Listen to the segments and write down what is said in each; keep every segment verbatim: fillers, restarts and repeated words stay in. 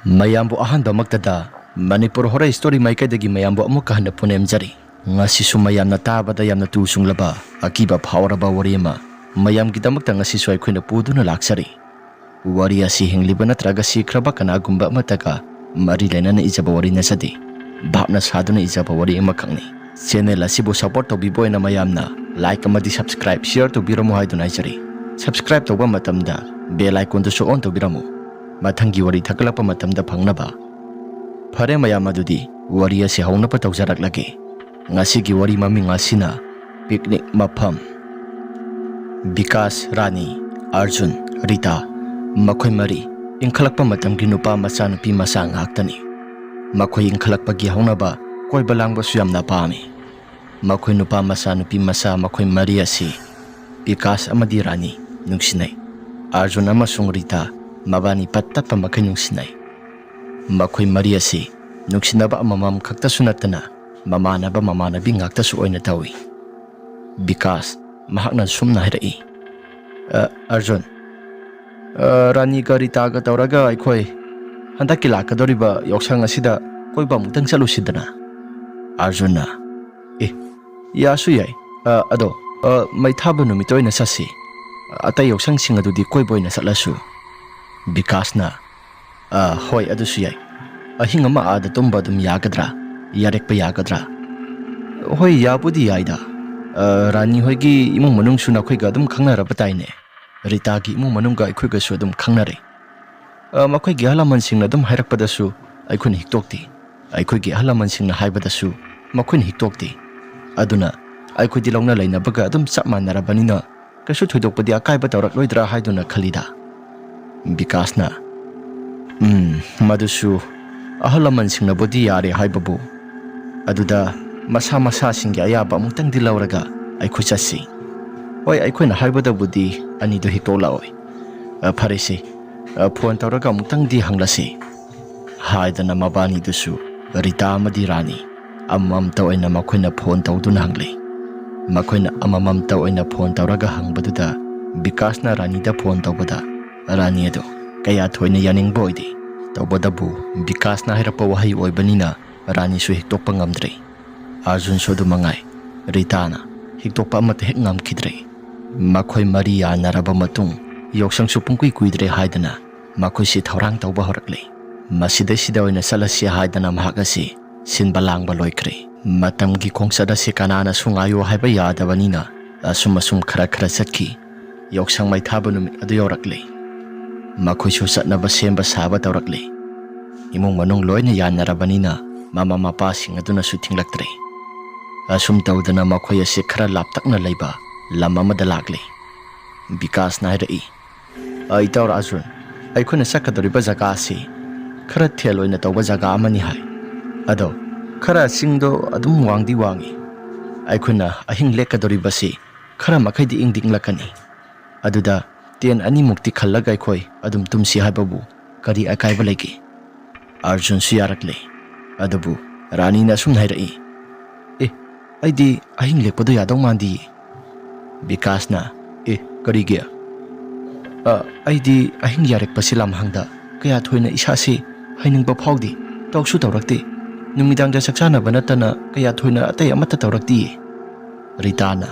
ꯃꯌꯥꯝꯕꯨ ꯑꯍꯥꯟꯕꯃꯛꯇꯗ Manipur horror story ꯃꯥꯏꯀꯩꯗꯒꯤ ꯃꯌꯥꯝꯕꯨ ꯑꯃꯨꯛꯀ ꯍꯟꯅ ꯄꯨꯅꯦꯝꯖꯔꯤ꯫ ꯉꯁꯤꯁꯨ ꯃꯌꯥꯝꯅ ꯇꯥꯕꯗ ꯌꯥꯝꯅ ꯇꯨ ꯆꯨꯡꯂꯕ, ꯑꯀꯤꯕ ꯐꯥꯎꯔꯕ ꯋꯥꯔꯤ ꯑꯃ ꯃꯌꯥꯝꯒꯤꯗꯃꯛꯇ ꯉꯁꯤꯁꯨ ꯑꯩꯈꯣꯏꯅ ꯄꯨꯗꯨꯅ ꯂꯥꯛꯆꯔꯤ꯫ ꯋꯥꯔꯤ ꯑꯁꯤ ꯍꯤꯡꯂꯤꯕ ꯅꯠꯇ꯭ꯔꯒ ꯁꯤꯈ꯭ꯔꯕ ꯀꯅꯥꯒꯨꯝꯕ ꯑꯃꯠꯇꯒ ꯃꯔꯤ ꯂꯩꯅꯅ ꯏꯖꯕ ꯋꯥꯔꯤ ꯅꯠꯆꯗꯦ꯫ ꯚꯥꯞꯅ ꯁꯥꯗꯨꯅ ꯏꯖꯕ ꯋꯥꯔꯤ ꯑꯃꯈꯛꯅꯤ꯫ ꯆꯦꯅꯦꯜ ꯑꯁꯤꯕꯨ ꯁꯄꯣꯔꯠ ꯇꯧꯕꯤꯕ ꯑꯣꯏꯅ ꯃꯌꯥꯝꯅ ꯂꯥꯏꯛ ꯑꯃꯗꯤ ꯁꯕꯁꯀ꯭ꯔꯥꯏꯕ, ꯁꯤꯌꯔ ꯇꯧꯕꯤꯔꯝꯃꯨ ꯍꯥꯏꯗꯨꯅ ꯍꯥꯏꯖꯔꯤ꯫ ꯁꯕꯁꯀ꯭ꯔꯥꯏꯕ ꯇꯧꯕ ꯃꯇꯝꯗ ꯕꯦꯜ ꯑꯥꯏꯀꯣꯟꯗꯨꯁꯨ ꯑꯣꯟ ꯇꯧꯕꯤꯔꯝꯃꯨ꯫ ꯃꯊꯪꯒꯤ ꯋꯥꯔꯤ ꯊꯥꯒꯠꯂꯛꯄ ꯃꯇꯝꯗ ꯐꯪꯅꯕ꯫ ꯐꯔꯦ ꯃꯌꯥꯝ, ꯑꯗꯨꯗꯤ ꯋꯥꯔꯤ ꯑꯁꯤ ꯍꯧꯅꯕ ꯇꯧꯖꯔꯛꯂꯒꯦ꯫ ꯉꯁꯤꯒꯤ ꯋꯥꯔꯤ ꯃꯃꯤꯡ ꯑꯁꯤꯅ ꯄꯤꯛꯅꯤꯛ ꯃꯐꯝ꯫ ꯕꯤꯀꯥꯁ, ꯔꯥꯅꯤ, ꯑꯔꯖꯨꯟ, ꯔꯤꯇꯥ, ꯃꯈꯣꯏ ꯃꯔꯤ ꯏꯟꯈꯠꯂꯛꯄ ꯃꯇꯝꯒꯤ ꯅꯨꯄꯥ ꯃꯆꯥ ꯅꯨꯄꯤ ꯃꯆꯥ ꯉꯥꯛꯇꯅꯤ꯫ ꯃꯈꯣꯏ ꯏꯟꯈꯠꯂꯛꯄꯒꯤ ꯍꯧꯅꯕ ꯀꯣꯏꯕ ꯂꯥꯡꯕꯁꯨ ꯌꯥꯝꯅ ꯄꯥꯝꯃꯤ꯫ ꯃꯈꯣꯏ ꯅꯨꯄꯥ ꯃꯆꯥ ꯅꯨꯄꯤ ꯃꯆꯥ ꯃꯈꯣꯏ ꯃꯔꯤ ꯑꯁꯤ ꯕꯤꯀꯥꯁ ꯑꯃꯗꯤ ꯔꯥꯅꯤ ꯅꯨꯡꯁꯤꯅꯩ꯫ ꯑꯔꯖꯨꯟ ꯑꯃꯁꯨꯡ ꯔꯤꯇꯥ ꯃꯕꯥꯅꯤ ꯄꯠ ꯇꯠꯄ ꯃꯈꯩ ꯅꯨꯡꯁꯤꯅꯩ꯫ ꯃꯈꯣꯏ ꯃꯔꯤ ꯑꯁꯤ ꯅꯨꯡꯁꯤꯅꯕ ꯑꯃꯃꯝ ꯈꯛꯇꯁꯨ ꯅꯠꯇꯅ ꯃꯃꯥꯟꯅꯕ ꯃꯃꯥꯟꯅꯕꯤ ꯉꯥꯛꯇꯁꯨ ꯑꯣꯏꯅ ꯇꯧꯏ꯫ ꯕꯤꯀꯥꯁ ꯃꯍꯥꯛꯅ ꯁꯨꯝꯅ ꯍꯥꯏꯔꯛꯏ, "ꯑ, ꯑꯔꯖꯨꯟ, ꯑ, ꯔꯥꯅꯤꯒ ꯔꯤꯇꯥꯒ ꯇꯧꯔꯒ ꯑꯩꯈꯣꯏ ꯍꯟꯗꯛꯀꯤ ꯂꯥꯛꯀꯗꯧꯔꯤꯕ ꯌꯥꯎꯁꯪ ꯑꯁꯤꯗ ꯀꯣꯏꯕ ꯑꯃꯨꯛꯇꯪ ꯆꯠꯂꯨꯁꯤꯗꯅ?" ꯑꯔꯖꯨꯟꯅ, "ꯑꯦ, ꯌꯥꯁꯨ ꯌꯥꯏ꯫ ꯑ, ꯑꯗꯣ, ꯑ, ꯃꯩ ꯊꯥꯕ ꯅꯨꯃꯤꯠꯇ ꯑꯣꯏꯅ ꯆꯠꯁꯤ꯫ ꯑꯇꯩ ꯌꯥꯎꯁꯪꯁꯤꯡ ꯑꯗꯨꯗꯤ ꯀꯣꯏꯕ ꯑꯣꯏꯅ ꯆꯠꯂꯁꯨ꯫" ꯕꯤꯀꯥꯁꯅ, "ꯑ, ꯍꯣꯏ, ꯑꯗꯨꯁꯨ ꯌꯥꯏ꯫ ꯑꯍꯤꯡ ꯑꯃ ꯑꯥꯗ ꯇꯨꯝꯕ ꯑꯗꯨꯝ ꯌꯥꯒꯗ꯭ꯔꯥ? ꯌꯥꯔꯦꯛꯄ ꯌꯥꯒꯗ꯭ꯔꯥ?" "ꯍꯣꯏ, ꯌꯥꯕꯨꯗꯤ ꯌꯥꯏꯗ꯫ ꯑ, ꯔꯥꯅꯤ ꯍꯣꯏꯒꯤ ꯏꯃꯨꯡ ꯃꯅꯨꯡꯁꯨ ꯅꯈꯣꯏꯒ ꯑꯗꯨꯝ ꯈꯪꯅꯔꯕ ꯇꯥꯏꯅꯦ꯫ ꯔꯤꯇꯥꯒꯤ ꯏꯃꯨꯡ ꯃꯅꯨꯡꯒ ꯑꯩꯈꯣꯏꯒꯁꯨ ꯑꯗꯨꯝ ꯈꯪꯅꯔꯦ꯫ ꯑ, ꯃꯈꯣꯏꯒꯤ ꯑꯍꯜ ꯂꯃꯟꯁꯤꯡꯅ ꯑꯗꯨꯝ ꯍꯥꯏꯔꯛꯄꯗꯁꯨ ꯑꯩꯈꯣꯏꯅ ꯍꯤꯛꯇꯣꯛꯇꯦ꯫ ꯑꯩꯈꯣꯏꯒꯤ ꯑꯍꯜ ꯂꯃꯟꯁꯤꯡꯅ ꯍꯥꯏꯕꯗꯁꯨ ꯃꯈꯣꯏꯅ ꯍꯤꯛꯇꯣꯛꯇꯦ꯫ ꯑꯗꯨꯅ ꯑꯩꯈꯣꯏꯗꯤ ꯂꯧꯅ ꯂꯩꯅꯕꯒ ꯑꯗꯨꯝ ꯆꯞ ꯃꯥꯟꯅꯔꯕꯅꯤꯅ ꯀꯩꯁꯨ ꯊꯣꯏꯗꯣꯛꯄꯗꯤ ꯑꯀꯥꯏꯕ ꯇꯧꯔꯛꯂꯣꯏꯗ꯭ꯔꯥ ꯍꯥꯏꯗꯨꯅ ꯈꯜꯂꯤꯗ꯫" ꯕꯤꯀꯥꯁꯅ, "ꯎꯝ, ꯃꯗꯨꯁꯨ ꯑꯍꯜ ꯂꯃꯟꯁꯤꯡꯅꯕꯨꯗꯤ ꯌꯥꯔꯦ ꯍꯥꯏꯕꯕꯨ, ꯑꯗꯨꯗ ꯃꯁꯥ ꯃꯁꯥꯁꯤꯡꯒꯤ ꯑꯌꯥꯕ ꯑꯃꯨꯛꯇꯪꯗꯤ ꯂꯧꯔꯒ ꯑꯩꯈꯣꯏ ꯆꯠꯁꯤ꯫ ꯍꯣꯏ, ꯑꯩꯈꯣꯏꯅ ꯍꯥꯏꯕꯗꯕꯨꯗꯤ ꯑꯅꯤꯗꯨ ꯍꯤꯛꯇꯣꯛꯂꯛꯑꯣꯏ꯫ ꯑ, ꯐꯔꯦꯁꯦ, ꯑ, ꯐꯣꯟ ꯇꯧꯔꯒ ꯑꯃꯨꯛꯇꯪꯗꯤ ꯍꯪꯂꯁꯤ꯫" ꯍꯥꯏꯗꯅ ꯃꯕꯥꯅꯤꯗꯨꯁꯨ, ꯔꯤꯇꯥ ꯑꯃꯗꯤ ꯔꯥꯅꯤ, ꯑꯃꯃꯝꯇ ꯑꯣꯏꯅ ꯃꯈꯣꯏꯅ ꯐꯣꯟ ꯇꯧꯗꯨꯅ ꯍꯪꯂꯤ꯫ ꯃꯈꯣꯏꯅ ꯑꯃꯃꯝꯇ ꯑꯣꯏꯅ ꯐꯣꯟ ꯇꯧꯔꯒ ꯍꯪꯕꯗꯨꯗ ꯕꯤꯀꯥꯁꯅ ꯔꯥꯅꯤꯗ ꯐꯣꯟ ꯇꯧꯕꯗ ꯔꯥꯅꯤ ꯑꯗꯨ ꯀꯌꯥ ꯊꯣꯏꯅ ꯌꯥꯅꯤꯡꯕ ꯑꯣꯏꯗꯦ꯫ ꯇꯧꯕꯇꯕꯨ ꯕꯤꯀꯥꯁꯅ ꯍꯥꯏꯔꯛꯄ ꯋꯥꯍꯩ ꯑꯣꯏꯕꯅꯤꯅ ꯔꯥꯅꯤꯁꯨ ꯍꯤꯛꯇꯣꯛꯄ ꯉꯝꯗ꯭ꯔꯦ꯫ ꯑꯥꯔꯖꯨꯟꯁꯨ ꯑꯗꯨ ꯃꯉꯥꯏ꯫ ꯔꯤꯇꯥꯅ ꯍꯤꯛꯇꯣꯛꯄ ꯑꯃꯠꯇ ꯍꯦꯛ ꯉꯝꯈꯤꯗ꯭ꯔꯦ꯫ ꯃꯈꯣꯏ ꯃꯔꯤ ꯌꯥꯅꯔꯕ ꯃꯇꯨꯡ ꯌꯥꯎꯁꯪꯁꯨ ꯄꯨꯡꯀꯨꯏ ꯀꯨꯏꯗ꯭ꯔꯦ ꯍꯥꯏꯗꯅ ꯃꯈꯣꯏꯁꯤ ꯊꯧꯔꯥꯡ ꯇꯧꯕ ꯍꯧꯔꯛꯂꯦ꯫ ꯃꯁꯤꯗꯩꯁꯤꯗ ꯑꯣꯏꯅ ꯆꯠꯂꯁꯤ ꯍꯥꯏꯗꯅ ꯃꯍꯥꯛ ꯑꯁꯤ ꯁꯤꯟꯕ ꯂꯥꯡꯕ ꯂꯣꯏꯈ꯭ꯔꯦ꯫ ꯃꯇꯝꯒꯤ ꯈꯣꯡꯆꯠ ꯑꯁꯤ ꯀꯅꯥꯅꯁꯨ ꯉꯥꯏꯌꯨ ꯍꯥꯏꯕ ꯌꯥꯗꯕꯅꯤꯅ ꯑꯁꯨꯝ ꯑꯁꯨꯝ ꯈꯔ ꯈꯔ ꯆꯠꯈꯤ꯫ ꯌꯥꯎꯁꯪ ꯃꯩ ꯊꯥꯕ ꯅꯨꯃꯤꯠ ꯑꯗꯨ ꯌꯧꯔꯛꯂꯦ꯫ ꯃꯈꯣꯏꯁꯨ ꯆꯠꯅꯕ ꯁꯦꯝꯕ ꯁꯥꯕ ꯇꯧꯔꯛꯂꯦ꯫ ꯏꯃꯨꯡ ꯃꯅꯨꯡ ꯂꯣꯏꯅ ꯌꯥꯅꯔꯕꯅꯤꯅ ꯃꯃꯥ ꯃꯄꯥꯁꯤꯡ ꯑꯗꯨꯅꯁꯨ ꯊꯤꯡꯂꯛꯇ꯭ꯔꯦ꯫ ꯑꯁꯨꯝ ꯇꯧꯗꯅ ꯃꯈꯣꯏ ꯑꯁꯤ ꯈꯔ ꯂꯥꯞꯇꯛꯅ ꯂꯩꯕ ꯂꯝ ꯑꯃꯗ ꯂꯥꯛꯂꯦ꯫ ꯕꯤꯀꯥꯁꯅ ꯍꯥꯏꯔꯛꯏ, "ꯑ, ꯏꯇꯥꯎ ꯑꯥꯔꯖꯨꯟ, ꯑꯩꯈꯣꯏꯅ ꯆꯠꯀꯗꯧꯔꯤꯕ ꯖꯒꯥ ꯑꯁꯤ ꯈꯔ ꯊꯦꯜ ꯑꯣꯏꯅ ꯇꯧꯕ ꯖꯒꯥ ꯑꯃꯅꯤ ꯍꯥꯏ꯫ ꯑꯗꯣ ꯈꯔ ꯆꯤꯡꯗꯣ ꯑꯗꯨꯝ ꯋꯥꯡꯗꯤ ꯋꯥꯡꯉꯤ꯫ ꯑꯩꯈꯣꯏꯅ ꯑꯍꯤꯡ ꯂꯦꯛꯀꯗꯧꯔꯤꯕꯁꯤ ꯈꯔ ꯃꯈꯩꯗꯤ ꯏꯪꯗꯤ ꯏꯪꯂꯛꯀꯅꯤ꯫ ꯑꯗꯨꯗ ꯇꯦꯟ ꯑꯅꯤꯃꯨꯛꯇꯤ ꯈꯜꯂꯒ ꯑꯩꯈꯣꯏ ꯑꯗꯨꯝ ꯇꯨꯝꯁꯤ ꯍꯥꯏꯕꯕꯨ ꯀꯔꯤ ꯑꯀꯥꯏꯕ ꯂꯩꯒꯦ?" ꯑꯥꯔꯖꯨꯟꯁꯨ ꯌꯥꯔꯛꯂꯦ꯫ ꯑꯗꯨꯕꯨ ꯔꯥꯅꯤꯅ ꯑꯁꯨꯝꯅ ꯍꯥꯏꯔꯛꯏ, "ꯑꯦ, ꯑꯩꯗꯤ ꯑꯍꯤꯡ ꯂꯦꯛꯄꯗꯣ ꯌꯥꯗꯧ ꯃꯥꯟꯗꯤꯌꯦ꯫" ꯕꯤꯀꯥꯁꯅ, "ꯑꯦ, ꯀꯔꯤꯒꯤ?" "ꯑ, ꯑꯩꯗꯤ ꯑꯍꯤꯡ ꯌꯥꯔꯦꯛꯄꯁꯤ ꯂꯝꯍꯥꯡꯗ ꯀꯌꯥ ꯊꯣꯏꯅ ꯏꯁꯥꯁꯤ ꯍꯩꯅꯤꯡꯕ ꯐꯥꯎꯗꯦ, ꯇꯧꯁꯨ ꯇꯧꯔꯛꯇꯦ꯫ ꯅꯨꯃꯤꯗꯥꯡꯗ ꯆꯥꯛ ꯆꯥꯅꯕ ꯅꯠꯇꯅ ꯀꯌꯥ ꯊꯣꯏꯅ ꯑꯇꯩ ꯑꯃꯠꯇ ꯇꯧꯔꯛꯇꯤꯌꯦ꯫" ꯔꯤꯇꯥꯅ,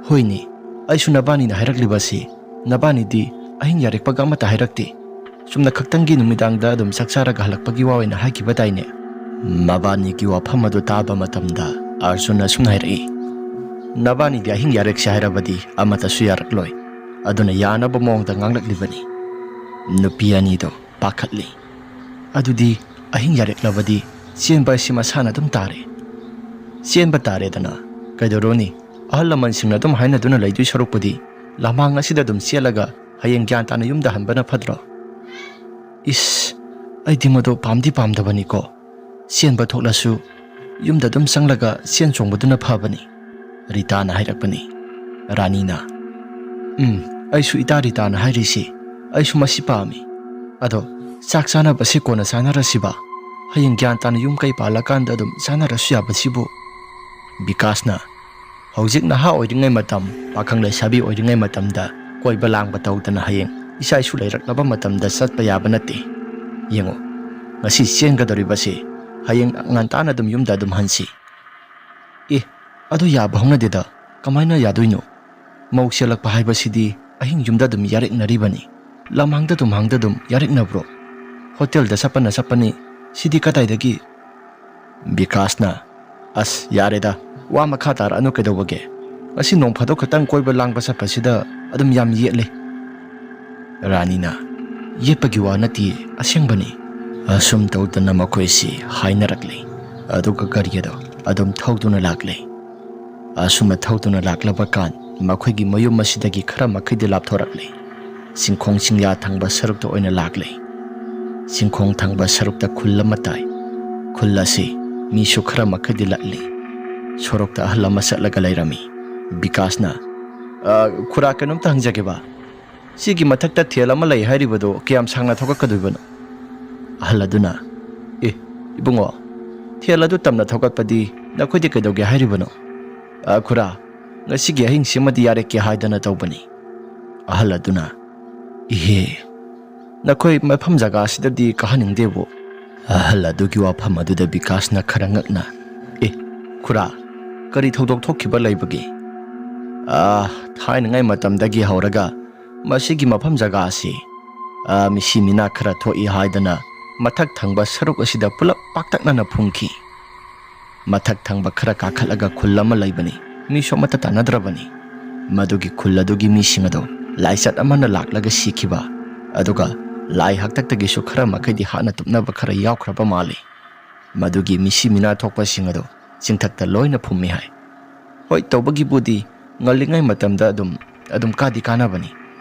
"ꯍꯣꯏꯅꯦ, ꯑꯩꯁꯨ ꯅꯕꯥꯅꯤꯅ ꯍꯥꯏꯔꯛꯂꯤꯕꯁꯤ, ꯅꯕꯥꯅꯤꯗꯤ ꯑꯍꯤꯡ ꯌꯥꯔꯦꯛꯄꯒ ꯑꯃꯠꯇ ꯍꯥꯏꯔꯛꯇꯦ꯫ ꯆꯨꯝꯅ ꯈꯛꯇꯪꯒꯤ ꯅꯨꯃꯤꯗꯥꯡꯗ ꯑꯗꯨꯝ ꯆꯥꯛ ꯆꯥꯔꯒ ꯍꯜꯂꯛꯄꯒꯤ ꯋꯥ ꯑꯣꯏꯅ ꯍꯥꯏꯈꯤꯕꯗꯥꯏꯅꯦ?" ꯃꯕꯥꯅꯤꯒꯤ ꯋꯥꯐꯝ ꯑꯗꯨ ꯇꯥꯕ ꯃꯇꯝꯗ ꯑꯥꯔꯖꯨꯟꯅ ꯑꯁꯨꯝꯅ ꯍꯥꯏꯔꯛꯏ, "ꯅꯕꯥꯅꯤꯗꯤ ꯑꯍꯤꯡ ꯌꯥꯔꯦꯛꯁꯦ ꯍꯥꯏꯔꯕꯗꯤ ꯑꯃꯠꯇꯁꯨ ꯌꯥꯔꯛꯂꯣꯏ꯫ ꯑꯗꯨꯅ ꯌꯥꯅꯕ ꯃꯑꯣꯡꯗ ꯉꯥꯡꯂꯛꯂꯤꯕꯅꯤ꯫" ꯅꯨꯄꯤ ꯑꯅꯤꯗꯣ ꯄꯥꯈꯠꯂꯤ꯫ "ꯑꯗꯨꯗꯤ ꯑꯍꯤꯡ ꯌꯥꯔꯦꯛꯂꯕꯗꯤ ꯆꯦꯟꯕ ꯍꯥꯏꯁꯤ ꯃꯁꯥꯅ ꯑꯗꯨꯝ ꯇꯥꯔꯦ꯫" "ꯆꯦꯟꯕ ꯇꯥꯔꯦꯗꯅ꯫ ꯀꯩꯗꯧꯔꯨꯅꯤ? ꯑꯍꯜ ꯂꯃꯟꯁꯤꯡꯅ ꯑꯗꯨꯝ ꯍꯥꯏꯅꯗꯨꯅ ꯂꯩꯗꯣꯏ ꯁꯔꯨꯛꯄꯨꯗꯤ ꯂꯝꯍꯥꯡ ꯑꯁꯤꯗ ꯑꯗꯨꯝ ꯆꯦꯜꯂꯒ ꯍꯌꯦꯡ ꯒ꯭ꯌꯥꯟ ꯇꯥꯅ ꯌꯨꯝꯗ ꯍꯟꯕꯅ ꯐꯠꯇ꯭ꯔꯣ?" "ꯏꯁ, ꯑꯩꯗꯤ ꯃꯗꯨ ꯄꯥꯝꯗꯤ ꯄꯥꯝꯗꯕꯅꯤꯀꯣ꯫ ꯆꯦꯟꯕ ꯊꯣꯛꯂꯁꯨ ꯌꯨꯝꯗ ꯑꯗꯨꯝ ꯆꯪꯂꯒ ꯆꯦꯟ ꯆꯣꯡꯕꯗꯨꯅ ꯐꯕꯅꯤ꯫" ꯔꯤꯇꯥꯅ ꯍꯥꯏꯔꯛꯄꯅꯤ꯫ ꯔꯥꯅꯤꯅ, "ꯎꯝ, ꯑꯩꯁꯨ ꯏꯇꯥ ꯔꯤꯇꯥꯅ ꯍꯥꯏꯔꯤꯁꯤ, ꯑꯩꯁꯨ ꯃꯁꯤ ꯄꯥꯝꯃꯤ꯫ ꯑꯗꯣ ꯆꯥꯛ ꯆꯥꯅꯕꯁꯤ ꯀꯣꯟꯅ ꯆꯥꯅꯔꯁꯤꯕ? ꯍꯌꯦꯡ ꯒ꯭ꯌꯥꯟ ꯇꯥꯅ ꯌꯨꯝ ꯀꯩ ꯄꯥꯜꯂꯀꯥꯟꯗ ꯑꯗꯨꯝ ꯆꯥꯅꯔꯁꯨ ꯌꯥꯕꯁꯤꯕꯨ?" ꯕꯤꯀꯥꯁꯅ, "ꯍꯧꯖꯤꯛ ꯅꯍꯥ ꯑꯣꯏꯔꯤꯉꯩ ꯃꯇꯝ, ꯄꯥꯈꯪ ꯂꯩꯁꯥꯕꯤ ꯑꯣꯏꯔꯤꯉꯩ ꯃꯇꯝꯗ ꯀꯣꯏꯕ ꯂꯥꯡꯕ ꯇꯧꯗꯅ ꯍꯌꯦꯡ ꯏꯆꯥ ꯏꯁꯨ ꯂꯩꯔꯛꯂꯕ ꯃꯇꯝꯗ ꯆꯠꯄ ꯌꯥꯕ ꯅꯠꯇꯦ꯫ ꯌꯦꯡꯉꯣ, ꯉꯁꯤ ꯆꯦꯟꯒꯗꯧꯔꯤꯕꯁꯤ ꯍꯌꯦꯡ ꯉꯟꯇꯥꯅ ꯑꯗꯨꯝ ꯌꯨꯝꯗ ꯑꯗꯨꯝ ꯍꯟꯁꯤ꯫ ꯑꯦ, ꯑꯗꯨ ꯌꯥꯕ ꯍꯧꯅꯗꯦꯗ꯫ ꯀꯃꯥꯏꯅ ꯌꯥꯗꯣꯏꯅꯣ? ꯃꯧ ꯆꯦꯜꯂꯛꯄ ꯍꯥꯏꯕꯁꯤꯗꯤ ꯑꯍꯤꯡ ꯌꯨꯝꯗ ꯑꯗꯨꯝ ꯌꯥꯔꯦꯛꯅꯔꯤꯕꯅꯤ꯫ ꯂꯝꯍꯥꯡꯗ ꯇꯨꯝꯍꯥꯡꯗ ꯑꯗꯨꯝ ꯌꯥꯔꯦꯛꯅꯕ꯭ꯔꯣ? ꯍꯣꯇꯦꯜꯗ ꯆꯠꯄꯅ ꯆꯠꯄꯅꯤ, ꯁꯤꯗꯤ ꯀꯗꯥꯏꯗꯒꯤ? ꯕꯤꯀꯥꯁꯅ, "ꯑꯁ, ꯌꯥꯔꯦꯗ, ꯋꯥ ꯃꯈꯥ ꯇꯥꯔꯛꯑꯅꯨ ꯀꯩꯗꯧꯕꯒꯦ? ꯉꯁꯤ ꯅꯣꯡ ꯐꯥꯗꯣꯛ ꯈꯛꯇꯪ ꯀꯣꯏꯕ ꯂꯥꯡꯕ ꯆꯠꯄꯁꯤꯗ ꯑꯗꯨꯝ ꯌꯥꯝ ꯌꯦꯠꯂꯦ꯫" ꯔꯥꯅꯤꯅ, "ꯌꯦꯠꯄꯒꯤ ꯋꯥ ꯅꯠꯇꯦ, ꯑꯁꯦꯡꯕꯅꯤ꯫" ꯑꯁꯨꯝ ꯇꯧꯗꯅ ꯃꯈꯣꯏꯁꯤ ꯍꯥꯏꯅꯔꯛꯂꯤ꯫ ꯑꯗꯨꯒ ꯒꯥꯔꯤ ꯑꯗꯣ ꯑꯗꯨꯝ ꯊꯧꯗꯨꯅ ꯂꯥꯛꯂꯤ꯫ ꯑꯁꯨꯝꯅ ꯊꯧꯗꯨꯅ ꯂꯥꯛꯂꯕ ꯀꯥꯟ, ꯃꯈꯣꯏꯒꯤ ꯃꯌꯨꯝ ꯑꯁꯤꯗꯒꯤ ꯈꯔ ꯃꯈꯩꯗꯤ ꯂꯥꯞꯊꯣꯔꯛꯂꯤ꯫ ꯆꯤꯡꯈꯣꯡ ꯆꯤꯡꯌꯥ ꯊꯪꯕ ꯁꯔꯨꯛꯇ ꯑꯣꯏꯅ ꯂꯥꯛꯂꯤ꯫ ꯆꯤꯡꯈꯣꯡ ꯊꯪꯕ ꯁꯔꯨꯛꯇ ꯈꯨꯜ ꯑꯃ ꯇꯥꯏ꯫ ꯈꯨꯜ ꯑꯁꯤ ꯃꯤꯁꯨ ꯈꯔ ꯃꯈꯩꯗꯤ ꯂꯠꯂꯤ꯫ ꯁꯣꯔꯣꯛꯇ ꯑꯍꯜ ꯑꯃ ꯆꯠꯂꯒ ꯂꯩꯔꯝꯃꯤ꯫ ꯕꯤꯀꯥꯁꯅ, "ꯑ, ꯈꯨꯔꯥ, ꯀꯩꯅꯣꯝꯇ ꯍꯪꯖꯒꯦꯕ꯫ ꯁꯤꯒꯤ ꯃꯊꯛꯇ ꯊꯦꯜ ꯑꯃ ꯂꯩ ꯍꯥꯏꯔꯤꯕꯗꯣ ꯀꯌꯥꯝ ꯁꯥꯡꯅ ꯊꯧꯒꯠꯀꯗꯣꯏꯕꯅꯣ?" ꯑꯍꯜ ꯑꯗꯨꯅ, "ꯑꯦ, ꯏꯕꯨꯡꯉꯣ, ꯊꯦꯜ ꯑꯗꯨ ꯇꯝꯅ ꯊꯧꯒꯠꯄꯗꯤ ꯅꯈꯣꯏꯗꯤ ꯀꯩꯗꯧꯒꯦ ꯍꯥꯏꯔꯤꯕꯅꯣ?" "ꯑ, ꯈꯨꯔꯥ, ꯉꯁꯤꯒꯤ ꯑꯍꯤꯡꯁꯤꯃꯗꯤ ꯌꯥꯔꯦꯛꯀꯦ ꯍꯥꯏꯗꯅ ꯇꯧꯕꯅꯤ꯫" ꯑꯍꯜ ꯑꯗꯨꯅ, "ꯏꯍꯦ, ꯅꯈꯣꯏ ꯃꯐꯝ ꯖꯒꯥꯁꯤꯗꯗꯤ ꯀꯥꯍꯟꯅꯤꯡꯗꯦꯕꯨ?" ꯑꯍꯜ ꯑꯗꯨꯒꯤ ꯋꯥꯐꯝ ꯑꯗꯨꯗ ꯕꯤꯀꯥꯁꯅ ꯈꯔ ꯉꯛꯅ, "ꯑꯦ, ꯈꯨꯔꯥ, ꯀꯔꯤ ꯊꯧꯗꯣꯛ ꯊꯣꯛꯈꯤꯕ ꯂꯩꯕꯒꯦ?" "ꯑꯥ, ꯊꯥꯏꯅꯉꯥꯏ ꯃꯇꯝꯗꯒꯤ ꯍꯧꯔꯒ ꯃꯁꯤꯒꯤ ꯃꯐꯝ ꯖꯒꯥ ꯑꯁꯤ, ꯑꯥ, ꯃꯤꯁꯤ ꯃꯤꯅꯥ ꯈꯔ ꯊꯣꯛꯏ ꯍꯥꯏꯗꯅ ꯃꯊꯛ ꯊꯪꯕ ꯁꯔꯨꯛ ꯑꯁꯤꯗ ꯄꯨꯂꯞ ꯄꯥꯛꯇꯛꯅꯅ ꯐꯨꯝꯈꯤ꯫ ꯃꯊꯛ ꯊꯪꯕ ꯈꯔ ꯀꯥꯈꯠꯂꯒ ꯈꯨꯜ ꯑꯃ ꯂꯩꯕꯅꯤ, ꯃꯤꯁꯨ ꯑꯃꯠꯇ ꯇꯥꯟꯅꯗ꯭ꯔꯕꯅꯤ꯫ ꯃꯗꯨꯒꯤ ꯈꯨꯜ ꯑꯗꯨꯒꯤ ꯃꯤꯁꯤꯡ ꯑꯗꯣ ꯂꯥꯏꯆꯠ ꯑꯃꯅ ꯂꯥꯛꯂꯒ ꯁꯤꯈꯤꯕ, ꯑꯗꯨꯒ ꯂꯥꯏ ꯍꯥꯛꯇꯛꯇꯒꯤꯁꯨ ꯈꯔ ꯃꯈꯩꯗꯤ ꯍꯥꯠꯅ ꯇꯨꯞꯅꯕ ꯈꯔ ꯌꯥꯎꯈ꯭ꯔꯕ ꯃꯥꯜꯂꯤ꯫ ꯃꯗꯨꯒꯤ ꯃꯤꯁꯤ ꯃꯤꯅꯥ ꯊꯣꯛꯄꯁꯤꯡ ꯑꯗꯣ ꯆꯤꯡꯊꯛꯇ ꯂꯣꯏꯅ ꯐꯨꯝꯃꯤ ꯍꯥꯏ꯫ ꯍꯣꯏ, ꯇꯧꯕꯒꯤꯕꯨꯗꯤ ꯉꯜꯂꯤꯉꯩ ꯃꯇꯝꯗ ꯑꯗꯨꯝ, ꯑꯗꯨꯝ ꯀꯥꯗꯤ ꯀꯥꯅꯕꯅꯤ꯫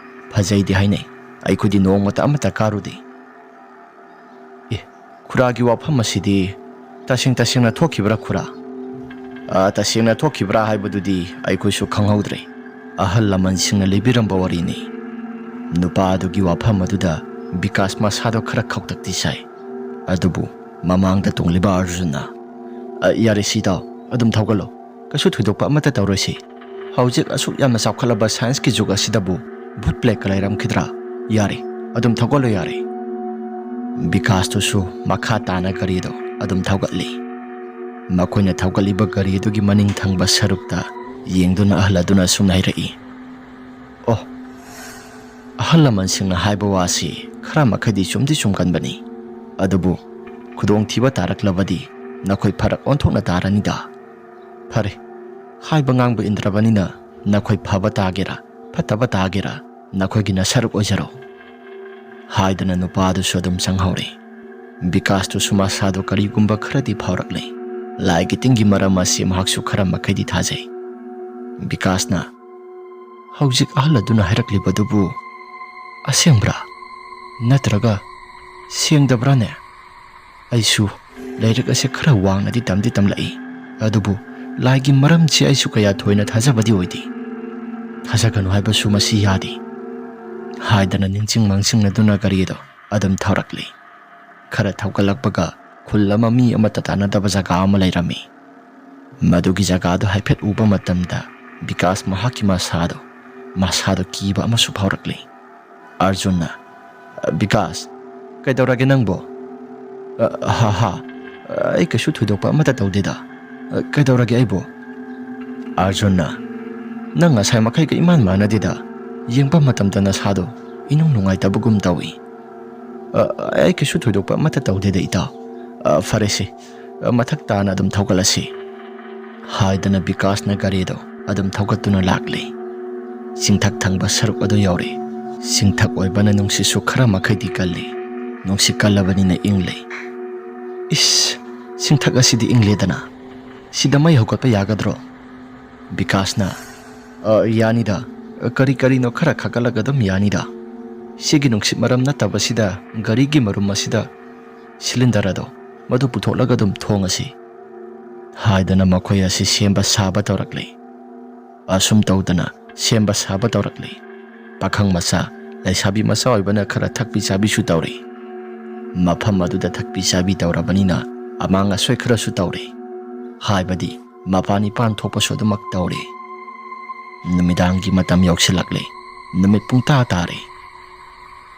ꯐꯖꯩꯗꯤ ꯍꯥꯏꯅꯩ꯫ ꯑꯩꯈꯣꯏꯗꯤ ꯅꯣꯡꯃꯇ ꯑꯃꯠꯇ ꯀꯥꯔꯨꯗꯦ꯫" "ꯑꯦ, ꯈꯨꯔꯥꯒꯤ ꯋꯥꯐꯝ ꯑꯁꯤꯗꯤ ꯇꯁꯦꯡ ꯇꯁꯦꯡꯅ ꯊꯣꯛꯈꯤꯕ꯭ꯔꯥ, ꯈꯨꯔꯥ?" "ꯑ, ꯇꯁꯦꯡꯅ ꯊꯣꯛꯈꯤꯕ꯭ꯔꯥ ꯍꯥꯏꯕꯗꯨꯗꯤ ꯑꯩꯈꯣꯏꯁꯨ ꯈꯪꯍꯧꯗ꯭ꯔꯦ꯫ ꯑꯍꯜ ꯂꯃꯟꯁꯤꯡꯅ ꯂꯤꯕꯤꯔꯝꯕ ꯋꯥꯔꯤꯅꯤ꯫" ꯅꯨꯄꯥ ꯑꯗꯨꯒꯤ ꯋꯥꯐꯝ ꯑꯗꯨꯗ ꯕꯤꯀꯥꯁ ꯃꯁꯥꯗꯣ ꯈꯔ ꯈꯧꯇꯛꯇꯤ ꯁꯥꯏ꯫ ꯑꯗꯨꯕꯨ ꯃꯃꯥꯡꯗ ꯇꯣꯡꯂꯤꯕ ꯑꯥꯔꯖꯨꯟꯅ, "ꯑ, ꯌꯥꯔꯦ, ꯁꯤ ꯇꯥꯎ, ꯑꯗꯨꯝ ꯊꯧꯒꯠꯂꯣ꯫ ꯀꯩꯁꯨ ꯊꯣꯏꯗꯣꯛꯄ ꯑꯃꯠꯇ ꯇꯧꯔꯣꯏꯁꯤ꯫ ꯍꯧꯖꯤꯛ ꯑꯁꯨꯛ ꯌꯥꯝꯅ ꯆꯥꯎꯈꯠꯂꯕ ꯁꯥꯏꯟꯁꯀꯤ ꯖꯨꯒ ꯑꯁꯤꯗꯕꯨ ꯚꯨꯠ ꯄ꯭ꯂꯦꯛꯀ ꯂꯩꯔꯝꯈꯤꯗ꯭ꯔꯥ? ꯌꯥꯔꯦ, ꯑꯗꯨꯝ ꯊꯧꯒꯠꯂꯣ, ꯌꯥꯔꯦ꯫" ꯕꯤꯀꯥꯁꯇꯨꯁꯨ ꯃꯈꯥ ꯇꯥꯅ ꯒꯥꯔꯤꯗꯣ ꯑꯗꯨꯝ ꯊꯧꯒꯠꯂꯤ꯫ ꯃꯈꯣꯏꯅ ꯊꯧꯒꯠꯂꯤꯕ ꯒꯥꯔꯤ ꯑꯗꯨꯒꯤ ꯃꯅꯤꯡ ꯊꯪꯕ ꯁꯔꯨꯛꯇ ꯌꯦꯡꯗꯨꯅ ꯑꯍꯜ ꯑꯗꯨꯅ ꯑꯁꯨꯝꯅ ꯍꯥꯏꯔꯛꯏ, "ꯑꯣ, ꯑꯍꯜ ꯂꯃꯟꯁꯤꯡꯅ ꯍꯥꯏꯕ ꯋꯥꯁꯤ ꯈꯔ ꯃꯈꯩꯗꯤ ꯆꯨꯝꯗꯤ ꯆꯨꯝꯒꯟꯕꯅꯤ, ꯑꯗꯨꯕꯨ ꯈꯨꯗꯣꯡꯊꯤꯕ ꯇꯥꯔꯛꯂꯕꯗꯤ ꯅꯈꯣꯏ ꯐꯔꯛ ꯑꯣꯟꯊꯣꯛꯅ ꯇꯥꯔꯅꯤꯗ꯫ ꯐꯔꯦ, ꯍꯥꯏꯕ ꯉꯥꯡꯕ ꯏꯟꯗ꯭ꯔꯕꯅꯤꯅ ꯅꯈꯣꯏ ꯐꯕ ꯇꯥꯒꯦꯔꯥ ꯐꯠꯇꯕ ꯇꯥꯒꯦꯔꯥ ꯅꯈꯣꯏꯒꯤ ꯅꯁꯔꯨꯛ ꯑꯣꯏꯖꯔꯣ" ꯍꯥꯏꯗꯨꯅ ꯅꯨꯄꯥꯗꯨꯁꯨ ꯑꯗꯨꯝ ꯆꯪꯍꯧꯔꯦ꯫ ꯕꯤꯀꯥꯁꯇꯨꯁꯨ ꯃꯁꯥꯗꯣ ꯀꯔꯤꯒꯨꯝꯕ ꯈꯔꯗꯤ ꯐꯥꯎꯔꯛꯂꯦ꯫ ꯂꯥꯏꯒꯤ ꯇꯤꯟꯒꯤ ꯃꯔꯝ ꯑꯁꯤ ꯃꯍꯥꯛꯁꯨ ꯈꯔ ꯃꯈꯩꯗꯤ ꯊꯥꯖꯩ꯫ ꯕꯤꯀꯥꯁꯅ, "ꯍꯧꯖꯤꯛ ꯑꯍꯜ ꯑꯗꯨꯅ ꯍꯥꯏꯔꯛꯂꯤꯕꯗꯨꯕꯨ ꯑꯁꯦꯡꯕ꯭ꯔꯥ? ꯅꯠꯇ꯭ꯔꯒ ꯁꯦꯡꯗꯕ꯭ꯔꯥꯅꯦ? ꯑꯩꯁꯨ ꯂꯥꯏꯔꯤꯛ ꯑꯁꯦ ꯈꯔ ꯋꯥꯡꯅꯗꯤ ꯇꯝꯗꯤ ꯇꯝꯂꯛꯏ, ꯑꯗꯨꯕꯨ ꯂꯥꯏꯒꯤ ꯃꯔꯝꯁꯤ ꯑꯩꯁꯨ ꯀꯌꯥ ꯊꯣꯏꯅ ꯊꯥꯖꯕꯗꯤ ꯑꯣꯏꯗꯦ꯫ ꯊꯥꯖꯒꯅꯨ ꯍꯥꯏꯕꯁꯨ ꯃꯁꯤ ꯌꯥꯗꯦ" ꯍꯥꯏꯗꯅ ꯅꯤꯡꯁꯤꯡ ꯃꯥꯡꯁꯤꯡꯅꯗꯨꯅ ꯒꯥꯔꯤꯗꯣ ꯑꯗꯨꯝ ꯊꯧꯔꯛꯂꯤ꯫ ꯈꯔ ꯊꯧꯒꯠꯂꯛꯄꯒ ꯈꯨꯜ ꯑꯃ, ꯃꯤ ꯑꯃꯠꯇ ꯇꯥꯟꯅꯗꯕ ꯖꯒꯥ ꯑꯃ ꯂꯩꯔꯝꯃꯤ꯫ ꯃꯗꯨꯒꯤ ꯖꯒꯥꯗꯨ ꯍꯥꯏꯐꯦꯠ ꯎꯕ ꯃꯇꯝꯗ ꯕꯤꯀꯥꯁ ꯃꯍꯥꯛꯀꯤ ꯃꯁꯥꯗꯣ, ꯃꯁꯥꯗꯣ ꯀꯤꯕ ꯑꯃꯁꯨ ꯐꯥꯎꯔꯛꯂꯤ꯫ ꯑꯥꯔꯖꯨꯟꯅ, "ꯕꯤꯀꯥꯁ, ꯀꯩꯗꯧꯔꯒꯦ ꯅꯪꯕꯣ?" "ꯑ, ꯍꯥ, ꯍꯥ, ꯑꯩ ꯀꯩꯁꯨ ꯊꯣꯏꯗꯣꯛꯄ ꯑꯃꯠꯇ ꯇꯧꯗꯦꯗ꯫ ꯑ, ꯀꯩꯗꯧꯔꯒꯦ ꯑꯩꯕꯨ?" ꯑꯥꯔꯖꯨꯟꯅ, "ꯅꯪ ꯉꯁꯥꯏ ꯃꯈꯩꯒ ꯏꯃꯥꯟ ꯃꯥꯟꯅꯗꯦꯗ꯫ ꯌꯦꯡꯕ ꯃꯇꯝꯗ ꯅꯁꯥꯗꯣ ꯏꯅꯨꯡ ꯅꯨꯡꯉꯥꯏꯇꯕꯒꯨꯝ ꯇꯧꯏ꯫" "ꯑ, ꯑꯩ ꯀꯩꯁꯨ ꯊꯣꯏꯗꯣꯛꯄ ꯑꯃꯠꯇ ꯇꯧꯗꯦꯗ ꯏꯇꯥꯎ꯫ ꯑ, ꯐꯔꯦꯁꯦ, ꯑ, ꯃꯊꯛ ꯇꯥꯅ ꯑꯗꯨꯝ ꯊꯧꯒꯠꯂꯁꯤ" ꯍꯥꯏꯗꯨꯅ ꯕꯤꯀꯥꯁꯅ ꯒꯥꯔꯤꯗꯣ ꯑꯗꯨꯝ ꯊꯧꯒꯠꯇꯨꯅ ꯂꯥꯛꯂꯤ꯫ ꯆꯤꯡꯊꯛ ꯊꯪꯕ ꯁꯔꯨꯛ ꯑꯗꯨ ꯌꯧꯔꯦ꯫ ꯆꯤꯡꯊꯛ ꯑꯣꯏꯕꯅ ꯅꯨꯡꯁꯤꯠꯁꯨ ꯈꯔ ꯃꯈꯩꯗꯤ ꯀꯜꯂꯤ꯫ ꯅꯨꯡꯁꯤꯠ ꯀꯜꯂꯕꯅꯤꯅ ꯏꯪꯂꯦ꯫ "ꯏꯁ, ꯆꯤꯡꯊꯛ ꯑꯁꯤꯗꯤ ꯏꯪꯂꯦꯗꯅ꯫ ꯁꯤꯗ ꯃꯩ ꯍꯧꯒꯠꯄ ꯌꯥꯒꯗ꯭ꯔꯣ?" ꯕꯤꯀꯥꯁꯅ, "ꯑ, ꯌꯥꯅꯤꯗ꯫ ꯀꯔꯤ ꯀꯔꯤꯅꯣ ꯈꯔ ꯈꯥꯒꯠꯂꯒ ꯑꯗꯨꯝ ꯌꯥꯅꯤꯗ꯫ ꯁꯤꯒꯤ ꯅꯨꯡꯁꯤꯠ ꯃꯔꯝ ꯅꯠꯇꯕꯁꯤꯗ ꯒꯥꯔꯤꯒꯤ ꯃꯔꯨꯝ ꯑꯁꯤꯗ ꯁꯤꯂꯤꯟꯗꯔ ꯑꯗꯣ ꯃꯗꯨ ꯄꯨꯊꯣꯛꯂꯒ ꯑꯗꯨꯝ ꯊꯣꯡꯉꯁꯤ" ꯍꯥꯏꯗꯅ ꯃꯈꯣꯏ ꯑꯁꯤ ꯁꯦꯝꯕ ꯁꯥꯕ ꯇꯧꯔꯛꯂꯤ꯫ ꯑꯁꯨꯝ ꯇꯧꯗꯅ ꯁꯦꯝꯕ ꯁꯥꯕ ꯇꯧꯔꯛꯂꯤ꯫ ꯄꯥꯈꯪ ꯃꯆꯥ, ꯂꯩꯁꯥꯕꯤ ꯃꯆꯥ ꯑꯣꯏꯕꯅ ꯈꯔ ꯊꯛꯄꯤ ꯆꯥꯕꯤꯁꯨ ꯇꯧꯔꯤ꯫ ꯃꯐꯝ ꯑꯗꯨꯗ ꯊꯛꯄꯤ ꯆꯥꯕꯤ ꯇꯧꯔꯕꯅꯤꯅ ꯑꯃꯥꯡ ꯑꯁꯣꯏ ꯈꯔꯁꯨ ꯇꯧꯔꯤ꯫ ꯍꯥꯏꯕꯗꯤ ꯃꯄꯥꯟ ꯏꯄꯥꯟ ꯊꯣꯛꯄꯁꯨ ꯑꯗꯨꯃꯛ ꯇꯧꯔꯤ꯫ ꯅꯨꯃꯤꯗꯥꯡꯒꯤ ꯃꯇꯝ ꯌꯧꯁꯤꯜꯂꯛꯂꯦ꯫ ꯅꯨꯃꯤꯠ ꯄꯨꯡꯇꯥ ꯇꯥꯔꯦ꯫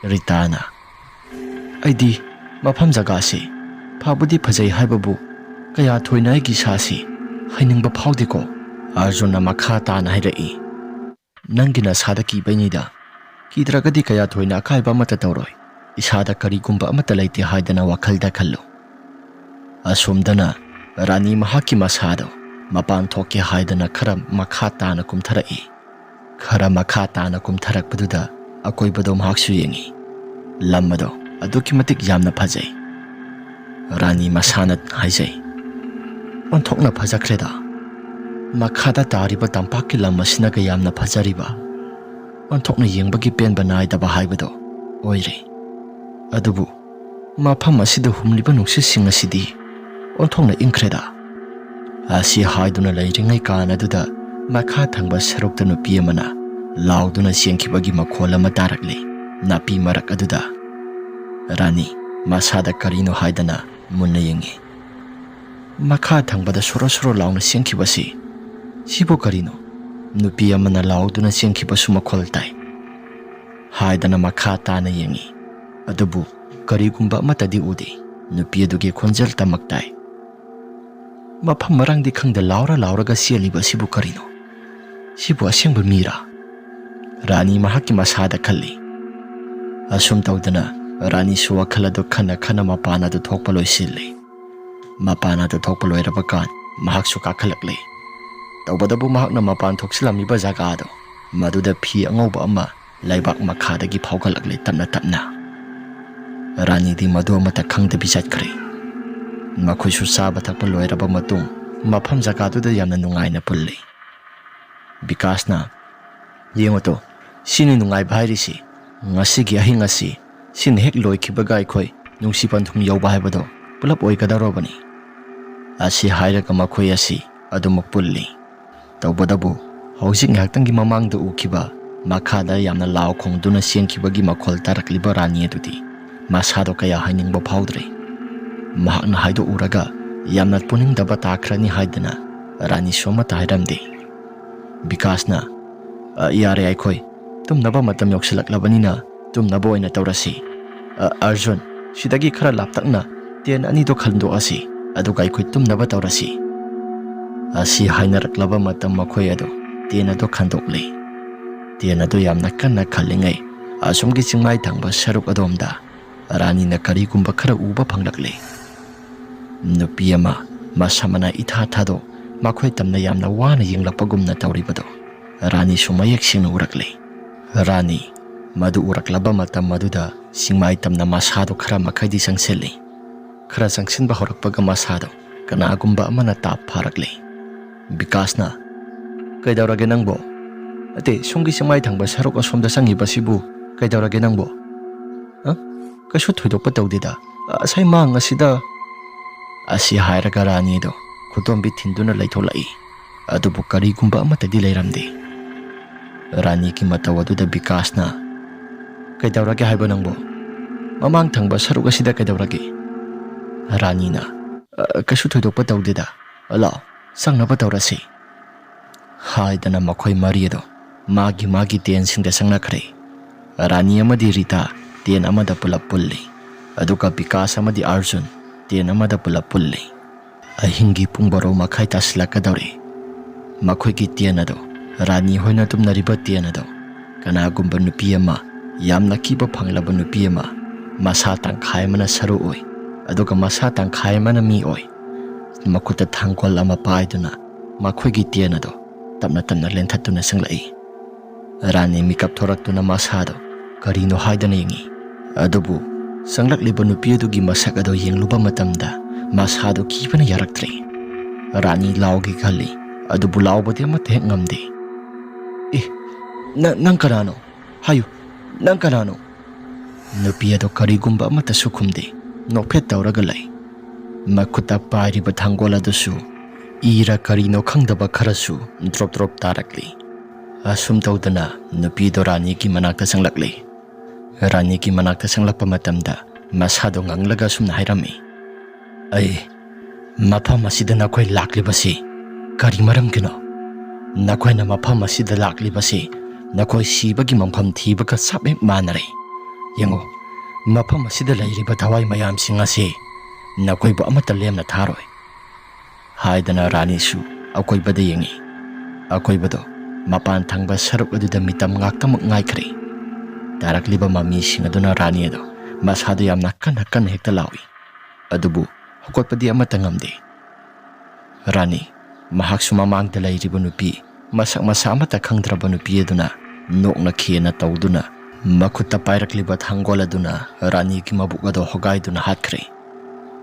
ꯔꯤꯇꯥꯅ, "ꯑꯩꯗꯤ ꯃꯐꯝ ꯖꯒꯥꯁꯤ ꯐꯕꯨꯗꯤ ꯐꯖꯩ ꯍꯥꯏꯕꯕꯨ ꯀꯌꯥ ꯊꯣꯏꯅ ꯑꯩꯒꯤ ꯏꯁꯥꯁꯤ ꯍꯩꯅꯤꯡꯕ ꯐꯥꯎꯗꯦꯀꯣ꯫ ꯑꯥꯔꯖꯨꯟꯅ ꯃꯈꯥ ꯇꯥꯅ ꯍꯥꯏꯔꯛꯏ, "ꯅꯪꯒꯤ ꯅꯁꯥꯗ ꯀꯤꯕꯩꯅꯤꯗ꯫ ꯀꯤꯗ꯭ꯔꯒꯗꯤ ꯀꯌꯥ ꯊꯣꯏꯅ ꯑꯀꯥꯏꯕ ꯑꯃꯠꯇ ꯇꯧꯔꯣꯏ꯫ ꯏꯁꯥꯗ ꯀꯔꯤꯒꯨꯝꯕ ꯑꯃꯠꯇ ꯂꯩꯇꯦ ꯍꯥꯏꯗꯅ ꯋꯥꯈꯜꯗ ꯈꯜꯂꯨ"꯫ ꯑꯁꯣꯝꯗꯅ ꯔꯥꯅꯤ ꯃꯍꯥꯛꯀꯤ ꯃꯁꯥꯗꯣ ꯃꯄꯥꯟ ꯊꯣꯛꯀꯦ ꯍꯥꯏꯗꯅ ꯈꯔ ꯃꯈꯥ ꯇꯥꯅ ꯀꯨꯝꯊꯔꯛꯏ꯫ ꯈꯔ ꯃꯈꯥ ꯇꯥꯅ ꯀꯨꯝꯊꯔꯛꯄꯗꯨꯗ ꯑꯀꯣꯏꯕꯗꯣ ꯃꯍꯥꯛꯁꯨ ꯌꯦꯡꯉꯤ꯫ ꯂꯝ ꯑꯗꯣ ꯑꯗꯨꯛꯀꯤ ꯃꯇꯤꯛ ꯌꯥꯝꯅ ꯐꯖꯩ꯫ ꯔꯥꯅꯤ ꯃꯁꯥꯅ ꯍꯥꯏꯖꯩ, "ꯑꯣꯟꯊꯣꯛꯅ ꯐꯖꯈ꯭ꯔꯦꯗ꯫ ꯃꯈꯥꯗ ꯇꯥꯔꯤꯕ ꯇꯝꯄꯥꯛꯀꯤ ꯂꯝ ꯑꯁꯤꯅꯒ ꯌꯥꯝꯅ ꯐꯖꯔꯤꯕ꯫ ꯑꯣꯟꯊꯣꯛꯅ ꯌꯦꯡꯕꯒꯤ ꯄꯦꯟꯕ ꯅꯥꯏꯗꯕ ꯍꯥꯏꯕꯗꯣ ꯑꯣꯏꯔꯦ꯫ ꯑꯗꯨꯕꯨ ꯃꯐꯝ ꯑꯁꯤꯗ ꯍꯨꯝꯂꯤꯕ ꯅꯨꯡꯁꯤꯠꯁꯤꯡ ꯑꯁꯤꯗꯤ ꯑꯣꯟꯊꯣꯛꯅ ꯏꯪꯈ꯭ꯔꯦꯗ"꯫ ꯑꯁꯤ ꯍꯥꯏꯗꯨꯅ ꯂꯩꯔꯤꯉꯩ ꯀꯥꯟ ꯑꯗꯨꯗ ꯃꯈꯥ ꯊꯪꯕ ꯁꯔꯨꯛꯇ ꯅꯨꯄꯤ ꯑꯃꯅ ꯂꯥꯎꯗꯨꯅ ꯆꯦꯟꯈꯤꯕꯒꯤ ꯃꯈꯣꯜ ꯑꯃ ꯇꯥꯔꯛꯂꯤ꯫ ꯅꯥꯄꯤ ꯃꯔꯛ ꯑꯗꯨꯗ ꯔꯥꯅꯤ ꯃꯁꯥꯗ ꯀꯔꯤꯅꯣ ꯍꯥꯏꯗꯅ ꯃꯨꯟꯅ ꯌꯦꯡꯉꯤ꯫ ꯃꯈꯥ ꯊꯪꯕꯗ ꯁꯣꯔꯣ ꯁꯣꯔꯣ ꯂꯥꯎꯅ ꯆꯦꯟꯈꯤꯕꯁꯤ, "ꯁꯤꯕꯨ ꯀꯔꯤꯅꯣ? ꯅꯨꯄꯤ ꯑꯃꯅ ꯂꯥꯎꯗꯨꯅ ꯆꯦꯟꯈꯤꯕꯁꯨ ꯃꯈꯣꯜ ꯇꯥꯏ" ꯍꯥꯏꯗꯅ ꯃꯈꯥ ꯇꯥꯅ ꯌꯦꯡꯉꯤ꯫ ꯑꯗꯨꯕꯨ ꯀꯔꯤꯒꯨꯝꯕ ꯑꯃꯠꯇꯗꯤ ꯎꯗꯦ꯫ ꯅꯨꯄꯤ ꯑꯗꯨꯒꯤ ꯈꯣꯟꯖꯦꯜꯇꯃꯛ ꯇꯥꯏ꯫ "ꯃꯐꯝ ꯃꯔꯥꯡꯗꯤ ꯈꯪꯗ ꯂꯥꯎꯔ ꯂꯥꯎꯔꯒ ꯆꯦꯜꯂꯤꯕ ꯑꯁꯤꯕꯨ ꯀꯔꯤꯅꯣ? ꯁꯤꯕꯨ ꯑꯁꯦꯡꯕ ꯃꯤꯔꯥ?" ꯔꯥꯅꯤ ꯃꯍꯥꯛꯀꯤ ꯃꯁꯥꯗ ꯈꯜꯂꯤ꯫ ꯑꯁꯨꯝ ꯇꯧꯗꯅ ꯔꯥꯅꯤꯁꯨ ꯋꯥꯈꯜ ꯑꯗꯨ ꯈꯟꯅ ꯈꯟꯅ ꯃꯄꯥꯟ ꯑꯗꯨ ꯊꯣꯛꯄ ꯂꯣꯏꯁꯤꯜꯂꯤ꯫ ꯃꯄꯥꯟ ꯑꯗꯨ ꯊꯣꯛꯄ ꯂꯣꯏꯔꯕ ꯀꯥꯟ ꯃꯍꯥꯛꯁꯨ ꯀꯥꯈꯠꯂꯛꯂꯤ꯫ ꯇꯧꯕꯗꯕꯨ ꯃꯍꯥꯛꯅ ꯃꯄꯥꯟ ꯊꯣꯛꯆꯤꯜꯂꯝꯃꯤꯕ ꯖꯒꯥꯗꯣ, ꯃꯗꯨꯗ ꯐꯤ ꯑꯉꯧꯕ ꯑꯃ ꯂꯩꯕꯥꯛ ꯃꯈꯥꯗꯒꯤ ꯐꯥꯎꯒꯠꯂꯛꯂꯦ ꯇꯞꯅ ꯇꯞꯅ꯫ ꯔꯥꯅꯤꯗꯤ ꯃꯗꯨ ꯑꯃꯠꯇ ꯈꯪꯗꯕꯤ ꯆꯠꯈ꯭ꯔꯦ꯫ ꯃꯈꯣꯏꯁꯨ ꯆꯥꯕ ꯊꯛꯄ ꯂꯣꯏꯔꯕ ꯃꯇꯨꯡ ꯃꯐꯝ ꯖꯒꯥꯗꯨꯗ ꯌꯥꯝꯅ ꯅꯨꯡꯉꯥꯏꯅ ꯄꯨꯜꯂꯤ꯫ ꯕꯤꯀꯥꯁꯅ, "ꯌꯦꯡꯉꯨ ꯇꯣ, ꯁꯤꯅꯤ ꯅꯨꯡꯉꯥꯏꯕ ꯍꯥꯏꯔꯤꯁꯤ꯫ ꯉꯁꯤꯒꯤ ꯑꯍꯤꯡ ꯑꯁꯤ ꯁꯤꯅ ꯍꯦꯛ ꯂꯣꯏꯈꯤꯕꯒ ꯑꯩꯈꯣꯏ ꯅꯨꯡꯁꯤ ꯄꯟꯊꯨꯡ ꯌꯧꯕ ꯍꯥꯏꯕꯗꯣ ꯄꯨꯂꯞ ꯑꯣꯏꯒꯗꯧꯔꯕꯅꯤ"꯫ ꯑꯁꯤ ꯍꯥꯏꯔꯒ ꯃꯈꯣꯏ ꯑꯁꯤ ꯑꯗꯨꯃꯛ ꯄꯨꯜꯂꯤ꯫ ꯇꯧꯕꯇꯕꯨ ꯍꯧꯖꯤꯛ ꯉꯥꯏꯍꯥꯛꯇꯪꯒꯤ ꯃꯃꯥꯡꯗ ꯎꯈꯤꯕ ꯃꯈꯥꯗ ꯌꯥꯝꯅ ꯂꯥꯎ ꯈꯣꯡꯗꯨꯅ ꯆꯦꯟꯈꯤꯕꯒꯤ ꯃꯈꯣꯜ ꯇꯥꯔꯛꯂꯤꯕ ꯔꯥꯅꯤ ꯑꯗꯨꯗꯤ ꯃꯁꯥꯗꯣ ꯀꯌꯥ ꯍꯥꯏꯅꯤꯡꯕ ꯐꯥꯎꯗ꯭ꯔꯦ꯫ ꯃꯍꯥꯛꯅ ꯍꯥꯏꯗꯣꯛꯎꯔꯒ ꯌꯥꯝꯅ ꯄꯨꯅꯤꯡꯗꯕ ꯇꯥꯈ꯭ꯔꯅꯤ ꯍꯥꯏꯗꯅ ꯔꯥꯅꯤꯁꯨ ꯑꯃꯠꯇ ꯍꯥꯏꯔꯝꯗꯦ꯫ ꯕꯤꯀꯥꯁꯅ, "ꯑ, ꯌꯥꯔꯦ ꯑꯩꯈꯣꯏ, ꯇꯨꯝꯅꯕ ꯃꯇꯝ ꯌꯧꯁꯤꯜꯂꯛꯂꯕꯅꯤꯅ ꯇꯨꯝꯅꯕ ꯑꯣꯏꯅ ꯇꯧꯔꯁꯤ꯫ ꯑ, ꯑꯔꯖꯨꯟ, ꯁꯤꯗꯒꯤ ꯈꯔ ꯂꯥꯞꯇꯛꯅ ꯇꯦꯟ ꯑꯅꯤꯗꯣ ꯈꯟꯗꯣꯛꯑꯁꯤ, ꯑꯗꯨꯒ ꯑꯩꯈꯣꯏ ꯇꯨꯝꯅꯕ ꯇꯧꯔꯁꯤ꯫ ꯑꯁꯤ ꯍꯥꯏꯅꯔꯛꯂꯕ ꯃꯇꯝ ꯃꯈꯣꯏ ꯑꯗꯨ ꯇꯦꯟ ꯑꯗꯨ ꯈꯟꯗꯣꯛꯂꯤ꯫ ꯇꯦꯟ ꯑꯗꯨ ꯌꯥꯝꯅ ꯀꯟꯅ ꯈꯜꯂꯤꯉꯩ, ꯑꯁꯣꯝꯒꯤ ꯆꯤꯡꯃꯥꯏ ꯊꯪꯕ ꯁꯔꯨꯛ ꯑꯗꯣꯝꯗ ꯔꯥꯅꯤꯅ ꯀꯔꯤꯒꯨꯝꯕ ꯈꯔ ꯎꯕ ꯐꯪꯂꯛꯂꯤ꯫ ꯅꯨꯄꯤ ꯑꯃ ꯃꯁꯥ ꯃꯅꯥ ꯏꯊꯥ ꯊꯥꯗꯣꯛ ꯃꯈꯣꯏ ꯇꯝꯅ ꯌꯥꯝꯅ ꯋꯥꯅ ꯌꯦꯡꯂꯛꯄꯒꯨꯝꯅ ꯇꯧꯔꯤꯕꯗꯨ ꯔꯥꯅꯤꯁꯨ ꯃꯌꯦꯛ ꯁꯦꯡꯅ ꯎꯔꯛꯂꯤ꯫ ꯔꯥꯅꯤ ꯃꯗꯨ ꯎꯔꯛꯂꯕ ꯃꯇꯝ ꯑꯗꯨꯗ ꯆꯤꯡꯃꯥꯏ ꯇꯝꯅ ꯃꯁꯥꯗꯨ ꯈꯔ ꯃꯈꯩꯗꯤ ꯆꯪꯁꯤꯜꯂꯤ꯫ ꯈꯔ ꯆꯪꯁꯤꯟꯕ ꯍꯧꯔꯛꯄꯒ ꯃꯁꯥꯗꯨ ꯀꯅꯥꯒꯨꯝꯕ ꯑꯃꯅ ꯇꯥꯞ ꯐꯥꯔꯛꯂꯤ꯫ ꯕꯤꯀꯥꯁꯅ, "ꯀꯩꯗꯧꯔꯒꯦ ꯅꯪꯕꯣ? ꯅꯠꯇꯦ, ꯁꯣꯝꯒꯤ ꯆꯤꯡꯃꯥꯏ ꯊꯪꯕ ꯁꯔꯨꯛ ꯑꯁꯣꯝꯗ ꯆꯪꯉꯤꯕꯁꯤꯕꯨ ꯀꯩꯗꯧꯔꯒꯦ ꯅꯪꯕꯣ? ꯑ? ꯀꯩꯁꯨ ꯊꯣꯏꯗꯣꯛꯄ ꯇꯧꯗꯦꯗ꯫ ꯑꯁꯥꯏ ꯃꯥꯡ ꯑꯁꯤꯗ"꯫ ꯑꯁꯤ ꯍꯥꯏꯔꯒ ꯔꯥꯅꯤꯗꯣ ꯈꯨꯗꯣꯝꯕꯤ ꯊꯤꯟꯗꯨꯅ ꯂꯩꯊꯣꯛꯂꯛꯏ꯫ ꯑꯗꯨꯕꯨ ꯀꯔꯤꯒꯨꯝꯕ ꯑꯃꯠꯇꯗꯤ ꯂꯩꯔꯝꯗꯦ꯫ ꯔꯥꯅꯤꯒꯤ ꯃꯇꯧ ꯑꯗꯨꯗ ꯕꯤꯀꯥꯁꯅ, "ꯀꯩꯗꯧꯔꯒꯦ ꯍꯥꯏꯕ ꯅꯪꯕꯨ? ꯃꯃꯥꯡ ꯊꯪꯕ ꯁꯔꯨꯛ ꯑꯁꯤꯗ ꯀꯩꯗꯧꯔꯒꯦ?" ꯔꯥꯅꯤꯅ, "ꯑ, ꯀꯩꯁꯨ ꯊꯣꯏꯗꯣꯛꯄ ꯇꯧꯗꯦꯗ꯫ ꯂꯥꯛꯑꯣ, ꯆꯪꯅꯕ ꯇꯧꯔꯁꯤ" ꯍꯥꯏꯗꯅ ꯃꯈꯣꯏ ꯃꯔꯤ ꯑꯗꯣ ꯃꯥꯒꯤ ꯃꯥꯒꯤ ꯇꯦꯟꯁꯤꯡꯗ ꯆꯪꯅꯈ꯭ꯔꯦ꯫ ꯔꯥꯅꯤ ꯑꯃꯗꯤ ꯔꯤꯇꯥ ꯇꯦꯟ ꯑꯃꯗ ꯄꯨꯂꯞ ꯄꯨꯜꯂꯤ, ꯑꯗꯨꯒ ꯕꯤꯀꯥꯁ ꯑꯃꯗꯤ ꯑꯥꯔꯖꯨꯟ ꯇꯦꯟ ꯑꯃꯗ ꯄꯨꯂꯞ ꯄꯨꯜꯂꯤ꯫ ꯑꯍꯤꯡꯒꯤ ꯄꯨꯡ ꯕꯥꯔꯣ ꯃꯈꯥꯏ ꯇꯥꯁꯤꯜꯂꯛꯀꯗꯧꯔꯦ꯫ ꯃꯈꯣꯏꯒꯤ ꯇꯦꯟ ꯑꯗꯣ, ꯔꯥꯅꯤ ꯍꯣꯏꯅ ꯇꯨꯝꯅꯔꯤꯕ ꯇꯦꯟ ꯑꯗꯣ, ꯀꯅꯥꯒꯨꯝꯕ ꯅꯨꯄꯤ ꯑꯃ, ꯌꯥꯝꯅ ꯀꯤꯕ ꯐꯪꯂꯕ ꯅꯨꯄꯤ ꯑꯃ, ꯃꯁꯥ ꯇꯪꯈꯥꯏ ꯑꯃꯅ ꯁꯔꯨ ꯑꯣꯏ, ꯑꯗꯨꯒ ꯃꯁꯥ ꯇꯪꯈꯥꯏ ꯑꯃꯅ ꯃꯤ ꯑꯣꯏ, ꯃꯈꯨꯠꯇ ꯊꯥꯡꯒꯣꯜ ꯑꯃ ꯄꯥꯏꯗꯨꯅ ꯃꯈꯣꯏꯒꯤ ꯇꯦꯟ ꯑꯗꯣ ꯇꯞꯅ ꯇꯞꯅ ꯂꯦꯟꯊꯠꯇꯨꯅ ꯆꯪꯂꯛꯏ꯫ ꯔꯥꯅꯤ ꯃꯤꯀꯞ ꯊꯣꯔꯛꯇꯨꯅ ꯃꯁꯥꯗꯣ ꯀꯔꯤꯅꯣ ꯍꯥꯏꯗꯅ ꯌꯦꯡꯉꯤ꯫ ꯑꯗꯨꯕꯨ ꯆꯪꯂꯛꯂꯤꯕ ꯅꯨꯄꯤ ꯑꯗꯨꯒꯤ ꯃꯁꯛ ꯑꯗꯨ ꯌꯦꯡꯂꯨꯕ ꯃꯇꯝꯗ ꯃꯁꯥꯗꯨ ꯀꯤꯕꯅ ꯌꯥꯔꯛꯇ꯭ꯔꯦ꯫ ꯔꯥꯅꯤ ꯂꯥꯎꯒꯦ ꯈꯜꯂꯤ, ꯑꯗꯨꯕꯨ ꯂꯥꯎꯕꯗꯤ ꯑꯃꯠꯇ ꯍꯦꯛ ꯉꯝꯗꯦ꯫ "ꯑꯦ, ꯅ-, ꯅꯪ ꯀꯅꯥꯅꯣ? ꯍꯥꯏꯌꯨ, ꯅꯪ ꯀꯅꯥꯅꯣ?" ꯅꯨꯄꯤ ꯑꯗꯨ ꯀꯔꯤꯒꯨꯝꯕ ꯑꯃꯠꯇꯁꯨ ꯈꯨꯝꯗꯦ, ꯅꯣꯛꯐꯦꯠ ꯇꯧꯔꯒ ꯂꯩ꯫ ꯃꯈꯨꯠꯇ ꯄꯥꯏꯔꯤꯕ ꯊꯥꯡꯒꯣꯜ ꯑꯗꯨꯁꯨ ꯏꯔ ꯀꯔꯤꯅꯣ ꯈꯪꯗꯕ ꯈꯔꯁꯨ ꯗ꯭ꯔꯣꯞ ꯗ꯭ꯔꯣꯞ ꯇꯥꯔꯛꯂꯤ꯫ ꯑꯁꯨꯝ ꯇꯧꯗꯅ ꯅꯨꯄꯤꯗꯣ ꯔꯥꯅꯤꯒꯤ ꯃꯅꯥꯛꯇ ꯆꯪꯂꯛꯂꯤ꯫ ꯔꯥꯅꯤꯒꯤ ꯃꯅꯥꯛꯇ ꯆꯪꯂꯛꯄ ꯃꯇꯝꯗ ꯃꯁꯥꯗꯣ ꯉꯪꯂꯒ ꯑꯁꯨꯝꯅ ꯍꯥꯏꯔꯝꯃꯤ, "ꯑꯩ ꯃꯐꯝ ꯑꯁꯤꯗ ꯅꯈꯣꯏ ꯂꯥꯛꯂꯤꯕꯁꯤ ꯀꯔꯤ ꯃꯔꯝꯒꯤꯅꯣ? ꯅꯈꯣꯏꯅ ꯃꯐꯝ ꯑꯁꯤꯗ ꯂꯥꯛꯂꯤꯕꯁꯤ ꯅꯈꯣꯏ ꯁꯤꯕꯒꯤ ꯃꯐꯝ ꯊꯤꯕꯒ ꯆꯞ ꯍꯦꯛ ꯃꯥꯟꯅꯔꯦ꯫ ꯌꯦꯡꯉꯨ, "ꯃꯐꯝ ꯑꯁꯤꯗ ꯂꯩꯔꯤꯕ ꯊꯋꯥꯏ ꯃꯌꯥꯝꯁꯤꯡ ꯑꯁꯤ ꯅꯈꯣꯏꯕꯨ ꯑꯃꯠꯇ ꯂꯦꯝꯅ ꯊꯥꯔꯣꯏ" ꯍꯥꯏꯗꯅ ꯔꯥꯅꯤꯁꯨ ꯑꯀꯣꯏꯕꯗ ꯌꯦꯡꯉꯤ꯫ ꯑꯀꯣꯏꯕꯗꯣ ꯃꯄꯥꯟ ꯊꯪꯕ ꯁꯔꯨꯛ ꯑꯗꯨꯗ ꯃꯤꯇꯝ ꯉꯥꯛꯇꯃꯛ ꯉꯥꯏꯈ꯭ꯔꯦ꯫ ꯇꯥꯔꯛꯂꯤꯕ ꯃꯃꯤꯁꯤꯡ ꯑꯗꯨꯅ ꯔꯥꯅꯤ ꯑꯗꯣ ꯃꯁꯥꯗꯣ ꯌꯥꯝꯅ ꯀꯟꯅ ꯀꯟꯅ ꯍꯦꯛꯇ ꯂꯥꯎꯏ꯫ ꯑꯗꯨꯕꯨ ꯍꯧꯒꯠꯄꯗꯤ ꯑꯃꯠꯇ ꯉꯝꯗꯦ꯫ ꯔꯥꯅꯤ, ꯃꯍꯥꯛꯁꯨ ꯃꯃꯥꯡꯗ ꯂꯩꯔꯤꯕ ꯅꯨꯄꯤ, ꯃꯁꯛ ꯃꯁꯥ ꯑꯃꯠꯇ ꯈꯪꯗ꯭ꯔꯕ ꯅꯨꯄꯤ ꯑꯗꯨꯅ ꯅꯣꯛꯅ ꯈꯦꯅ ꯇꯧꯗꯨꯅ ꯃꯈꯨꯠꯇ ꯄꯥꯏꯔꯛꯂꯤꯕ ꯊꯥꯡꯒꯣꯜ ꯑꯗꯨꯅ ꯔꯥꯅꯤꯒꯤ ꯃꯕꯨꯛ ꯑꯗꯨ ꯍꯣꯒꯥꯏꯗꯨꯅ ꯍꯥꯠꯈ꯭ꯔꯦ꯫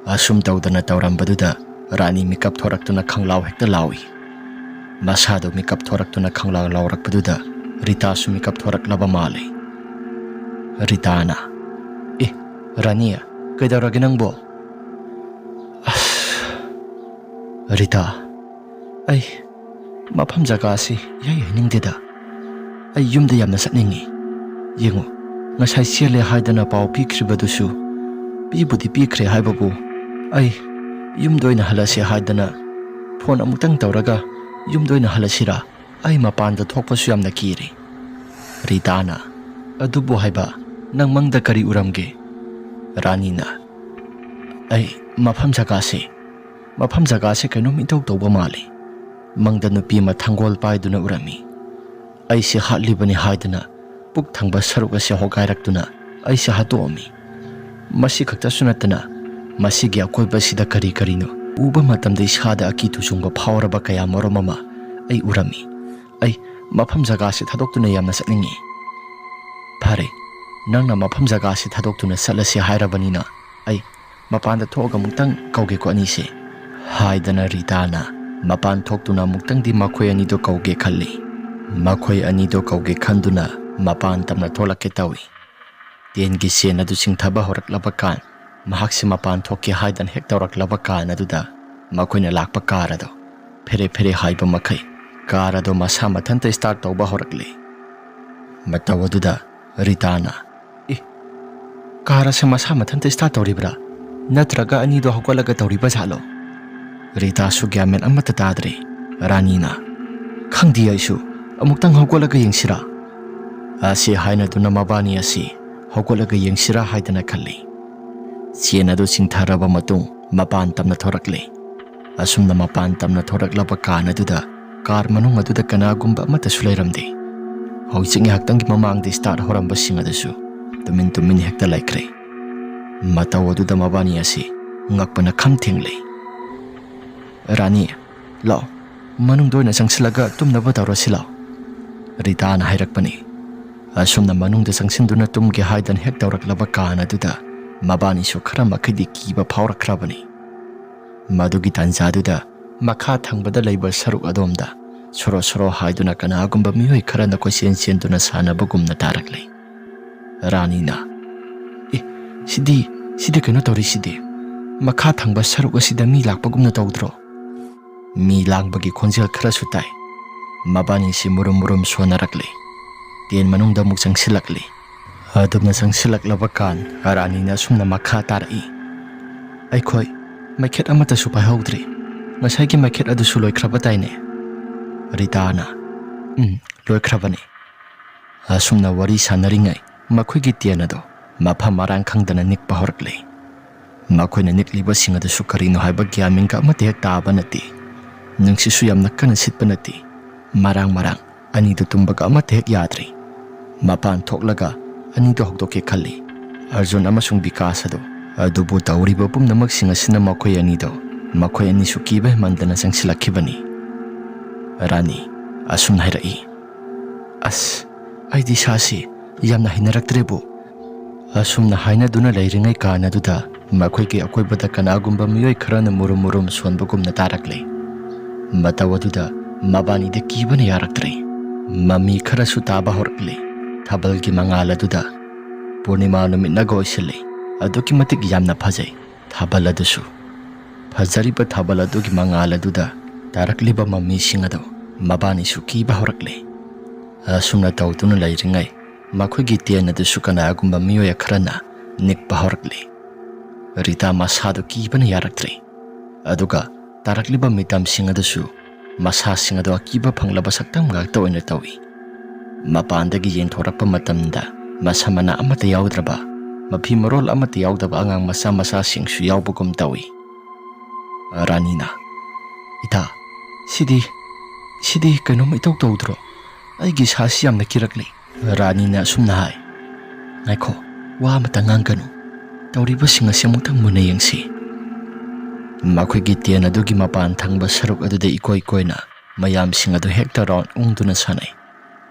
ꯑꯁꯨꯝ ꯇꯧꯗꯅ ꯇꯧꯔꯝꯕꯗꯨꯗ ꯔꯥꯅꯤ ꯃꯤꯀꯞ ꯊꯣꯔꯛꯇꯨꯅ ꯈꯪꯂꯥꯎ ꯍꯦꯛꯇ ꯂꯥꯎꯏ꯫ ꯃꯁꯥꯗꯨ ꯃꯤꯀꯞ ꯊꯣꯔꯛꯇꯨꯅ ꯈꯪꯂꯥꯎ ꯂꯥꯎꯔꯛꯄꯗꯨꯗ ꯔꯤꯇꯥꯁꯨ ꯃꯤꯀꯞ ꯊꯣꯔꯛꯂꯕ ꯃꯥꯜꯂꯦ꯫ ꯔꯤꯇꯥꯅ, "ꯑꯦ, ꯔꯥꯅꯤ, ꯀꯩꯗꯧꯔꯒꯦ ꯅꯪꯕꯣ?" ꯑꯁ, ꯔꯤꯇꯥ, ꯑꯩ ꯃꯐꯝ ꯖꯒꯥꯁꯤ ꯏꯍꯩ ꯍꯩꯅꯤꯡꯗꯦꯗ꯫ ꯑꯩ ꯌꯨꯝꯗ ꯌꯥꯝꯅ ꯆꯠꯅꯤꯡꯉꯤ꯫ ꯌꯦꯡꯉꯨ, ꯉꯁꯥꯏ ꯆꯦꯜꯂꯦ ꯍꯥꯏꯗꯅ ꯄꯥꯎ ꯄꯤꯈ꯭ꯔꯤꯕꯗꯨꯁꯨ ꯄꯤꯕꯨꯗꯤ ꯄꯤꯈ꯭ꯔꯦ ꯍꯥꯏꯕꯕꯨ, ꯑꯩ ꯌꯨꯝꯗ ꯑꯣꯏꯅ ꯍꯜꯂꯁꯤ ꯍꯥꯏꯗꯅ ꯐꯣꯟ ꯑꯃꯨꯛꯇꯪ ꯇꯧꯔꯒ ꯌꯨꯝꯗ ꯑꯣꯏꯅ ꯍꯜꯂꯁꯤꯔꯥ? ꯑꯩ ꯃꯄꯥꯟꯗ ꯊꯣꯛꯄꯁꯨ ꯌꯥꯝꯅ ꯀꯤꯔꯦ꯫ ꯔꯤꯇꯥꯅ, "ꯑꯗꯨꯕꯨ ꯍꯥꯏꯕ, ꯅꯪ ꯃꯪꯗ ꯀꯔꯤ ꯎꯔꯝꯒꯦ?" ꯔꯥꯅꯤꯅ, "ꯑꯩ ꯃꯐꯝ ꯖꯒꯥꯁꯦ, ꯃꯐꯝ ꯖꯒꯥꯁꯦ ꯀꯩꯅꯣꯝ ꯏꯇꯧ ꯇꯧꯕ ꯃꯥꯜꯂꯤ꯫ ꯃꯪꯗ ꯅꯨꯄꯤ ꯑꯃ ꯊꯥꯡꯒꯣꯜ ꯄꯥꯏꯗꯨꯅ ꯎꯔꯝꯃꯤ꯫ ꯑꯩꯁꯦ ꯍꯥꯠꯂꯤꯕꯅꯤ ꯍꯥꯏꯗꯨꯅ ꯄꯨꯛ ꯊꯪꯕ ꯁꯔꯨꯛ ꯑꯁꯦ ꯍꯣꯒꯥꯏꯔꯛꯇꯨꯅ ꯑꯩꯁꯦ ꯍꯥꯠꯇꯣꯛꯑꯝꯃꯤ꯫ ꯃꯁꯤ ꯈꯛꯇꯁꯨ ꯅꯠꯇꯅ ꯃꯁꯤꯒꯤ ꯑꯀꯣꯏꯕꯁꯤꯗ ꯀꯔꯤ ꯀꯔꯤꯅꯣ ꯎꯕ ꯃꯇꯝꯗ ꯏꯁꯥꯗ ꯑꯀꯤ ꯇꯨꯖꯨꯡꯕ ꯐꯥꯎꯔꯕ ꯀꯌꯥ ꯃꯔꯨꯝ ꯑꯃ ꯑꯩ ꯎꯔꯝꯃꯤ꯫ ꯑꯩ ꯃꯐꯝ ꯖꯒꯥꯁꯤ ꯊꯥꯗꯣꯛꯇꯨꯅ ꯌꯥꯝꯅ ꯆꯠꯅꯤꯡꯉꯤ꯫" "ꯐꯔꯦ, ꯅꯪꯅ ꯃꯐꯝ ꯖꯒꯥꯁꯤ ꯊꯥꯗꯣꯛꯇꯨꯅ ꯆꯠꯂꯁꯤ ꯍꯥꯏꯔꯕꯅꯤꯅ ꯑꯩ ꯃꯄꯥꯟꯗ ꯊꯣꯛꯑꯒ ꯑꯃꯨꯛꯇꯪ ꯀꯧꯒꯦꯀꯣ ꯑꯅꯤꯁꯦ" ꯍꯥꯏꯗꯅ ꯔꯤꯇꯥꯅ ꯃꯄꯥꯟ ꯊꯣꯛꯇꯨꯅ ꯑꯃꯨꯛꯇꯪꯗꯤ ꯃꯈꯣꯏ ꯑꯅꯤꯗꯣ ꯀꯧꯒꯦ ꯈꯜꯂꯤ꯫ ꯃꯈꯣꯏ ꯑꯅꯤꯗꯣ ꯀꯧꯒꯦ ꯈꯟꯗꯨꯅ ꯃꯄꯥꯟ ꯇꯝꯅ ꯊꯣꯛꯂꯛꯀꯦ ꯇꯧꯏ꯫ ꯇꯦꯟꯒꯤ ꯆꯦꯟ ꯑꯗꯨ ꯆꯤꯡꯊꯕ ꯍꯧꯔꯛꯂꯕ ꯀꯥꯟ, ꯃꯍꯥꯛꯁꯤ ꯃꯄꯥꯟ ꯊꯣꯛꯀꯦ ꯍꯥꯏꯗꯅ ꯍꯦꯛ ꯇꯧꯔꯛꯂꯕ ꯀꯥꯟ ꯑꯗꯨꯗ ꯃꯈꯣꯏꯅ ꯂꯥꯛꯄ ꯀꯥꯔ ꯑꯗꯣ ꯐꯦꯔꯦ ꯐꯦꯔꯦ ꯍꯥꯏꯕ ꯃꯈꯩ ꯀꯥꯔ ꯑꯗꯣ ꯃꯁꯥ ꯃꯊꯟꯇ ꯁ꯭ꯇꯥꯔꯠ ꯇꯧꯕ ꯍꯧꯔꯛꯂꯦ꯫ ꯃꯇꯧ ꯑꯗꯨꯗ ꯔꯤꯇꯥꯅ, "ꯑꯦ, ꯀꯥꯔ ꯑꯁꯦ ꯃꯁꯥ ꯃꯊꯟꯇ ꯁ꯭ꯇꯥꯔꯠ ꯇꯧꯔꯤꯕ꯭ꯔꯥ? ꯅꯠꯇ꯭ꯔꯒ ꯑꯅꯤꯗꯣ ꯍꯧꯒꯠꯂꯒ ꯇꯧꯔꯤꯕ ꯖꯥꯠꯂꯣ?" ꯔꯤꯇꯥꯁꯨ ꯒ꯭ꯌꯥꯟ ꯃꯦꯟ ꯑꯃꯠꯇ ꯇꯥꯗ꯭ꯔꯦ꯫ ꯔꯥꯅꯤꯅ, "ꯈꯪꯗꯦ ꯑꯩꯁꯨ, ꯑꯃꯨꯛꯇꯪ ꯍꯧꯒꯠꯂꯒ ꯌꯦꯡꯁꯤꯔꯥ?" ꯑꯁꯤ ꯍꯥꯏꯅꯗꯨꯅ ꯃꯕꯥꯅꯤ ꯑꯁꯤ ꯍꯧꯒꯠꯂꯒ ꯌꯦꯡꯁꯤꯔꯥ ꯍꯥꯏꯗꯅ ꯈꯜꯂꯤ꯫ ꯆꯦꯟ ꯑꯗꯨ ꯆꯤꯡꯊꯔꯕ ꯃꯇꯨꯡ ꯃꯄꯥꯟ ꯇꯝꯅ ꯊꯣꯔꯛꯂꯦ꯫ ꯑꯁꯨꯝꯅ ꯃꯄꯥꯟ ꯇꯝꯅ ꯊꯣꯔꯛꯂꯕ ꯀꯥꯟ ꯑꯗꯨꯗ ꯀꯥꯔ ꯃꯅꯨꯡ ꯑꯗꯨꯗ ꯀꯅꯥꯒꯨꯝꯕ ꯑꯃꯠꯇꯁꯨ ꯂꯩꯔꯝꯗꯦ꯫ ꯍꯧꯖꯤꯛ ꯉꯥꯏꯍꯥꯛꯇꯪꯒꯤ ꯃꯃꯥꯡꯗ ꯁ꯭ꯇꯥꯔꯠ ꯍꯧꯔꯝꯕꯁꯤꯡ ꯑꯗꯨꯁꯨ ꯇꯨꯃꯤꯟ ꯇꯨꯃꯤꯟ ꯍꯦꯛꯇ ꯂꯩꯈ꯭ꯔꯦ꯫ ꯃꯇꯧ ꯑꯗꯨꯗ ꯃꯕꯥꯅꯤ ꯑꯁꯤ ꯉꯛꯄꯅ ꯈꯝ ꯊꯦꯡꯂꯦ꯫ "ꯔꯥꯅꯤ, ꯂꯥꯛꯑꯣ, ꯃꯅꯨꯡꯗ ꯑꯣꯏꯅ ꯆꯪꯁꯤꯜꯂꯒ ꯇꯨꯝꯅꯕ ꯇꯧꯔꯁꯤ ꯂꯥꯛꯑꯣ," ꯔꯤꯇꯥꯅ ꯍꯥꯏꯔꯛꯄꯅꯤ꯫ ꯑꯁꯨꯝꯅ ꯃꯅꯨꯡꯗ ꯆꯪꯁꯤꯟꯗꯨꯅ ꯇꯨꯝꯒꯦ ꯍꯥꯏꯗꯅ ꯍꯦꯛ ꯇꯧꯔꯛꯂꯕ ꯀꯥꯟ ꯑꯗꯨꯗ ꯃꯕꯥꯅꯤꯁꯨ ꯈꯔ ꯃꯈꯩꯗꯤ ꯀꯤꯕ ꯐꯥꯎꯔꯛꯈ꯭ꯔꯕꯅꯤ꯫ ꯃꯗꯨꯒꯤ ꯇꯥꯟꯖꯥꯗꯨꯗ ꯃꯈꯥ ꯊꯪꯕꯗ ꯂꯩꯕ ꯁꯔꯨꯛ ꯑꯗꯣꯝꯗ ꯁꯣꯔꯣ ꯁꯣꯔꯣ ꯍꯥꯏꯗꯨꯅ ꯀꯅꯥꯒꯨꯝꯕ ꯃꯤꯑꯣꯏ ꯈꯔꯅ ꯀꯣꯏꯆꯦꯟ ꯆꯦꯟꯗꯨꯅ ꯁꯥꯟꯅꯕꯒꯨꯝꯅ ꯇꯥꯔꯛꯂꯦ꯫ ꯔꯥꯅꯤꯅ, "ꯑꯦ, ꯁꯤꯗꯤ, ꯁꯤꯗꯤ ꯀꯩꯅꯣ ꯇꯧꯔꯤꯁꯤꯗꯤ? ꯃꯈꯥ ꯊꯪꯕ ꯁꯔꯨꯛ ꯑꯁꯤꯗ ꯃꯤ ꯂꯥꯛꯄꯒꯨꯝꯅ ꯇꯧꯗ꯭ꯔꯣ?" ꯃꯤ ꯂꯥꯡꯕꯒꯤ ꯈꯣꯟꯖꯦꯜ ꯈꯔꯁꯨ ꯇꯥꯏ꯫ ꯃꯕꯥꯅꯤꯁꯤ ꯃꯨꯔꯨꯝ ꯃꯨꯔꯨꯝ ꯁꯣꯟꯅꯔꯛꯂꯤ꯫ ꯇꯦꯟ ꯃꯅꯨꯡꯗ ꯑꯃꯨꯛ ꯆꯪꯁꯤꯜꯂꯛꯂꯤ꯫ ꯑꯗꯨꯝꯅ ꯆꯪꯁꯤꯜꯂꯛꯂꯕ ꯀꯥꯟ ꯔꯥꯅꯤꯅ ꯑꯁꯨꯝꯅ ꯃꯈꯥ ꯇꯥꯔꯛꯏ, "ꯑꯩꯈꯣꯏ ꯃꯩꯈꯦꯠ ꯑꯃꯠꯇꯁꯨ ꯄꯥꯏꯍꯧꯗ꯭ꯔꯤ꯫ ꯉꯁꯥꯏꯒꯤ ꯃꯩꯈꯦꯠ ꯑꯗꯨꯁꯨ ꯂꯣꯏꯈ꯭ꯔꯕ ꯇꯥꯏꯅꯦ?" ꯔꯤꯇꯥꯅ, "ꯎꯝ, ꯂꯣꯏꯈ꯭ꯔꯕꯅꯤ꯫" ꯑꯁꯨꯝꯅ ꯋꯥꯔꯤ ꯁꯥꯟꯅꯔꯤꯉꯩ ꯃꯈꯣꯏꯒꯤ ꯇꯦꯟ ꯑꯗꯨ ꯃꯐꯝ ꯃꯔꯥꯡ ꯈꯪꯗꯅ ꯅꯤꯛꯄ ꯍꯧꯔꯛꯂꯦ꯫ ꯃꯈꯣꯏꯅ ꯅꯤꯛꯂꯤꯕꯁꯤꯡ ꯑꯗꯨꯁꯨ ꯀꯔꯤꯅꯣ ꯍꯥꯏꯕ ꯒ꯭ꯌꯥꯟ ꯃꯦꯟꯒ ꯑꯃꯠꯇ ꯍꯦꯛ ꯇꯥꯕ ꯅꯠꯇꯦ꯫ ꯅꯨꯡꯁꯤꯠꯁꯨ ꯌꯥꯝꯅ ꯀꯟꯅ ꯁꯤꯠꯄ ꯅꯠꯇꯦ꯫ ꯃꯔꯥꯡ ꯃꯔꯥꯡ ꯑꯅꯤꯗꯨ ꯇꯨꯝꯕꯒ ꯑꯃꯠꯇ ꯍꯦꯛ ꯌꯥꯗ꯭ꯔꯦ꯫ ꯃꯄꯥꯟ ꯊꯣꯛꯂꯒ ꯑꯅꯤꯗꯨ ꯍꯧꯗꯣꯛꯀꯦ ꯈꯜꯂꯤ꯫ ꯑꯔꯖꯨꯟ ꯑꯃꯁꯨꯡ ꯕꯤꯀꯥꯁ ꯑꯗꯨ꯫ ꯑꯗꯨꯕꯨ ꯇꯧꯔꯤꯕ ꯄꯨꯝꯅꯃꯛꯁꯤꯡ ꯑꯁꯤꯅ ꯃꯈꯣꯏ ꯑꯅꯤꯗꯨ, ꯃꯈꯣꯏ ꯑꯅꯤꯁꯨ ꯀꯤꯕ ꯍꯦꯟꯃꯟꯗꯅ ꯆꯪꯁꯤꯜꯂꯛꯈꯤꯕꯅꯤ꯫ ꯔꯥꯅꯤ ꯑꯁꯨꯝꯅ ꯍꯥꯏꯔꯛꯏ, "ꯑꯁ, ꯑꯩꯗꯤ ꯏꯁꯥꯁꯤ ꯌꯥꯝꯅ ꯍꯩꯅꯔꯛꯇ꯭ꯔꯦꯕꯨ꯫" ꯑꯁꯨꯝꯅ ꯍꯥꯏꯅꯗꯨꯅ ꯂꯩꯔꯤꯉꯩ ꯀꯥꯟ ꯑꯗꯨꯗ ꯃꯈꯣꯏꯒꯤ ꯑꯀꯣꯏꯕꯗ ꯀꯅꯥꯒꯨꯝꯕ ꯃꯤꯑꯣꯏ ꯈꯔꯅ ꯃꯨꯔꯨꯝ ꯃꯨꯔꯨꯝ ꯁꯣꯟꯕꯒꯨꯝꯅ ꯇꯥꯔꯛꯂꯦ꯫ ꯃꯇꯧ ꯑꯗꯨꯗ ꯃꯕꯥꯅꯤꯗ ꯀꯤꯕꯅ ꯌꯥꯔꯛꯇ꯭ꯔꯦ꯫ ꯃꯃꯤ ꯈꯔꯁꯨ ꯇꯥꯕ ꯍꯧꯔꯛꯂꯦ꯫ ꯊꯥꯕꯜꯒꯤ ꯃꯉꯥꯜ ꯑꯗꯨꯗ ꯄꯨꯔꯅꯤꯃꯥ ꯅꯨꯃꯤꯠꯅꯒ ꯑꯣꯏꯁꯤꯜꯂꯦ꯫ ꯑꯗꯨꯛꯀꯤ ꯃꯇꯤꯛ ꯌꯥꯝꯅ ꯐꯖꯩ ꯊꯥꯕꯜ ꯑꯗꯨꯁꯨ꯫ ꯐꯖꯔꯤꯕ ꯊꯥꯕꯜ ꯑꯗꯨꯒꯤ ꯃꯉꯥꯜ ꯑꯗꯨꯗ ꯇꯥꯔꯛꯂꯤꯕ ꯃꯃꯤꯁꯤꯡ ꯑꯗꯨ ꯃꯕꯥꯅꯤꯁꯨ ꯀꯤꯕ ꯍꯧꯔꯛꯂꯦ꯫ ꯑꯁꯨꯝꯅ ꯇꯧꯗꯨꯅ ꯂꯩꯔꯤꯉꯩ ꯃꯈꯣꯏꯒꯤ ꯇꯦꯟ ꯑꯗꯨꯁꯨ ꯀꯅꯥꯒꯨꯝꯕ ꯃꯤꯑꯣꯏ ꯈꯔꯅ ꯅꯤꯛꯄ ꯍꯧꯔꯛꯂꯦ꯫ ꯔꯤꯇꯥ ꯃꯁꯥꯗꯨ ꯀꯤꯕꯅ ꯌꯥꯔꯛꯇ꯭ꯔꯦ꯫ ꯑꯗꯨꯒ ꯇꯥꯔꯛꯂꯤꯕ ꯃꯤꯇꯝꯁꯤꯡ ꯑꯗꯨꯁꯨ ꯃꯁꯥꯁꯤꯡ ꯑꯗꯨ ꯑꯀꯤꯕ ꯐꯪꯂꯕ ꯁꯛꯇꯝ ꯉꯥꯛꯇ ꯑꯣꯏꯅ ꯇꯧꯏ꯫ ꯃꯄꯥꯟꯗꯒꯤ ꯌꯦꯡꯊꯣꯔꯛꯄ ꯃꯇꯝꯗ ꯃꯁꯝ ꯃꯅꯥ ꯑꯃꯠꯇ ꯌꯥꯎꯗ꯭ꯔꯕ, ꯃꯐꯤ ꯃꯔꯣꯜ ꯑꯃꯠꯇ ꯌꯥꯎꯗꯕ ꯑꯉꯥꯡ ꯃꯆꯥ ꯃꯆꯥꯁꯤꯡꯁꯨ ꯌꯥꯎꯕꯒꯨꯝ ꯇꯧꯏ꯫ ꯔꯥꯅꯤꯅ, "ꯏꯇꯥ, ꯁꯤꯗꯤ, ꯁꯤꯗꯤ ꯀꯩꯅꯣꯝ ꯏꯇꯧ ꯇꯧꯗ꯭ꯔꯣ? ꯑꯩꯒꯤ ꯏꯁꯥꯁꯤ ꯌꯥꯝꯅ ꯀꯤꯔꯛꯂꯤ꯫" ꯔꯥꯅꯤꯅ ꯑꯁꯨꯝꯅ ꯍꯥꯏ, "ꯉꯥꯏꯈꯣ, ꯋꯥ ꯑꯃꯇ ꯉꯥꯡꯒꯅꯨ꯫ ꯇꯧꯔꯤꯕꯁꯤꯡ ꯑꯁꯤ ꯑꯃꯨꯛꯇꯪ ꯃꯨꯟꯅ ꯌꯦꯡꯁꯤ꯫" ꯃꯈꯣꯏꯒꯤ ꯇꯦꯟ ꯑꯗꯨꯒꯤ ꯃꯄꯥꯟ ꯊꯪꯕ ꯁꯔꯨꯛ ꯑꯗꯨꯗ ꯏꯀꯣꯏ ꯀꯣꯏꯅ ꯃꯌꯥꯝꯁꯤꯡ ꯑꯗꯨ ꯍꯦꯛꯇ ꯔꯥꯎꯟ ꯎꯪꯗꯨꯅ ꯁꯥꯟꯅꯩ꯫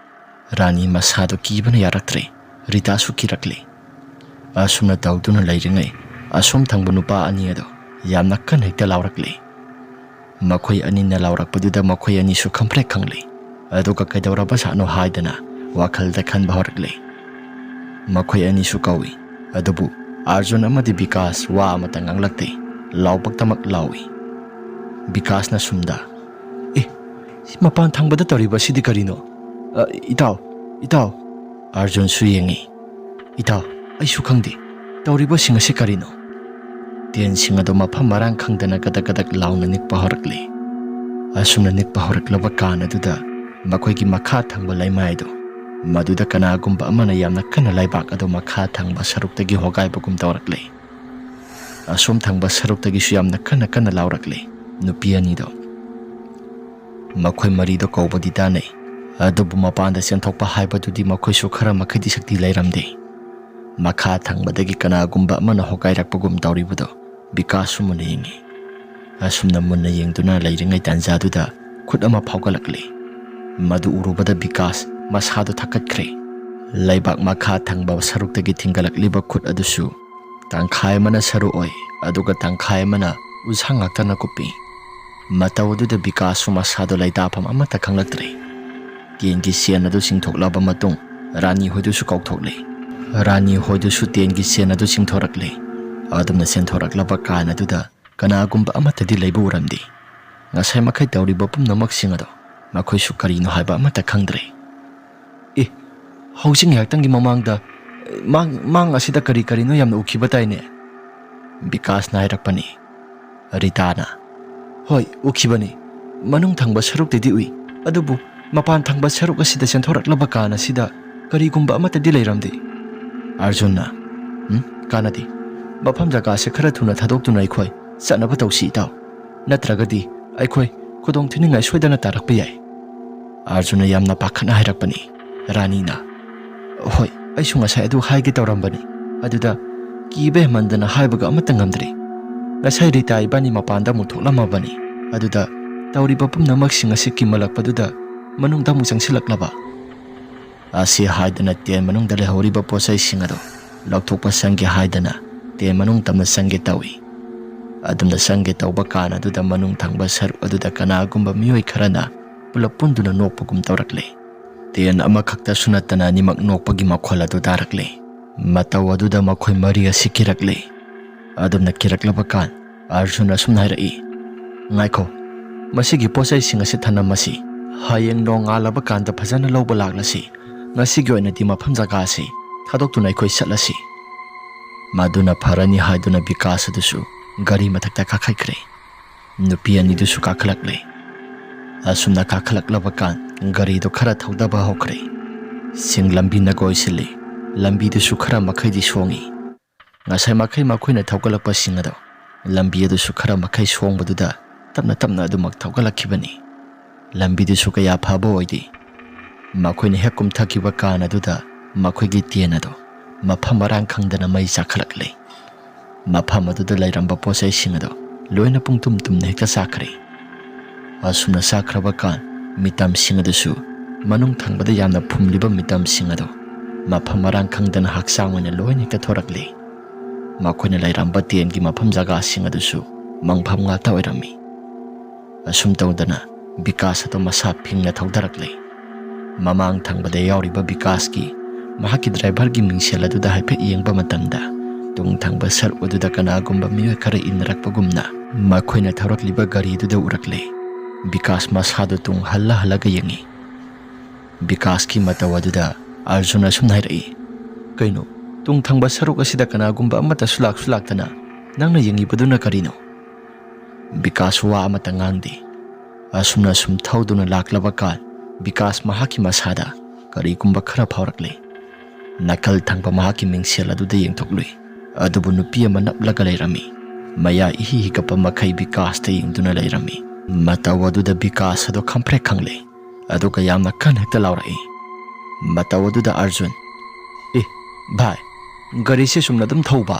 ꯔꯥꯅꯤ ꯃꯁꯥꯗꯨ ꯀꯤꯕꯅ ꯌꯥꯔꯛꯇ꯭ꯔꯦ꯫ ꯔꯤꯇꯥꯁꯨ ꯀꯤꯔꯛꯂꯦ꯫ ꯑꯁꯨꯝꯅ ꯇꯧꯗꯨꯅ ꯂꯩꯔꯤꯉꯩ, ꯑꯁꯣꯝ ꯊꯪꯕ ꯅꯨꯄꯥ ꯑꯅꯤ ꯑꯗꯨ ꯌꯥꯝꯅ ꯀꯟꯅ ꯍꯦꯛꯇ ꯂꯥꯎꯔꯛꯂꯦ꯫ ꯃꯈꯣꯏ ꯑꯅꯤꯅ ꯂꯥꯎꯔꯛꯄꯗꯨꯗ ꯃꯈꯣꯏ ꯑꯅꯤꯁꯨ ꯈꯪꯄ꯭ꯔꯦꯛ ꯈꯪꯂꯦ꯫ ꯑꯗꯨꯒ ꯀꯩꯗꯧꯔꯕꯖꯥꯠꯅꯣ ꯍꯥꯏꯗꯅ ꯋꯥꯈꯜꯗ ꯈꯟꯕ ꯍꯧꯔꯛꯂꯦ꯫ ꯃꯈꯣꯏ ꯑꯅꯤꯁꯨ ꯀꯧꯏ, ꯑꯗꯨꯕꯨ ꯑꯥꯔꯖꯨꯟ ꯑꯃꯗꯤ ꯕꯤꯀꯥꯁ ꯋꯥ ꯑꯃꯇ ꯉꯥꯡꯂꯛꯇꯦ꯫ ꯂꯥꯎꯕꯛꯇꯃꯛ ꯂꯥꯎꯏ꯫ ꯕꯤꯀꯥꯁꯅ ꯁꯨꯝꯗ, "ꯑꯦ, ꯁꯤ ꯃꯄꯥꯟ ꯊꯪꯕꯗ ꯇꯧꯔꯤꯕ ꯑꯁꯤꯗꯤ ꯀꯔꯤꯅꯣ? ꯑ, ꯏꯇꯥꯎ, ꯏꯇꯥꯎ!" ꯑꯥꯔꯖꯨꯟꯁꯨ ꯌꯦꯡꯏ꯫ "ꯏꯇꯥꯎ, ꯑꯩꯁꯨ ꯈꯪꯗꯦ꯫ ꯇꯧꯔꯤꯕꯁꯤꯡ ꯑꯁꯤ ꯀꯔꯤꯅꯣ?" ꯇꯦꯟꯁꯤꯡ ꯑꯗꯨ ꯃꯐꯝ ꯃꯔꯥꯡ ꯈꯪꯗꯅ ꯀꯗꯛ ꯀꯗꯛ ꯂꯥꯎꯅ ꯅꯤꯛꯄ ꯍꯧꯔꯛꯂꯦ꯫ ꯑꯁꯨꯝꯅ ꯅꯤꯛꯄ ꯍꯧꯔꯛꯂꯕ ꯀꯥꯟ ꯑꯗꯨꯗ ꯃꯈꯣꯏꯒꯤ ꯃꯈꯥ ꯊꯪꯕ ꯂꯩꯃꯥꯏꯗꯨ, ꯃꯗꯨꯗ ꯀꯅꯥꯒꯨꯝꯕ ꯑꯃꯅ ꯌꯥꯝꯅ ꯀꯟꯅ ꯂꯩꯕꯥꯛ ꯑꯗꯨ ꯃꯈꯥ ꯊꯪꯕ ꯁꯔꯨꯛꯇꯒꯤ ꯍꯣꯒꯥꯏꯕꯒꯨꯝ ꯇꯧꯔꯛꯂꯦ꯫ ꯑꯁꯣꯝ ꯊꯪꯕ ꯁꯔꯨꯛꯇꯒꯤꯁꯨ ꯌꯥꯝꯅ ꯀꯟꯅ ꯀꯟꯅ ꯂꯥꯎꯔꯛꯂꯦ ꯅꯨꯄꯤ ꯑꯅꯤꯗꯣ꯫ ꯃꯈꯣꯏ ꯃꯔꯤꯗꯣ ꯀꯧꯕꯗꯤ ꯇꯥꯅꯩ, ꯑꯗꯨꯕꯨ ꯃꯄꯥꯟꯗ ꯆꯦꯟꯊꯣꯛꯄ ꯍꯥꯏꯕꯗꯨꯗꯤ ꯃꯈꯣꯏꯁꯨ ꯈꯔ ꯃꯈꯩꯗꯤ ꯁꯛꯇꯤ ꯂꯩꯔꯝꯗꯦ꯫ ꯃꯈꯥ ꯊꯪꯕꯗꯒꯤ ꯀꯅꯥꯒꯨꯝꯕ ꯑꯃꯅ ꯍꯣꯒꯥꯏꯔꯛꯄꯒꯨꯝ ꯇꯧꯔꯤꯕꯗꯣ ꯕꯤꯀꯥꯁꯁꯨ ꯃꯨꯟꯅ ꯌꯦꯡꯉꯤ꯫ ꯑꯁꯨꯝꯅ ꯃꯨꯟꯅ ꯌꯦꯡꯗꯨꯅ ꯂꯩꯔꯤꯉꯩ ꯇꯥꯟꯖꯥꯗꯨꯗ ꯈꯨꯠ ꯑꯃ ꯐꯥꯎꯒꯠꯂꯛꯂꯦ꯫ ꯃꯗꯨ ꯎꯔꯨꯕꯗ ꯕꯤꯀꯥꯁ ꯃꯁꯥꯗꯨ ꯊꯛꯀꯠꯈ꯭ꯔꯦ꯫ ꯂꯩꯕꯥꯛ ꯃꯈꯥ ꯊꯪꯕ ꯁꯔꯨꯛꯇꯒꯤ ꯊꯤꯡꯒꯠꯂꯛꯂꯤꯕ ꯈꯨꯠ ꯑꯗꯨꯁꯨ ꯇꯪꯈꯥꯏ ꯑꯃꯅ ꯁꯔꯨ ꯑꯣꯏ, ꯑꯗꯨꯒ ꯇꯪꯈꯥꯏ ꯑꯃꯅ ꯎꯟꯁꯥ ꯉꯥꯛꯇꯅ ꯀꯨꯞꯄꯤ꯫ ꯃꯇꯧ ꯑꯗꯨꯗ ꯕꯤꯀꯥꯁꯁꯨ ꯃꯁꯥꯗꯨ ꯂꯩꯇꯥꯐꯝ ꯑꯃꯠꯇ ꯈꯪꯂꯛꯇ꯭ꯔꯦ꯫ ꯇꯦꯟꯒꯤ ꯁꯦꯟ ꯑꯗꯨ ꯆꯤꯡꯊꯣꯛꯂꯕ ꯃꯇꯨꯡ ꯔꯥꯅꯤ ꯍꯣꯏꯗꯨꯁꯨ ꯀꯧꯊꯣꯛꯂꯦ꯫ ꯔꯥꯅꯤ ꯍꯣꯏꯗꯨꯁꯨ ꯇꯦꯟꯒꯤ ꯁꯦꯟ ꯑꯗꯨ ꯆꯤꯡꯊꯣꯔꯛꯂꯦ꯫ ꯑꯗꯨꯝꯅ ꯆꯦꯟꯊꯣꯔꯛꯂꯕ ꯀꯥꯟ ꯑꯗꯨꯗ ꯀꯅꯥꯒꯨꯝꯕ ꯑꯃꯠꯇꯗꯤ ꯂꯩꯕ ꯎꯔꯝꯗꯦ꯫ ꯉꯁꯥꯏ ꯃꯈꯩ ꯇꯧꯔꯤꯕ ꯄꯨꯝꯅꯃꯛꯁꯤꯡ ꯑꯗꯣ ꯃꯈꯣꯏꯁꯨ ꯀꯔꯤꯅꯣ ꯍꯥꯏꯕ ꯑꯃꯠꯇ ꯈꯪꯗ꯭ꯔꯦ꯫ "ꯑꯦ, ꯍꯧꯖꯤꯛ ꯉꯥꯏꯍꯥꯛꯇꯪꯒꯤ ꯃꯃꯥꯡꯗ, ꯑꯦ, ꯃꯥꯡ, ꯃꯥꯡ ꯑꯁꯤꯗ ꯀꯔꯤ ꯀꯔꯤꯅꯣ ꯌꯥꯝꯅ ꯎꯈꯤꯕ ꯇꯥꯏꯅꯦ?" ꯕꯤꯀꯥꯁꯅ ꯍꯥꯏꯔꯛꯄꯅꯤ꯫ ꯔꯤꯇꯥꯅ, "ꯍꯣꯏ, ꯎꯈꯤꯕꯅꯤ꯫ ꯃꯅꯨꯡ ꯊꯪꯕ ꯁꯔꯨꯛꯇꯗꯤ ꯎꯏ, ꯑꯗꯨꯕꯨ ꯃꯄꯥꯟ ꯊꯪꯕ ꯁꯔꯨꯛ ꯑꯁꯤꯗ ꯆꯦꯟꯊꯣꯔꯛꯂꯕ ꯀꯥꯟ ꯑꯁꯤꯗ ꯀꯔꯤꯒꯨꯝꯕ ꯑꯃꯠꯇꯗꯤ ꯂꯩꯔꯝꯗꯦ꯫ ꯑꯥꯔꯖꯨꯟꯅ, "ꯎꯝ, ꯀꯥꯟꯅꯗꯦ꯫ ꯃꯐꯝ ꯖꯒꯥꯁꯦ ꯈꯔ ꯊꯨꯅ ꯊꯥꯗꯣꯛꯇꯨꯅ ꯑꯩꯈꯣꯏ ꯆꯠꯅꯕ ꯇꯧꯁꯤ, ꯏꯇꯥꯎ꯫ ꯅꯠꯇ꯭ꯔꯒꯗꯤ ꯑꯩꯈꯣꯏ ꯈꯨꯗꯣꯡ ꯊꯤꯅꯤꯡꯉꯥꯏ ꯁꯣꯏꯗꯅ ꯇꯥꯔꯛꯄ ꯌꯥꯏ"꯫ ꯑꯥꯔꯖꯨꯟꯅ ꯌꯥꯝꯅ ꯄꯥꯈꯠꯅ ꯍꯥꯏꯔꯛꯄꯅꯤ꯫ ꯔꯥꯅꯤꯅ, "ꯍꯣꯏ, ꯑꯩꯁꯨ ꯉꯁꯥꯏ ꯑꯗꯨ ꯍꯥꯏꯒꯦ ꯇꯧꯔꯝꯕꯅꯤ꯫ ꯑꯗꯨꯗ ꯀꯤꯕ ꯍꯦꯟꯃꯟꯗꯅ ꯍꯥꯏꯕꯒ ꯑꯃꯠꯇ ꯉꯝꯗ꯭ꯔꯦ꯫ ꯉꯁꯥꯏ ꯔꯤꯇꯥ ꯏꯕꯥꯅꯤ ꯃꯄꯥꯟꯗ ꯑꯃꯨꯛ ꯊꯣꯛꯂꯝꯃꯕꯅꯤ꯫ ꯑꯗꯨꯗ ꯇꯧꯔꯤꯕ ꯄꯨꯝꯅꯃꯛꯁꯤꯡ ꯑꯁꯤ ꯀꯤꯃꯜꯂꯛꯄꯗꯨꯗ ꯃꯅꯨꯡꯗ ꯑꯃꯨꯛ ꯆꯪꯁꯤꯜꯂꯛꯂꯕ"꯫ ꯑꯁꯤ ꯍꯥꯏꯗꯅ ꯇꯦꯟ ꯃꯅꯨꯡꯗ ꯂꯩꯍꯧꯔꯤꯕ ꯄꯣꯠꯆꯩꯁꯤꯡ ꯑꯗꯨ ꯂꯧꯊꯣꯛꯄ ꯆꯪꯒꯦ ꯍꯥꯏꯗꯅ ꯇꯦꯟ ꯃꯅꯨꯡ ꯇꯝꯅ ꯆꯪꯒꯦ ꯇꯧꯏ꯫ ꯑꯗꯨꯝꯅ ꯆꯪꯒꯦ ꯇꯧꯕ ꯀꯥꯟ ꯑꯗꯨꯗ ꯃꯅꯨꯡ ꯊꯪꯕ ꯁꯔꯨꯛ ꯑꯗꯨꯗ ꯀꯅꯥꯒꯨꯝꯕ ꯃꯤꯑꯣꯏ ꯈꯔꯅ ꯄꯨꯂꯞ ꯄꯨꯟꯗꯨꯅ ꯅꯣꯛꯄꯒꯨꯝ ꯇꯧꯔꯛꯂꯦ꯫ ꯇꯦꯟ ꯑꯃꯈꯛꯇꯁꯨ ꯅꯠꯇꯅ ꯑꯅꯤꯃꯛ ꯅꯣꯛꯄꯒꯤ ꯃꯈꯣꯜ ꯑꯗꯨ ꯇꯥꯔꯛꯂꯦ꯫ ꯃꯇꯧ ꯑꯗꯨꯗ ꯃꯈꯣꯏ ꯃꯔꯤ ꯑꯁꯤ ꯀꯤꯔꯛꯂꯦ꯫ ꯑꯗꯨꯝꯅ ꯀꯤꯔꯛꯂꯕ ꯀꯥꯟ ꯑꯥꯔꯖꯨꯟ ꯑꯁꯨꯝꯅ ꯍꯥꯏꯔꯛꯏ, "ꯉꯥꯏꯈꯣ, ꯃꯁꯤꯒꯤ ꯄꯣꯠꯆꯩꯁꯤꯡ ꯑꯁꯤ ꯊꯅꯝꯃꯁꯤ꯫ ꯍꯌꯦꯡ ꯅꯣꯡꯉꯥꯜꯂꯕ ꯀꯥꯟꯗ ꯐꯖꯅ ꯂꯧꯕ ꯂꯥꯛꯂꯁꯤ꯫ ꯉꯁꯤꯒꯤ ꯑꯣꯏꯅꯗꯤ ꯃꯐꯝ ꯖꯒꯥ ꯑꯁꯤ ꯊꯥꯗꯣꯛꯇꯨꯅ ꯑꯩꯈꯣꯏ ꯆꯠꯂꯁꯤ"꯫ ꯃꯗꯨꯅ ꯐꯔꯅꯤ ꯍꯥꯏꯗꯨꯅ ꯕꯤꯀꯥꯁ ꯑꯗꯨꯁꯨ ꯒꯥꯔꯤ ꯃꯊꯛꯇ ꯀꯥꯈꯠꯈ꯭ꯔꯦ꯫ ꯅꯨꯄꯤ ꯑꯅꯤꯗꯨꯁꯨ ꯀꯥꯈꯠꯂꯛꯂꯦ꯫ ꯑꯁꯨꯝꯅ ꯀꯥꯈꯠꯂꯛꯂꯕ ꯀꯥꯟ ꯒꯥꯔꯤꯗꯨ ꯈꯔ ꯊꯧꯗꯕ ꯍꯧꯈ꯭ꯔꯦ꯫ ꯆꯤꯡ ꯂꯝꯕꯤꯅ ꯀꯣꯏꯁꯤꯜꯂꯤ꯫ ꯂꯝꯕꯤꯗꯨꯁꯨ ꯈꯔ ꯃꯈꯩꯗꯤ ꯁꯣꯡꯉꯤ꯫ ꯉꯁꯥꯏ ꯃꯈꯩ ꯃꯈꯣꯏꯅ ꯊꯧꯒꯠꯂꯛꯄꯁꯤꯡ ꯑꯗꯣ ꯂꯝꯕꯤ ꯑꯗꯨꯁꯨ ꯈꯔ ꯃꯈꯩ ꯁꯣꯡꯕꯗꯨꯗ ꯇꯞꯅ ꯇꯞꯅ ꯑꯗꯨꯃꯛ ꯊꯧꯒꯠꯂꯛꯈꯤꯕꯅꯤ꯫ ꯂꯝꯕꯤꯗꯨꯁꯨ ꯀꯌꯥ ꯐꯕ ꯑꯣꯏꯗꯦ꯫ ꯃꯈꯣꯏꯅ ꯍꯦꯛ ꯀꯨꯝꯊꯈꯤꯕ ꯀꯥꯟ ꯑꯗꯨꯗ ꯃꯈꯣꯏꯒꯤ ꯇꯦꯟ ꯑꯗꯣ ꯃꯐꯝ ꯃꯔꯥꯡ ꯈꯪꯗꯅ ꯃꯩ ꯆꯥꯛꯈꯠꯂꯛꯂꯦ꯫ ꯃꯐꯝ ꯑꯗꯨꯗ ꯂꯩꯔꯝꯕ ꯄꯣꯠꯆꯩꯁꯤꯡ ꯑꯗꯣ ꯂꯣꯏꯅ ꯄꯨꯡꯇꯨꯝ ꯇꯨꯝꯅ ꯍꯦꯛꯇ ꯆꯥꯛꯈ꯭ꯔꯦ꯫ ꯑꯁꯨꯝꯅ ꯆꯥꯛꯈ꯭ꯔꯕ ꯀꯥꯟ ꯃꯤꯇꯝꯁꯤꯡ ꯑꯗꯨꯁꯨ ꯃꯅꯨꯡ ꯊꯪꯕꯗ ꯌꯥꯝꯅ ꯐꯨꯝꯂꯤꯕ ꯃꯤꯇꯝꯁꯤꯡ ꯑꯗꯣ ꯃꯐꯝ ꯃꯔꯥꯡ ꯈꯪꯗꯅ ꯍꯛꯆꯥꯡ ꯑꯣꯏꯅ ꯂꯣꯏꯅ ꯍꯦꯛꯇ ꯊꯣꯔꯛꯂꯦ꯫ ꯃꯈꯣꯏꯅ ꯂꯩꯔꯝꯕ ꯇꯦꯟꯒꯤ ꯃꯐꯝ ꯖꯒꯥꯁꯤꯡ ꯑꯗꯨꯁꯨ ꯃꯪꯐꯝ ꯉꯥꯛꯇ ꯑꯣꯏꯔꯝꯃꯤ꯫ ꯑꯁꯨꯝ ꯇꯧꯗꯅ ꯕꯤꯀꯥꯁ ꯑꯗꯨ ꯃꯁꯥ ꯐꯤꯡꯅ ꯊꯧꯗꯔꯛꯂꯦ꯫ ꯃꯃꯥꯡ ꯊꯪꯕꯗ ꯌꯥꯎꯔꯤꯕ ꯕꯤꯀꯥꯁꯀꯤ ꯃꯍꯥꯛꯀꯤ ꯗ꯭ꯔꯥꯏꯚꯔꯒꯤ ꯃꯤꯡꯁꯦꯜ ꯑꯗꯨꯗ ꯍꯥꯏꯐꯦꯠ ꯌꯦꯡꯕ ꯃꯇꯝꯗ ꯇꯨꯡ ꯊꯪꯕ ꯁꯔꯨꯛ ꯑꯗꯨꯗ ꯀꯅꯥꯒꯨꯝꯕ ꯃꯤꯑꯣꯏ ꯈꯔ ꯏꯟꯅꯔꯛꯄꯒꯨꯝꯅ ꯃꯈꯣꯏꯅ ꯊꯧꯔꯛꯂꯤꯕ ꯒꯥꯔꯤꯗꯨꯗ ꯎꯔꯛꯂꯦ꯫ ꯕꯤꯀꯥꯁ ꯃꯁꯥꯗꯨ ꯇꯨꯡ ꯍꯜꯂ ꯍꯜꯂꯒ ꯌꯦꯡꯉꯤ꯫ ꯕꯤꯀꯥꯁꯀꯤ ꯃꯇꯧ ꯑꯗꯨꯗ ꯑꯥꯔꯖꯨꯟ ꯑꯁꯨꯝꯅ ꯍꯥꯏꯔꯛꯏ, "ꯀꯩꯅꯣ, ꯇꯨꯡ ꯊꯪꯕ ꯁꯔꯨꯛ ꯑꯁꯤꯗ ꯀꯅꯥꯒꯨꯝꯕ ꯑꯃꯠꯇꯁꯨ ꯂꯥꯛꯁꯨ ꯂꯥꯛꯇꯅ ꯅꯪꯅ ꯌꯦꯡꯉꯤꯕꯗꯨꯅ ꯀꯔꯤꯅꯣ?" ꯕꯤꯀꯥꯁ ꯋꯥ ꯑꯃꯠꯇ ꯉꯥꯡꯗꯦ꯫ ꯑꯁꯨꯝꯅ ꯁꯨꯝ ꯊꯧꯗꯨꯅ ꯂꯥꯛꯂꯕ ꯀꯥꯟ ꯕꯤꯀꯥꯁ ꯃꯍꯥꯛꯀꯤ ꯃꯁꯥꯗ ꯀꯔꯤꯒꯨꯝꯕ ꯈꯔ ꯐꯥꯎꯔꯛꯂꯦ꯫ ꯅꯥꯀꯜ ꯊꯪꯕ ꯃꯍꯥꯛꯀꯤ ꯃꯤꯡꯁꯦꯜ ꯑꯗꯨꯗ ꯌꯦꯡꯊꯣꯛꯂꯨꯏ꯫ ꯑꯗꯨꯕꯨ ꯅꯨꯄꯤ ꯑꯃ ꯅꯞꯂꯒ ꯂꯩꯔꯝꯃꯤ꯫ ꯃꯌꯥ ꯏꯍꯤ ꯍꯤꯒꯠꯄ ꯃꯈꯩ ꯕꯤꯀꯥꯁꯇ ꯌꯦꯡꯗꯨꯅ ꯂꯩꯔꯝꯃꯤ꯫ ꯃꯇꯧ ꯑꯗꯨꯗ ꯕꯤꯀꯥꯁ ꯑꯗꯨ ꯈꯪꯄ꯭ꯔꯦꯛ ꯈꯪꯂꯦ꯫ ꯑꯗꯨꯒ ꯌꯥꯝꯅ ꯀꯟꯅ ꯍꯦꯛꯇ ꯂꯥꯎꯔꯛꯏ꯫ ꯃꯇꯧ ꯑꯗꯨꯗ ꯑꯥꯔꯖꯨꯟ, "ꯑꯦ, ꯚꯥꯏ, ꯒꯥꯔꯤꯁꯦ ꯆꯨꯝꯅ ꯑꯗꯨꯝ ꯊꯧꯕ?"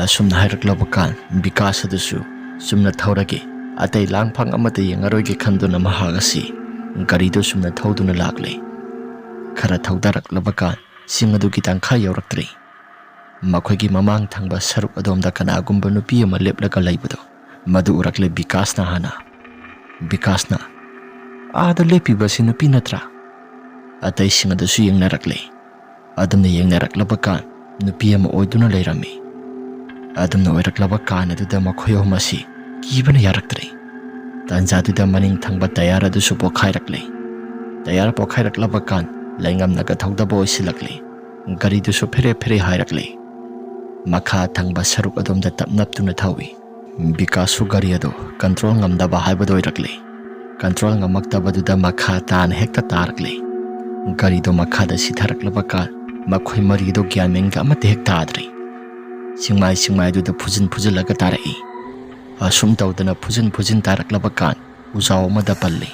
ꯑꯁꯨꯝꯅ ꯍꯥꯏꯔꯛꯂꯕ ꯀꯥꯟ ꯕꯤꯀꯥꯁ ꯑꯗꯨꯁꯨ ꯆꯨꯝꯅ ꯊꯧꯔꯒꯦ, ꯑꯇꯩ ꯂꯥꯡꯐꯥꯡ ꯑꯃꯠꯇ ꯌꯦꯡꯉꯔꯣꯏꯒꯦ ꯈꯟꯗꯨꯅ ꯃꯍꯥꯛ ꯑꯁꯤ ꯒꯥꯔꯤꯗꯨ ꯆꯨꯝꯅ ꯊꯧꯗꯨꯅ ꯂꯥꯛꯂꯦ꯫ ꯈꯔ ꯊꯧꯗꯔꯛꯂꯕ ꯀꯥꯟ ꯆꯤꯡ ꯑꯗꯨꯒꯤ ꯇꯪꯈꯥꯏ ꯌꯧꯔꯛꯇ꯭ꯔꯤ꯫ ꯃꯈꯣꯏꯒꯤ ꯃꯃꯥꯡ ꯊꯪꯕ ꯁꯔꯨꯛ ꯑꯗꯣꯝꯗ ꯀꯅꯥꯒꯨꯝꯕ ꯅꯨꯄꯤ ꯑꯃ ꯂꯦꯞꯂꯒ ꯂꯩꯕꯗꯨ ꯃꯗꯨ ꯎꯔꯛꯂꯦ ꯕꯤꯀꯥꯁꯅ ꯍꯥꯟꯅ꯫ ꯕꯤꯀꯥꯁꯅ, "ꯑꯥꯗ ꯂꯦꯞꯄꯤꯕꯁꯤ ꯅꯨꯄꯤ ꯅꯠꯇ꯭ꯔꯥ?" ꯑꯇꯩꯁꯤꯡ ꯑꯗꯨꯁꯨ ꯌꯦꯡꯅꯔꯛꯂꯦ꯫ ꯑꯗꯨꯝꯅ ꯌꯦꯡꯅꯔꯛꯂꯕ ꯀꯥꯟ ꯅꯨꯄꯤ ꯑꯃ ꯑꯣꯏꯗꯨꯅ ꯂꯩꯔꯝꯃꯤ꯫ ꯑꯗꯨꯝꯅ ꯑꯣꯏꯔꯛꯂꯕ ꯀꯥꯟ ꯑꯗꯨꯗ ꯃꯈꯣꯏ ꯑꯍꯨꯝ ꯑꯁꯤ ꯀꯤꯕꯅ ꯌꯥꯔꯛꯇ꯭ꯔꯦ꯫ ꯇꯥꯟꯖꯥꯗꯨꯗ ꯃꯅꯤꯡ ꯊꯪꯕ ꯇꯌꯥꯔ ꯑꯗꯨꯁꯨ ꯄꯣꯈꯥꯏꯔꯛꯂꯦ꯫ ꯇꯌꯥꯔ ꯄꯣꯈꯥꯏꯔꯛꯂꯕ ꯀꯥꯟ ꯂꯩꯉꯝꯅꯒ ꯊꯧꯗꯕ ꯑꯣꯏꯁꯤꯜꯂꯛꯂꯦ꯫ ꯒꯥꯔꯤꯗꯨꯁꯨ ꯐꯦꯔꯦ ꯐꯦꯔꯦ ꯍꯥꯏꯔꯛꯂꯦ꯫ ꯃꯈꯥ ꯊꯪꯕ ꯁꯔꯨꯛ ꯑꯗꯣꯝꯗ ꯇꯞ ꯅꯞꯇꯨꯅ ꯊꯧꯏ꯫ ꯕꯤꯀꯥꯁꯁꯨ ꯒꯥꯔꯤ ꯑꯗꯨ ꯀꯟꯇ꯭ꯔꯣꯜ ꯉꯝꯗꯕ ꯍꯥꯏꯕꯗꯨ ꯑꯣꯏꯔꯛꯂꯦ꯫ ꯀꯟꯇ꯭ꯔꯣꯜ ꯉꯝꯃꯛꯇꯕꯗꯨꯗ ꯃꯈꯥ ꯇꯥꯅ ꯍꯦꯛꯇ ꯇꯥꯔꯛꯂꯦ꯫ ꯒꯥꯔꯤꯗꯣ ꯃꯈꯥꯗ ꯁꯤꯊꯔꯛꯂꯕ ꯀꯥꯟ ꯃꯈꯣꯏ ꯃꯔꯤꯗꯣ ꯒ꯭ꯌꯥꯟ ꯃꯦꯟꯒ ꯑꯃꯠꯇ ꯍꯦꯛ ꯇꯥꯗ꯭ꯔꯦ꯫ ꯆꯤꯡꯃꯥꯏ ꯆꯤꯡꯃꯥꯏꯗꯨꯗ ꯐꯨꯖꯤꯟ ꯐꯨꯖꯤꯜꯂꯒ ꯇꯥꯔꯛꯏ꯫ ꯑꯁꯨꯝ ꯇꯧꯗꯅ ꯐꯨꯖꯤꯟ ꯐꯨꯖꯤꯟ ꯇꯥꯔꯛꯂꯕ ꯀꯥꯟ ꯎꯖꯥꯎ ꯑꯃꯗ ꯄꯜꯂꯤ꯫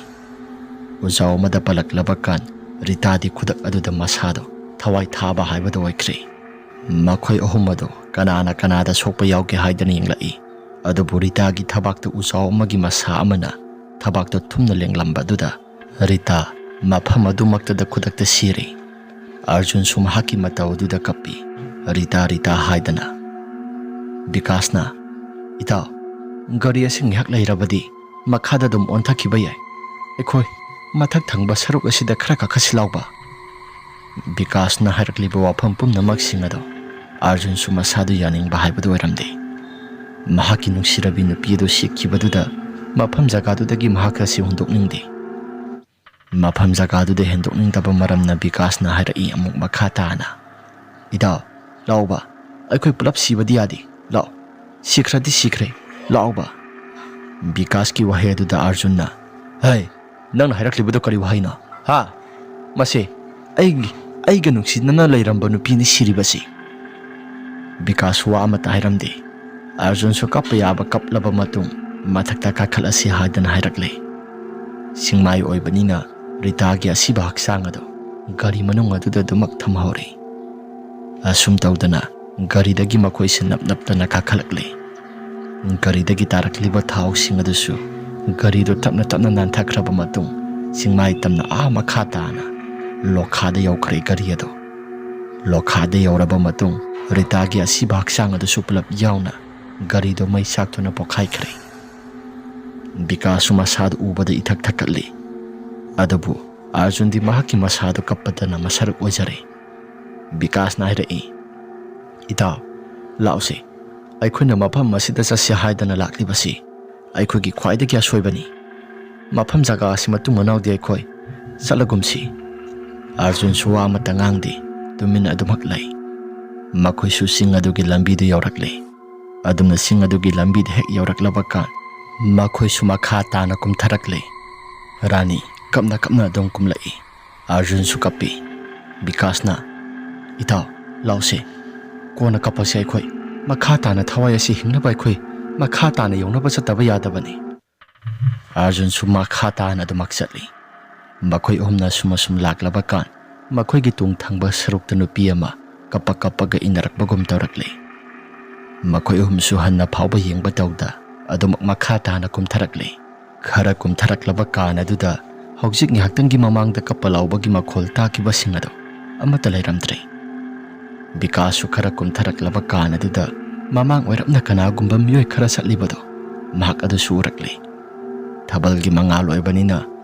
ꯎꯖꯥꯎ ꯑꯃꯗ ꯄꯜꯂꯛꯂꯕ ꯀꯥꯟ ꯔꯤꯇꯥꯗꯤ ꯈꯨꯗꯛ ꯑꯗꯨꯗ ꯃꯁꯥꯗꯣ ꯊꯋꯥꯏ ꯊꯥꯕ ꯍꯥꯏꯕꯗꯨ ꯑꯣꯏꯈ꯭ꯔꯦ꯫ ꯃꯈꯣꯏ ꯑꯍꯨꯝ ꯑꯗꯨ ꯀꯅꯥꯅ ꯀꯅꯥꯗ ꯁꯣꯛꯄ ꯌꯥꯎꯒꯦ ꯍꯥꯏꯗꯅ ꯌꯦꯡꯂꯛꯏ꯫ ꯑꯗꯨꯕꯨ ꯔꯤꯇꯥꯒꯤ ꯊꯕꯥꯛꯇ ꯎꯖꯥꯎ ꯑꯃꯒꯤ ꯃꯁꯥ ꯑꯃꯅ ꯊꯕꯥꯛꯇ ꯊꯨꯝꯅ ꯂꯦꯡꯂꯝꯕꯗꯨꯗ ꯔꯤꯇꯥ ꯃꯐꯝ ꯑꯗꯨꯃꯛꯇꯗ ꯈꯨꯗꯛꯇ ꯁꯤꯔꯦ꯫ ꯑꯥꯔꯖꯨꯟꯁꯨ ꯃꯍꯥꯛꯀꯤ ꯃꯇꯧ ꯑꯗꯨꯗ ꯀꯞꯄꯤ꯫ "ꯔꯤꯇꯥ, ꯔꯤꯇꯥ" ꯍꯥꯏꯗꯅ꯫ ꯕꯤꯀꯥꯁꯅ, "ꯏꯇꯥꯎ, ꯒꯥꯔꯤ ꯑꯁꯤ ꯉꯥꯏꯍꯥꯛ ꯂꯩꯔꯕꯗꯤ ꯃꯈꯥꯗ ꯑꯗꯨꯝ ꯑꯣꯟꯊꯈꯤꯕ ꯌꯥꯏ꯫ ꯑꯩꯈꯣꯏ ꯃꯊꯛ ꯊꯪꯕ ꯁꯔꯨꯛ ꯑꯁꯤꯗ ꯈꯔ ꯀꯥꯈꯠꯁꯤ ꯂꯥꯎꯕ?" ꯕꯤꯀꯥꯁꯅ ꯍꯥꯏꯔꯛꯂꯤꯕ ꯋꯥꯐꯝ ꯄꯨꯝꯅꯃꯛꯁꯤꯡ ꯑꯗꯣ ꯑꯥꯔꯖꯨꯟꯁꯨ ꯃꯁꯥꯗꯨ ꯌꯥꯅꯤꯡꯕ ꯍꯥꯏꯕꯗꯨ ꯑꯣꯏꯔꯝꯗꯦ꯫ ꯃꯍꯥꯛꯀꯤ ꯅꯨꯡꯁꯤꯔꯕꯤ ꯅꯨꯄꯤ ꯑꯗꯨ ꯁꯤꯈꯤꯕꯗꯨꯗ ꯃꯐꯝ ꯖꯒꯥꯗꯨꯗꯒꯤ ꯃꯍꯥꯛ ꯑꯁꯤ ꯍꯨꯟꯗꯣꯛꯅꯤꯡꯗꯦ꯫ ꯃꯐꯝ ꯖꯒꯥꯗꯨꯗ ꯍꯦꯟꯗꯣꯛꯅꯤꯡꯗꯕ ꯃꯔꯝꯅ ꯕꯤꯀꯥꯁꯅ ꯍꯥꯏꯔꯛꯏ ꯑꯃꯨꯛ ꯃꯈꯥ ꯇꯥꯅ, "ꯏꯇꯥꯎ, ꯂꯥꯛꯎꯕ, ꯑꯩꯈꯣꯏ ꯄꯨꯂꯞ ꯁꯤꯕꯗꯤ ꯌꯥꯗꯦ꯫ ꯂꯥꯛꯑꯣ, ꯁꯤꯈ꯭ꯔꯗꯤ ꯁꯤꯈ꯭ꯔꯦ, ꯂꯥꯛꯎꯕ꯫" ꯕꯤꯀꯥꯁꯀꯤ ꯋꯥꯍꯩ ꯑꯗꯨꯗ ꯑꯥꯔꯖꯨꯟꯅ, "ꯍꯩ, ꯅꯪꯅ ꯍꯥꯏꯔꯛꯂꯤꯕꯗꯨ ꯀꯔꯤ ꯋꯥꯍꯩꯅꯣ? ꯍꯥ?" "ꯃꯁꯦ ꯑꯩꯒꯤ, ꯑꯩꯒ ꯅꯨꯡꯁꯤꯅꯅ ꯂꯩꯔꯝꯕ ꯅꯨꯄꯤꯅꯤ ꯁꯤꯔꯤꯕꯁꯤ꯫" ꯕꯤꯀꯥꯁ ꯋꯥ ꯑꯃꯠꯇ ꯍꯥꯏꯔꯝꯗꯦ꯫ ꯑꯥꯔꯖꯨꯟꯁꯨ ꯀꯞꯄ ꯌꯥꯕ ꯀꯞꯂꯕ ꯃꯇꯨꯡ ꯃꯊꯛꯇ ꯀꯥꯈꯠꯂꯁꯤ ꯍꯥꯏꯗꯅ ꯍꯥꯏꯔꯛꯂꯦ꯫ ꯁꯤꯡꯃꯥꯏ ꯑꯣꯏꯕꯅꯤꯅ ꯔꯤꯇꯥꯒꯤ ꯑꯁꯤꯕ ꯍꯛꯆꯥꯡ ꯑꯗꯨ ꯒꯥꯔꯤ ꯃꯅꯨꯡ ꯑꯗꯨꯗ ꯑꯗꯨꯃꯛ ꯊꯝꯍꯧꯔꯦ꯫ ꯑꯁꯨꯝ ꯇꯧꯗꯅ ꯒꯥꯔꯤꯗꯒꯤ ꯃꯈꯣꯏꯁꯦ ꯅꯞ ꯅꯞꯇꯅ ꯀꯥꯈꯠꯂꯛꯂꯦ꯫ ꯒꯥꯔꯤꯗꯒꯤ ꯇꯥꯔꯛꯂꯤꯕ ꯊꯥꯎꯁꯤꯡ ꯑꯗꯨꯁꯨ ꯒꯥꯔꯤꯗꯨ ꯇꯞꯅ ꯇꯞꯅ ꯅꯥꯟꯊꯈ꯭ꯔꯕ ꯃꯇꯨꯡ ꯆꯤꯡꯃꯥꯏ ꯇꯝꯅ ꯑꯥ ꯃꯈꯥ ꯇꯥꯅ ꯂꯣꯈꯥꯗ ꯌꯧꯈ꯭ꯔꯦ ꯒꯥꯔꯤ ꯑꯗꯨ꯫ ꯂꯣꯈꯥꯗ ꯌꯧꯔꯕ ꯃꯇꯨꯡ ꯔꯤꯇꯥꯒꯤ ꯑꯁꯤꯕ ꯍꯛꯆꯥꯡ ꯑꯗꯨꯁꯨ ꯄꯨꯂꯞ ꯌꯥꯎꯅ ꯒꯥꯔꯤꯗꯨ ꯃꯩ ꯆꯥꯛꯇꯨꯅ ꯄꯣꯈꯥꯏꯈ꯭ꯔꯦ꯫ ꯕꯤꯀꯥꯁꯁꯨ ꯃꯁꯥꯗꯨ ꯎꯕꯗ ꯏꯊꯛ ꯊꯛꯀꯠꯂꯤ꯫ ꯑꯗꯨꯕꯨ ꯑꯥꯔꯖꯨꯟꯗꯤ ꯃꯍꯥꯛꯀꯤ ꯃꯁꯥꯗꯨ ꯀꯞꯄꯗꯅ ꯃꯁꯔꯨꯛ ꯑꯣꯏꯖꯔꯦ꯫ ꯕꯤꯀꯥꯁꯅ ꯍꯥꯏꯔꯛꯏ, "ꯏꯇꯥꯎ, ꯂꯥꯛꯎꯁꯦ꯫ ꯑꯩꯈꯣꯏꯅ ꯃꯐꯝ ꯑꯁꯤꯗ ꯆꯠꯁꯤ ꯍꯥꯏꯗꯅ ꯂꯥꯛꯂꯤꯕꯁꯤ ꯑꯩꯈꯣꯏꯒꯤ ꯈ꯭ꯋꯥꯏꯗꯒꯤ ꯑꯁꯣꯏꯕꯅꯤ꯫ ꯃꯐꯝ ꯖꯒꯥ ꯑꯁꯤ ꯃꯇꯨꯡ ꯃꯅꯥꯎꯗꯤ ꯑꯩꯈꯣꯏ ꯆꯠꯂꯒꯨꯝꯁꯤ꯫" ꯑꯥꯔꯖꯨꯟꯁꯨ ꯋꯥ ꯑꯃꯠꯇ ꯉꯥꯡꯗꯦ, ꯇꯨꯃꯤꯟꯅ ꯑꯗꯨꯃꯛ ꯂꯩ꯫ ꯃꯈꯣꯏꯁꯨ ꯆꯤꯡ ꯑꯗꯨꯒꯤ ꯂꯝꯕꯤꯗꯨ ꯌꯧꯔꯛꯂꯦ꯫ ꯑꯗꯨꯝꯅ ꯆꯤꯡ ꯑꯗꯨꯒꯤ ꯂꯝꯕꯤꯗ ꯍꯦꯛ ꯌꯧꯔꯛꯂꯕ ꯀꯥꯟ ꯃꯈꯣꯏꯁꯨ ꯃꯈꯥ ꯇꯥꯅ ꯀꯨꯝꯊꯔꯛꯂꯦ꯫ ꯔꯥꯅꯤ ꯀꯞꯅ ꯀꯞꯅ ꯑꯗꯨꯝ ꯀꯨꯝꯂꯛꯏ꯫ ꯑꯥꯔꯖꯨꯟꯁꯨ ꯀꯞꯄꯤ꯫ ꯕꯤꯀꯥꯁꯅ, "ꯏꯇꯥꯎ, ꯂꯥꯎꯁꯦ꯫ ꯀꯣꯟꯅ ꯀꯞꯄꯁꯦ ꯑꯩꯈꯣꯏ꯫ ꯃꯈꯥ ꯇꯥꯅ ꯊꯋꯥꯏ ꯑꯁꯤ ꯍꯤꯡꯅꯕ ꯑꯩꯈꯣꯏ ꯃꯈꯥ ꯇꯥꯅ ꯌꯧꯅꯕ ꯆꯠꯇꯕ ꯌꯥꯗꯕꯅꯤ꯫" ꯑꯥꯔꯖꯨꯟꯁꯨ ꯃꯈꯥ ꯇꯥꯅ ꯑꯗꯨꯃꯛ ꯆꯠꯂꯤ꯫ ꯃꯈꯣꯏ ꯑꯍꯨꯝꯅ ꯑꯁꯨꯝ ꯑꯁꯨꯝ ꯂꯥꯛꯂꯕ ꯀꯥꯟ ꯃꯈꯣꯏꯒꯤ ꯇꯨꯡ ꯊꯪꯕ ꯁꯔꯨꯛꯇ ꯅꯨꯄꯤ ꯑꯃ ꯀꯞꯄ ꯀꯞꯄꯒ ꯏꯟꯅꯔꯛꯄꯒꯨꯝ ꯇꯧꯔꯛꯂꯦ꯫ ꯃꯈꯣꯏ ꯑꯍꯨꯝꯁꯨ ꯍꯟꯅ ꯐꯥꯎꯕ ꯌꯦꯡꯕ ꯇꯧꯗ ꯑꯗꯨꯃꯛ ꯃꯈꯥ ꯇꯥꯅ ꯀꯨꯝꯊꯔꯛꯂꯦ꯫ ꯈꯔ ꯀꯨꯝꯊꯔꯛꯂꯕ ꯀꯥꯟ ꯑꯗꯨꯗ ꯍꯧꯖꯤꯛ ꯉꯥꯏꯍꯥꯛꯇꯪꯒꯤ ꯃꯃꯥꯡꯗ ꯀꯞꯄ ꯂꯥꯎꯕꯒꯤ ꯃꯈꯣꯜ ꯇꯥꯈꯤꯕꯁꯤꯡ ꯑꯗꯨ ꯑꯃꯠꯇ ꯂꯩꯔꯝꯗ꯭ꯔꯦ꯫ ꯕꯤꯀꯥꯁꯁꯨ ꯈꯔ ꯀꯨꯝꯊꯔꯛꯂꯕ ꯀꯥꯟ ꯑꯗꯨꯗ ꯃꯃꯥꯡ ꯑꯣꯏꯔꯞꯅ ꯀꯅꯥꯒꯨꯝꯕ ꯃꯤꯑꯣꯏ ꯈꯔ ꯆꯠꯂꯤꯕꯗꯨ ꯃꯍꯥꯛ ꯑꯗꯨꯁꯨ ꯎꯔꯛꯂꯦ꯫ ꯊꯥꯕꯜꯒꯤ ꯃꯉꯥꯜ ꯑꯣꯏꯕꯅꯤꯅ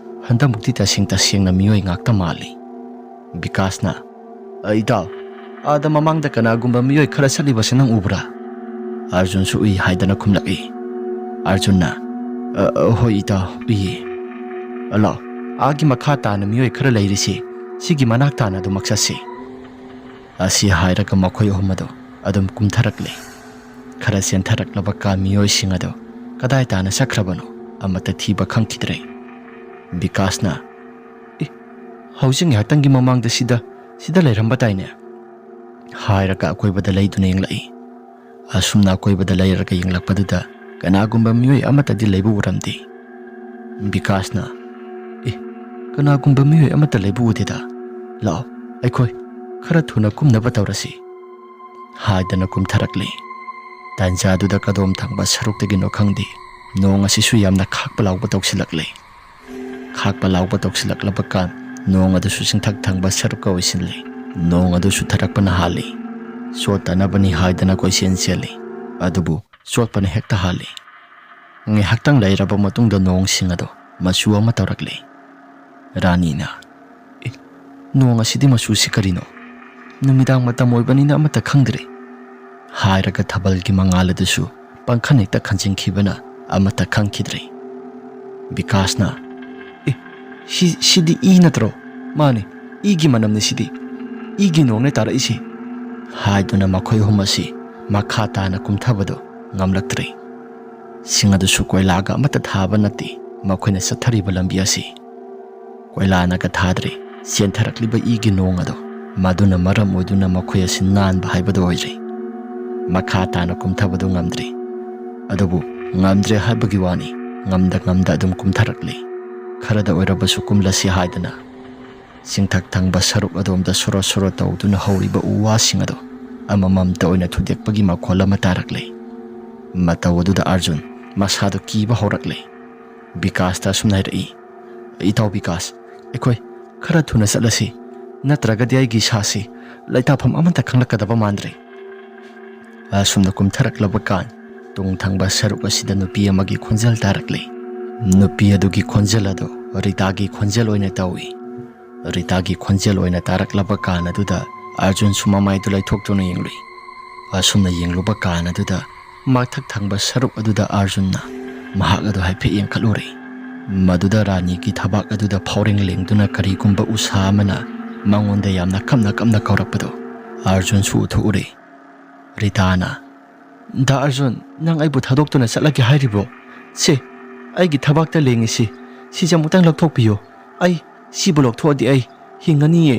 ꯍꯟꯗꯛꯃꯨꯛꯇꯤ ꯇꯁꯦꯡ ꯇꯁꯦꯡꯅ ꯃꯤꯑꯣꯏ ꯉꯥꯛꯇ ꯃꯥꯜꯂꯤ꯫ ꯕꯤꯀꯥꯁꯅ, "ꯑ, ꯏꯇꯥꯎ, ꯑꯥꯗ ꯃꯃꯥꯡꯗ ꯀꯅꯥꯒꯨꯝꯕ ꯃꯤꯑꯣꯏ ꯈꯔ ꯆꯠꯂꯤꯕꯁꯤ ꯅꯪ ꯎꯕ꯭ꯔꯥ?" ꯑꯥꯔꯖꯨꯟꯁꯨ ꯎꯏ ꯍꯥꯏꯗꯅ ꯈꯨꯝꯂꯛꯏ꯫ ꯑꯥꯔꯖꯨꯟꯅ, "ꯑ, ꯑ, ꯍꯣꯏ ꯏꯇꯥꯎ, ꯎꯏꯌꯦ꯫ ꯑ, ꯂꯥꯎ, ꯑꯥꯒꯤ ꯃꯈꯥ ꯇꯥꯅ ꯃꯤꯑꯣꯏ ꯈꯔ ꯂꯩꯔꯤꯁꯤ, ꯁꯤꯒꯤ ꯃꯅꯥꯛ ꯇꯥꯅ ꯑꯗꯨꯃꯛ ꯆꯠꯁꯤ꯫" ꯑꯁꯤ ꯍꯥꯏꯔꯒ ꯃꯈꯣꯏ ꯑꯍꯨꯝ ꯑꯗꯨ ꯑꯗꯨꯝ ꯀꯨꯝꯊꯔꯛꯂꯦ꯫ ꯈꯔ ꯆꯦꯟꯊꯔꯛꯂꯕ ꯀꯥ ꯃꯤꯑꯣꯏꯁꯤꯡ ꯑꯗꯨ ꯀꯗꯥꯏ ꯇꯥꯅ ꯆꯠꯈ꯭ꯔꯕꯅꯣ ꯑꯃꯠꯇ ꯊꯤꯕ ꯈꯪꯈꯤꯗ꯭ꯔꯦ꯫ ꯕꯤꯀꯥꯁꯅ, "ꯏ, "ꯍꯧꯖꯤꯛ ꯉꯥꯏꯍꯥꯛꯇꯪꯒꯤ ꯃꯃꯥꯡꯗ ꯁꯤꯗ, ꯁꯤꯗ ꯂꯩꯔꯝꯕ ꯇꯥꯏꯅꯦ?" ꯍꯥꯏꯔꯒ ꯑꯀꯣꯏꯕꯗ ꯂꯩꯗꯨꯅ ꯌꯦꯡꯂꯛꯏ꯫ ꯑꯁꯨꯝꯅ ꯑꯀꯣꯏꯕꯗ ꯂꯩꯔꯒ ꯌꯦꯡꯂꯛꯄꯗꯨꯗ ꯀꯅꯥꯒꯨꯝꯕ ꯃꯤꯑꯣꯏ ꯑꯃꯠꯇꯗꯤ ꯂꯩꯕ ꯎꯔꯝꯗꯦ꯫ ꯕꯤꯀꯥꯁꯅ, "ꯑꯦ, ꯀꯅꯥꯒꯨꯝꯕ ꯃꯤꯑꯣꯏ ꯑꯃꯠꯇ ꯂꯩꯕ ꯎꯗꯦꯗ꯫ ꯂꯥꯛꯑꯣ, ꯑꯩꯈꯣꯏ ꯈꯔ ꯊꯨꯅ ꯀꯨꯝꯅꯕ ꯇꯧꯔꯁꯤ," ꯍꯥꯏꯗꯅ ꯀꯨꯝꯊꯔꯛꯂꯦ꯫ ꯇꯥꯟꯖꯥꯗꯨꯗ ꯀꯗꯣꯝ ꯊꯪꯕ ꯁꯔꯨꯛꯇꯒꯤꯅꯣ ꯈꯪꯗꯦ, ꯅꯣꯡ ꯑꯁꯤꯁꯨ ꯌꯥꯝꯅ ꯈꯥꯛꯄ ꯂꯥꯎꯕ ꯇꯧꯁꯤꯜꯂꯛꯂꯦ꯫ ꯈꯥꯛꯄ ꯂꯥꯎꯕ ꯇꯧꯁꯤꯜꯂꯛꯂꯕ ꯀꯥꯟ ꯅꯣꯡ ꯑꯗꯨꯁꯨ ꯆꯤꯡꯊꯛ ꯊꯪꯕ ꯁꯔꯨꯛꯀ ꯑꯣꯏꯁꯤꯜꯂꯦ꯫ ꯅꯣꯡ ꯑꯗꯨ ꯆꯨꯊꯔꯛꯄꯅ ꯍꯥꯜꯂꯤ꯫ ꯆꯣꯠꯇꯅꯕꯅꯤ ꯍꯥꯏꯗꯅ ꯀꯣꯏꯆꯦꯟ ꯆꯦꯜꯂꯤ, ꯑꯗꯨꯕꯨ ꯆꯣꯠꯄꯅ ꯍꯦꯛꯇ ꯍꯥꯜꯂꯤ꯫ ꯉꯥꯏꯍꯥꯛꯇꯪ ꯂꯩꯔꯕ ꯃꯇꯨꯡꯗ ꯅꯣꯡꯁꯤꯡ ꯑꯗꯨ ꯃꯆꯨ ꯑꯃ ꯇꯧꯔꯛꯂꯦ꯫ ꯔꯥꯅꯤꯅ, "ꯑꯦ, ꯅꯣꯡ ꯑꯁꯤꯗꯤ ꯃꯆꯨꯁꯤ ꯀꯔꯤꯅꯣ? ꯅꯨꯃꯤꯗꯥꯡ ꯃꯇꯝ ꯑꯣꯏꯕꯅꯤꯅ ꯑꯃꯠꯇ ꯈꯪꯗ꯭ꯔꯦ," ꯍꯥꯏꯔꯒ ꯊꯥꯕꯜꯒꯤ ꯃꯉꯥꯜ ꯑꯗꯨꯁꯨ ꯄꯪꯈꯟ ꯍꯦꯛꯇ ꯈꯟꯖꯤꯟꯈꯤꯕꯅ ꯑꯃꯠꯇ ꯈꯪꯈꯤꯗ꯭ꯔꯦ꯫ ꯕꯤꯀꯥꯁꯅ, "ꯑꯦ, ꯁꯤ, ꯁꯤꯗꯤ ꯏ ꯅꯠꯇ꯭ꯔꯣ? ꯃꯥꯅꯦ, ꯏꯒꯤ ꯃꯅꯝꯅꯤ ꯁꯤꯗꯤ꯫ ꯏꯒꯤ ꯅꯣꯡꯅꯦ ꯇꯥꯔꯛꯏꯁꯤ," ꯍꯥꯏꯗꯨꯅ ꯃꯈꯣꯏ ꯑꯍꯨꯝ ꯑꯁꯤ ꯃꯈꯥ ꯇꯥꯅ ꯀꯨꯝꯊꯕꯗꯨ ꯉꯝꯂꯛꯇ꯭ꯔꯦ꯫ ꯁꯤꯡ ꯑꯗꯨꯁꯨ ꯀꯣꯏꯂꯥꯒ ꯑꯃꯠꯇ ꯊꯥꯕ ꯅꯠꯇꯦ ꯃꯈꯣꯏꯅ ꯆꯠꯊꯔꯤꯕ ꯂꯝꯕꯤ ꯑꯁꯤ꯫ ꯀꯣꯏꯂꯥꯅꯒ ꯊꯥꯗ꯭ꯔꯦ꯫ ꯆꯦꯟꯊꯔꯛꯂꯤꯕ ꯏꯒꯤ ꯅꯣꯡ ꯑꯗꯣ ꯃꯗꯨꯅ ꯃꯔꯝ ꯑꯣꯏꯗꯨꯅ ꯃꯈꯣꯏ ꯑꯁꯤ ꯅꯥꯟꯕ ꯍꯥꯏꯕꯗꯨ ꯑꯣꯏꯔꯦ꯫ ꯃꯈꯥ ꯇꯥꯅ ꯀꯨꯝꯊꯕꯗꯨ ꯉꯝꯗ꯭ꯔꯦ꯫ ꯑꯗꯨꯕꯨ ꯉꯝꯗ꯭ꯔꯦ ꯍꯥꯏꯕꯒꯤ ꯋꯥꯅꯤ, ꯉꯝꯗ ꯉꯝꯗ ꯑꯗꯨꯝ ꯀꯨꯝꯊꯔꯛꯂꯦ꯫ ꯈꯔꯗ ꯑꯣꯏꯔꯕꯁꯨ ꯀꯨꯝꯂꯁꯤ ꯍꯥꯏꯗꯅ ꯆꯤꯡꯊꯛ ꯊꯪꯕ ꯁꯔꯨꯛ ꯑꯗꯣꯝꯗ ꯁꯣꯔꯣ ꯁꯣꯔꯣ ꯇꯧꯗꯨꯅ ꯍꯧꯔꯤꯕ ꯎ ꯋꯥꯁꯤꯡ ꯑꯗꯣ ꯑꯃꯃꯝꯇ ꯑꯣꯏꯅ ꯊꯨꯗꯦꯛꯄꯒꯤ ꯃꯈꯣꯜ ꯑꯃ ꯇꯥꯔꯛꯂꯦ꯫ ꯃꯇꯧ ꯑꯗꯨꯗ ꯑꯥꯔꯖꯨꯟ ꯃꯁꯥꯗꯨ ꯀꯤꯕ ꯍꯧꯔꯛꯂꯦ꯫ ꯕꯤꯀꯥꯁꯇ ꯑꯁꯨꯝꯅ ꯍꯥꯏꯔꯛꯏ, "ꯏꯇꯥꯎ ꯕꯤꯀꯥꯁ, ꯑꯩꯈꯣꯏ ꯈꯔ ꯊꯨꯅ ꯆꯠꯂꯁꯤ, ꯅꯠꯇ꯭ꯔꯒꯗꯤ ꯑꯩꯒꯤ ꯏꯁꯥꯁꯤ ꯂꯩꯇꯥꯐꯝ ꯑꯃꯠꯇ ꯈꯪꯂꯛꯀꯗꯕ ꯃꯥꯟꯗ꯭ꯔꯦ꯫" ꯑꯁꯨꯝꯅ ꯀꯨꯝꯊꯔꯛꯂꯕ ꯀꯥꯟ ꯇꯨꯡ ꯊꯪꯕ ꯁꯔꯨꯛ ꯑꯁꯤꯗ ꯅꯨꯄꯤ ꯑꯃꯒꯤ ꯈꯣꯟꯖꯦꯜ ꯇꯥꯔꯛꯂꯦ꯫ ꯅꯨꯄꯤ ꯑꯗꯨꯒꯤ ꯈꯣꯟꯖꯦꯜ ꯑꯗꯨ ꯔꯤꯇꯥꯒꯤ ꯈꯣꯟꯖꯦꯜ ꯑꯣꯏꯅ ꯇꯧꯏ꯫ ꯔꯤꯇꯥꯒꯤ ꯈꯣꯟꯖꯦꯜ ꯑꯣꯏꯅ ꯇꯥꯔꯛꯂꯕ ꯀꯥꯟ ꯑꯗꯨꯗ ꯑꯥꯔꯖꯨꯟꯁꯨ ꯃꯃꯥꯏꯗꯨ ꯂꯩꯊꯣꯛꯇꯨꯅ ꯌꯦꯡꯂꯨꯏ꯫ ꯑꯁꯨꯝꯅ ꯌꯦꯡꯂꯨꯕ ꯀꯥꯟ ꯑꯗꯨꯗ ꯃꯊꯛ ꯊꯪꯕ ꯁꯔꯨꯛ ꯑꯗꯨꯗ ꯑꯥꯔꯖꯨꯟꯅ ꯃꯍꯥꯛ ꯑꯗꯨ ꯍꯥꯏꯐꯦꯠ ꯌꯦꯡꯈꯠꯂꯨꯔꯦ꯫ ꯃꯗꯨꯗ ꯔꯥꯅꯤꯒꯤ ꯊꯕꯥꯛ ꯑꯗꯨꯗ ꯐꯥꯎꯔꯦꯡ ꯂꯦꯡꯗꯨꯅ ꯀꯔꯤꯒꯨꯝꯕ ꯎꯁꯥ ꯑꯃꯅ ꯃꯉꯣꯟꯗ ꯌꯥꯝꯅ ꯀꯞꯅ ꯀꯞꯅ ꯀꯧꯔꯛꯄꯗꯨ ꯑꯥꯔꯖꯨꯟꯁꯨ ꯎꯊꯣꯛꯎꯔꯦ꯫ ꯔꯤꯇꯥꯅ, "ꯗꯥ ꯑꯥꯔꯖꯨꯟ, ꯅꯪ ꯑꯩꯕꯨ ꯊꯥꯗꯣꯛꯇꯨꯅ ꯆꯠꯂꯒꯦ ꯍꯥꯏꯔꯤꯕ꯭ꯔꯣ? ꯁꯦ, ꯑꯩꯒꯤ ꯊꯕꯥꯛꯇ ꯂꯦꯡꯉꯤꯁꯤ, ꯁꯤꯁꯦ ꯑꯃꯨꯛꯇꯪ ꯂꯧꯊꯣꯛꯄꯤꯌꯨ꯫ ꯑꯩ, ꯁꯤꯕꯨ ꯂꯧꯊꯣꯛꯑꯗꯤ ꯑꯩ ꯍꯤꯡꯉꯅꯤꯌꯦ꯫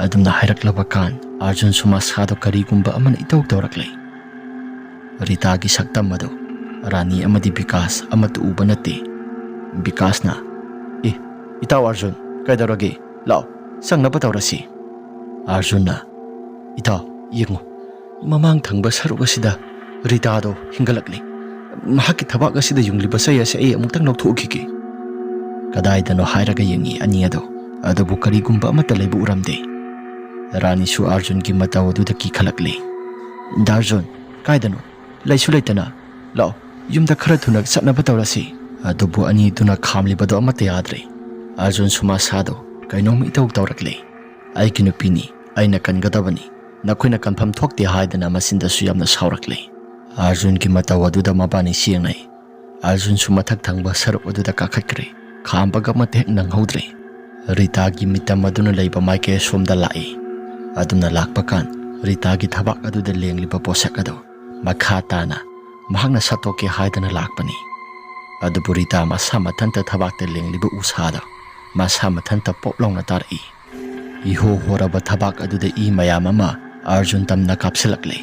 ꯑꯗꯨꯝꯅ ꯍꯥꯏꯔꯛꯂꯕ ꯀꯥꯟ ꯑꯥꯔꯖꯨꯟꯁꯨ ꯃꯁꯥꯗꯣ ꯀꯔꯤꯒꯨꯝꯕ ꯑꯃꯅ ꯏꯇꯧ ꯇꯧꯔꯛꯂꯦ꯫ ꯔꯤꯇꯥꯒꯤ ꯁꯛꯇꯝ ꯑꯗꯨ ꯔꯥꯅꯤ ꯑꯃꯗꯤ ꯕꯤꯀꯥꯁ ꯑꯃꯠꯇ ꯎꯕ ꯅꯠꯇꯦ꯫ ꯕꯤꯀꯥꯁꯅ, "ꯑꯦ, ꯏꯇꯥꯎ ꯑꯥꯔꯖꯨꯟ, ꯀꯩꯗꯧꯔꯒꯦ? ꯂꯥꯛꯑꯣ, ꯆꯪꯅꯕ ꯇꯧꯔꯁꯤ꯫" ꯑꯥꯔꯖꯨꯟꯅ, "ꯏꯇꯥꯎ, ꯌꯦꯡꯉꯨ, ꯃꯃꯥꯡ ꯊꯪꯕ ꯁꯔꯨꯛ ꯑꯁꯤꯗ ꯔꯤꯇꯥꯗꯣ ꯍꯤꯡꯒꯠꯂꯛꯂꯤ꯫ ꯃꯍꯥꯛꯀꯤ ꯊꯕꯥꯛ ꯑꯁꯤꯗ ꯌꯨꯡꯂꯤꯕ ꯆꯩ ꯑꯁꯤ ꯑꯩ ꯑꯃꯨꯛꯇꯪ ꯂꯧꯊꯣꯛꯈꯤꯒꯦ꯫" ꯀꯗꯥꯏꯗꯅꯣ ꯍꯥꯏꯔꯒ ꯌꯦꯡꯉꯤ ꯑꯅꯤ ꯑꯗꯣ, ꯑꯗꯨꯕꯨ ꯀꯔꯤꯒꯨꯝꯕ ꯑꯃꯠꯇ ꯂꯩꯕ ꯎꯔꯝꯗꯦ꯫ ꯔꯥꯅꯤꯁꯨ ꯑꯥꯔꯖꯨꯟꯒꯤ ꯃꯇꯧ ꯑꯗꯨꯗ ꯀꯤꯈꯠꯂꯛꯂꯤ꯫ "ꯗꯥ ꯑꯥꯔꯖꯨꯟ, ꯀꯥꯏꯗꯅꯣ? ꯂꯩꯁꯨ ꯂꯩꯇꯅ꯫ ꯂꯥꯛꯑꯣ, ꯌꯨꯝꯗ ꯈꯔ ꯊꯨꯅ ꯆꯠꯅꯕ ꯇꯧꯔꯁꯤ꯫" ꯑꯗꯨꯕꯨ ꯑꯅꯤꯗꯨꯅ ꯈꯥꯝꯂꯤꯕꯗꯣ ꯑꯃꯠꯇ ꯌꯥꯗ꯭ꯔꯦ꯫ ꯑꯥꯔꯖꯨꯟꯁꯨ ꯃꯁꯥꯗꯣ ꯀꯩꯅꯣꯝ ꯏꯇꯧ ꯇꯧꯔꯛꯂꯦ꯫ "ꯑꯩꯒꯤ ꯅꯨꯄꯤꯅꯤ, ꯑꯩꯅ ꯀꯟꯒꯗꯕꯅꯤ, ꯅꯈꯣꯏꯅ ꯀꯟꯐꯝ ꯊꯣꯛꯇꯦ" ꯍꯥꯏꯗꯅ ꯃꯆꯤꯟꯗꯁꯨ ꯌꯥꯝꯅ ꯁꯥꯎꯔꯛꯂꯦ꯫ ꯑꯥꯔꯖꯨꯟꯒꯤ ꯃꯇꯧ ꯑꯗꯨꯗ ꯃꯕꯥꯅꯤ ꯆꯦꯡꯅꯩ꯫ ꯑꯥꯔꯖꯨꯟꯁꯨ ꯃꯊꯛ ꯊꯪꯕ ꯁꯔꯨꯛ ꯑꯗꯨꯗ ꯀꯥꯈꯠꯈ꯭ꯔꯦ꯫ ꯈꯥꯝꯕꯒ ꯑꯃꯠꯇ ꯍꯦꯛ ꯅꯪꯍꯧꯗ꯭ꯔꯦ꯫ ꯔꯤꯇꯥꯒꯤ ꯃꯤꯇꯝ ꯑꯗꯨꯅ ꯂꯩꯕ ꯃꯥꯏꯀꯩ ꯑꯁꯣꯝꯗ ꯂꯥꯛꯏ꯫ ꯑꯗꯨꯝꯅ ꯂꯥꯛꯄ ꯀꯥꯟ ꯔꯤꯇꯥꯒꯤ ꯊꯕꯥꯛ ꯑꯗꯨꯗ ꯂꯦꯡꯂꯤꯕ ꯄꯣꯠꯁꯛ ꯑꯗꯨ ꯃꯈꯥ ꯇꯥꯅ ꯃꯍꯥꯛꯅ ꯁꯠꯇꯣꯛꯀꯦ ꯍꯥꯏꯗꯅ ꯂꯥꯛꯄꯅꯤ꯫ ꯑꯗꯨꯕꯨ ꯔꯤꯇꯥ ꯃꯁꯥ ꯃꯊꯟꯇ ꯊꯕꯥꯛꯇ ꯂꯦꯡꯂꯤꯕ ꯎꯁꯥꯗ ꯃꯁꯥ ꯃꯊꯟꯇ ꯄꯣꯞ ꯂꯥꯎꯅ ꯇꯥꯔꯛꯏ꯫ ꯏꯍꯣ ꯍꯣꯔꯕ ꯊꯕꯥꯛ ꯑꯗꯨꯗ ꯏ ꯃꯌꯥꯝ ꯑꯃ ꯑꯥꯔꯖꯨꯟ ꯇꯝꯅ ꯀꯥꯞꯁꯤꯜꯂꯛꯂꯦ꯫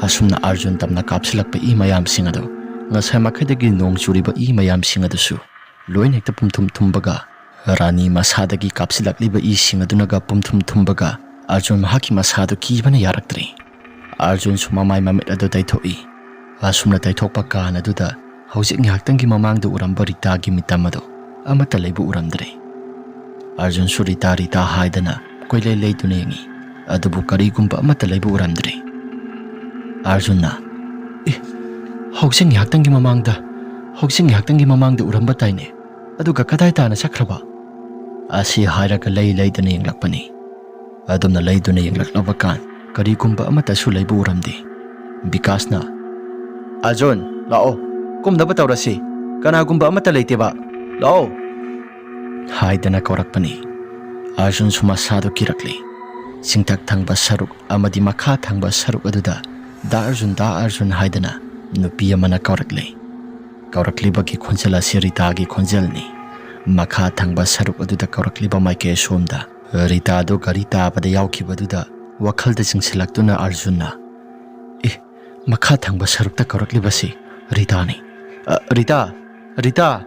ꯑꯁꯨꯝꯅ ꯑꯥꯔꯖꯨꯟ ꯇꯝꯅ ꯀꯥꯞꯁꯤꯜꯂꯛꯄ ꯏ ꯃꯌꯥꯝꯁꯤꯡ ꯑꯗꯨ ꯉꯁꯥꯏ ꯃꯈꯩꯗꯒꯤ ꯅꯣꯡ ꯆꯨꯔꯤꯕ ꯏ ꯃꯌꯥꯝꯁꯤꯡ ꯑꯗꯨꯁꯨ ꯂꯣꯏꯅ ꯍꯦꯛꯇ ꯄꯨꯝꯊꯨꯝ ꯊꯨꯝꯕꯒ ꯔꯥꯅꯤ ꯃꯁꯥꯗꯒꯤ ꯀꯥꯞꯁꯤꯜꯂꯛꯂꯤꯕ ꯏꯁꯤꯡ ꯑꯗꯨꯅꯒ ꯄꯨꯝꯊꯨꯝ ꯊꯨꯝꯕꯒ ꯑꯥꯔꯖꯨꯟ ꯃꯍꯥꯛꯀꯤ ꯃꯁꯥꯗꯨ ꯀꯤꯕꯅ ꯌꯥꯔꯛꯇ꯭ꯔꯦ꯫ ꯑꯥꯔꯖꯨꯟꯁꯨ ꯃꯃꯥꯏ ꯃꯃꯤꯠ ꯑꯗꯨ ꯇꯩꯊꯣꯛꯏ꯫ ꯑꯁꯨꯝꯅ ꯇꯩꯊꯣꯛꯄ ꯀꯥꯟ ꯑꯗꯨꯗ ꯍꯧꯖꯤꯛ ꯉꯥꯏꯍꯥꯛꯇꯪꯒꯤ ꯃꯃꯥꯡꯗ ꯎꯔꯝꯕ ꯔꯤꯇꯥꯒꯤ ꯃꯤꯇꯝ ꯑꯗꯨ ꯑꯃꯠꯇ ꯂꯩꯕ ꯎꯔꯝꯗ꯭ꯔꯦ꯫ ꯑꯥꯔꯖꯨꯟꯁꯨ ꯔꯤꯇꯥ, ꯔꯤꯇꯥ ꯍꯥꯏꯗꯅ ꯀꯣꯏꯂꯩ ꯂꯩꯗꯨꯅ ꯌꯦꯡꯉꯤ꯫ ꯑꯗꯨꯕꯨ ꯀꯔꯤꯒꯨꯝꯕ ꯑꯃꯠꯇ ꯂꯩꯕ ꯎꯔꯝꯗ꯭ꯔꯦ꯫ ꯑꯥꯔꯖꯨꯟꯅ, "ꯑꯦ, ꯍꯧꯖꯤꯛ ꯉꯥꯏꯍꯥꯛꯇꯪꯒꯤ ꯃꯃꯥꯡꯗ, ꯍꯧꯖꯤꯛ ꯉꯥꯏꯍꯥꯛꯇꯪꯒꯤ ꯃꯃꯥꯡꯗ ꯎꯔꯝꯕ ꯇꯥꯏꯅꯦ꯫ ꯑꯗꯨꯒ ꯀꯗꯥꯏ ꯇꯥꯅ ꯆꯠꯈ꯭ꯔꯕ?" ꯑꯁꯤ ꯍꯥꯏꯔꯒ ꯂꯩ ꯂꯩꯗꯨꯅ ꯌꯦꯡꯂꯛꯄꯅꯤ꯫ ꯑꯗꯨꯝꯅ ꯂꯩꯗꯨꯅ ꯌꯦꯡꯂꯛꯂꯕ ꯀꯥꯟ ꯀꯔꯤꯒꯨꯝꯕ ꯑꯃꯠꯇꯁꯨ ꯂꯩꯕ ꯎꯔꯝꯗꯦ꯫ ꯕꯤꯀꯥꯁꯅ, "ꯑꯥꯔꯖꯨꯟ, ꯂꯥꯛꯑꯣ, ꯀꯨꯝꯅꯕ ꯇꯧꯔꯁꯤ꯫ ꯀꯅꯥꯒꯨꯝꯕ ꯑꯃꯠꯇ ꯂꯩꯇꯦꯕ꯫ ꯂꯥꯛꯑꯣ!" ꯍꯥꯏꯗꯅ ꯀꯧꯔꯛꯄꯅꯤ꯫ ꯑꯥꯔꯖꯨꯟꯁꯨ ꯃꯁꯥꯗꯨ ꯀꯤꯔꯛꯂꯦ꯫ ꯆꯤꯡꯊꯛ ꯊꯪꯕ ꯁꯔꯨꯛ ꯑꯃꯗꯤ ꯃꯈꯥ ꯊꯪꯕ ꯁꯔꯨꯛ ꯑꯗꯨꯗ "ꯗꯥ ꯑꯥꯔꯖꯨꯟ, ꯗꯥ ꯑꯥꯔꯖꯨꯟ" ꯍꯥꯏꯗꯅ ꯅꯨꯄꯤ ꯑꯃꯅ ꯀꯧꯔꯛꯂꯦ꯫ ꯀꯧꯔꯛꯂꯤꯕꯒꯤ ꯈꯣꯟꯖꯦꯜ ꯑꯁꯤ ꯔꯤꯇꯥꯒꯤ ꯈꯣꯟꯖꯦꯜꯅꯤ꯫ ꯃꯈꯥ ꯊꯪꯕ ꯁꯔꯨꯛ ꯑꯗꯨꯗ ꯀꯧꯔꯛꯂꯤꯕ ꯃꯥꯏꯀꯩ ꯑꯁꯣꯝꯗ ꯔꯤꯇꯥꯗꯨ ꯒꯥꯔꯤ ꯇꯥꯕꯗ ꯌꯥꯎꯈꯤꯕꯗꯨꯗ ꯋꯥꯈꯜꯗ ꯆꯤꯡꯁꯤꯜꯂꯛꯇꯨꯅ ꯑꯔꯖꯨꯟꯅ, "ꯑꯦ, ꯃꯈꯥ ꯊꯪꯕ ꯁꯔꯨꯛꯇ ꯀꯧꯔꯛꯂꯤꯕꯁꯤ ꯔꯤꯇꯥꯅꯤ꯫ ꯑ, ꯔꯤꯇꯥ! ꯔꯤꯇꯥ!"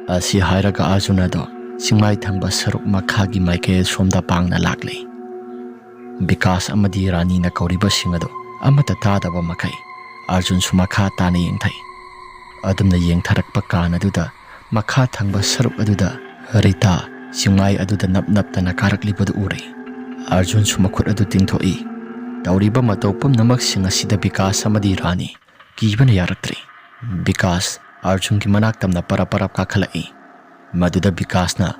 ꯑꯁꯤ ꯍꯥꯏꯔꯒ ꯑꯔꯖꯨꯟ ꯑꯗꯣ ꯆꯤꯡꯃꯥꯏ ꯊꯪꯕ ꯁꯔꯨꯛ ꯃꯈꯥꯒꯤ ꯃꯥꯏꯀꯩ ꯑꯁꯣꯝꯗ ꯄꯥꯡꯅ ꯂꯥꯛꯂꯤ꯫ ꯕꯤꯀꯥꯁ ꯑꯃꯗꯤ ꯔꯥꯅꯤꯅ ꯀꯧꯔꯤꯕꯁꯤꯡ ꯑꯗꯨ ꯑꯃꯠꯇ ꯇꯥꯗꯕ ꯃꯈꯩ ꯑꯔꯖꯨꯟꯁꯨ ꯃꯈꯥ ꯇꯥꯅ ꯌꯦꯡꯊꯩ꯫ ꯑꯗꯨꯝꯅ ꯌꯦꯡꯊꯔꯛꯄ ꯀꯥꯟ ꯑꯗꯨꯗ ꯃꯈꯥ ꯊꯪꯕ ꯁꯔꯨꯛ ꯑꯗꯨꯗ ꯔꯤꯇꯥ ꯆꯤꯡꯃꯥꯏ ꯑꯗꯨꯗ ꯅꯞ ꯅꯞꯇꯅ ꯀꯥꯔꯛꯂꯤꯕꯗꯨ ꯎꯔꯦ꯫ ꯑꯔꯖꯨꯟꯁꯨ ꯃꯈꯨꯠ ꯑꯗꯨ ꯇꯤꯡꯊꯣꯛꯏ꯫ ꯇꯧꯔꯤꯕ ꯃꯇꯧ ꯄꯨꯝꯅꯃꯛꯁꯤꯡ ꯑꯁꯤꯗ ꯕꯤꯀꯥꯁ ꯑꯃꯗꯤ ꯔꯥꯅꯤ ꯀꯤꯕꯅ ꯌꯥꯔꯛꯇ꯭ꯔꯦ꯫ ꯕꯤꯀꯥꯁ ꯑꯔꯖꯨꯟꯒꯤ ꯃꯅꯥꯛ ꯇꯝꯅ ꯄꯔꯞ ꯄꯔꯞ ꯀꯥꯈꯠꯂꯛꯏ꯫ ꯃꯗꯨꯗ ꯕꯤꯀꯥꯁꯅ,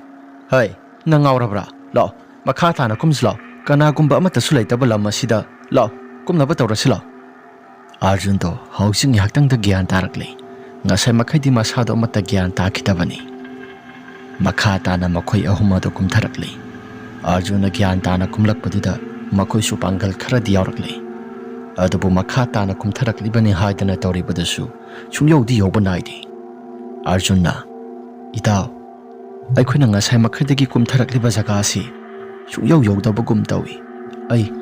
"ꯍꯩ, ꯅꯪ ꯉꯥꯎꯔꯕ꯭ꯔꯥ? ꯂꯥꯛꯑꯣ, ꯃꯈꯥ ꯇꯥꯅ ꯀꯨꯝꯁꯤ ꯂꯥꯛꯑꯣ꯫ ꯀꯅꯥꯒꯨꯝꯕ ꯑꯃꯠꯇꯁꯨ ꯂꯩꯇꯕ ꯂꯝ ꯑꯁꯤꯗ꯫ ꯂꯥꯛꯑꯣ, ꯀꯨꯝꯅꯕ ꯇꯧꯔꯁꯤ ꯂꯥꯛꯑꯣ꯫" ꯑꯥꯔꯖꯨꯟꯗꯣ ꯍꯧꯖꯤꯛ ꯉꯥꯏꯍꯥꯛꯇꯪꯗ ꯒ꯭ꯌꯥꯟ ꯇꯥꯔꯛꯂꯦ꯫ ꯉꯁꯥꯏ ꯃꯈꯩꯗꯤ ꯃꯁꯥꯗꯣ ꯑꯃꯠꯇ ꯒ꯭ꯌꯥꯟ ꯇꯥꯈꯤꯗꯕꯅꯤ꯫ ꯃꯈꯥ ꯇꯥꯅ ꯃꯈꯣꯏ ꯑꯍꯨꯝ ꯑꯗꯨ ꯀꯨꯝꯊꯔꯛꯂꯤ꯫ ꯑꯥꯔꯖꯨꯟꯅ ꯒ꯭ꯌꯥꯟ ꯇꯥꯅ ꯀꯨꯝꯂꯛꯄꯗꯨꯗ ꯃꯈꯣꯏꯁꯨ ꯄꯥꯡꯒꯜ ꯈꯔꯗꯤ ꯌꯥꯎꯔꯛꯂꯤ꯫ ꯑꯗꯨꯕꯨ ꯃꯈꯥ ꯇꯥꯅ ꯀꯨꯝꯊꯔꯛꯂꯤꯕꯅꯤ ꯍꯥꯏꯗꯅ ꯇꯧꯔꯤꯕꯗꯨꯁꯨ ꯁꯨꯡꯌꯧꯗꯤ ꯌꯧꯕ ꯅꯥꯏꯗꯦ꯫ ꯑꯥꯔꯖꯨꯟꯅ, "ꯏꯇꯥꯎ, ꯑꯩꯈꯣꯏꯅ ꯉꯁꯥꯏ ꯃꯈꯩꯗꯒꯤ ꯀꯨꯝꯊꯔꯛꯂꯤꯕ ꯖꯒꯥ ꯑꯁꯤ ꯁꯨꯡꯌꯧ ꯌꯧꯗꯕꯒꯨꯝ ꯇꯧꯏ꯫ ꯑꯩ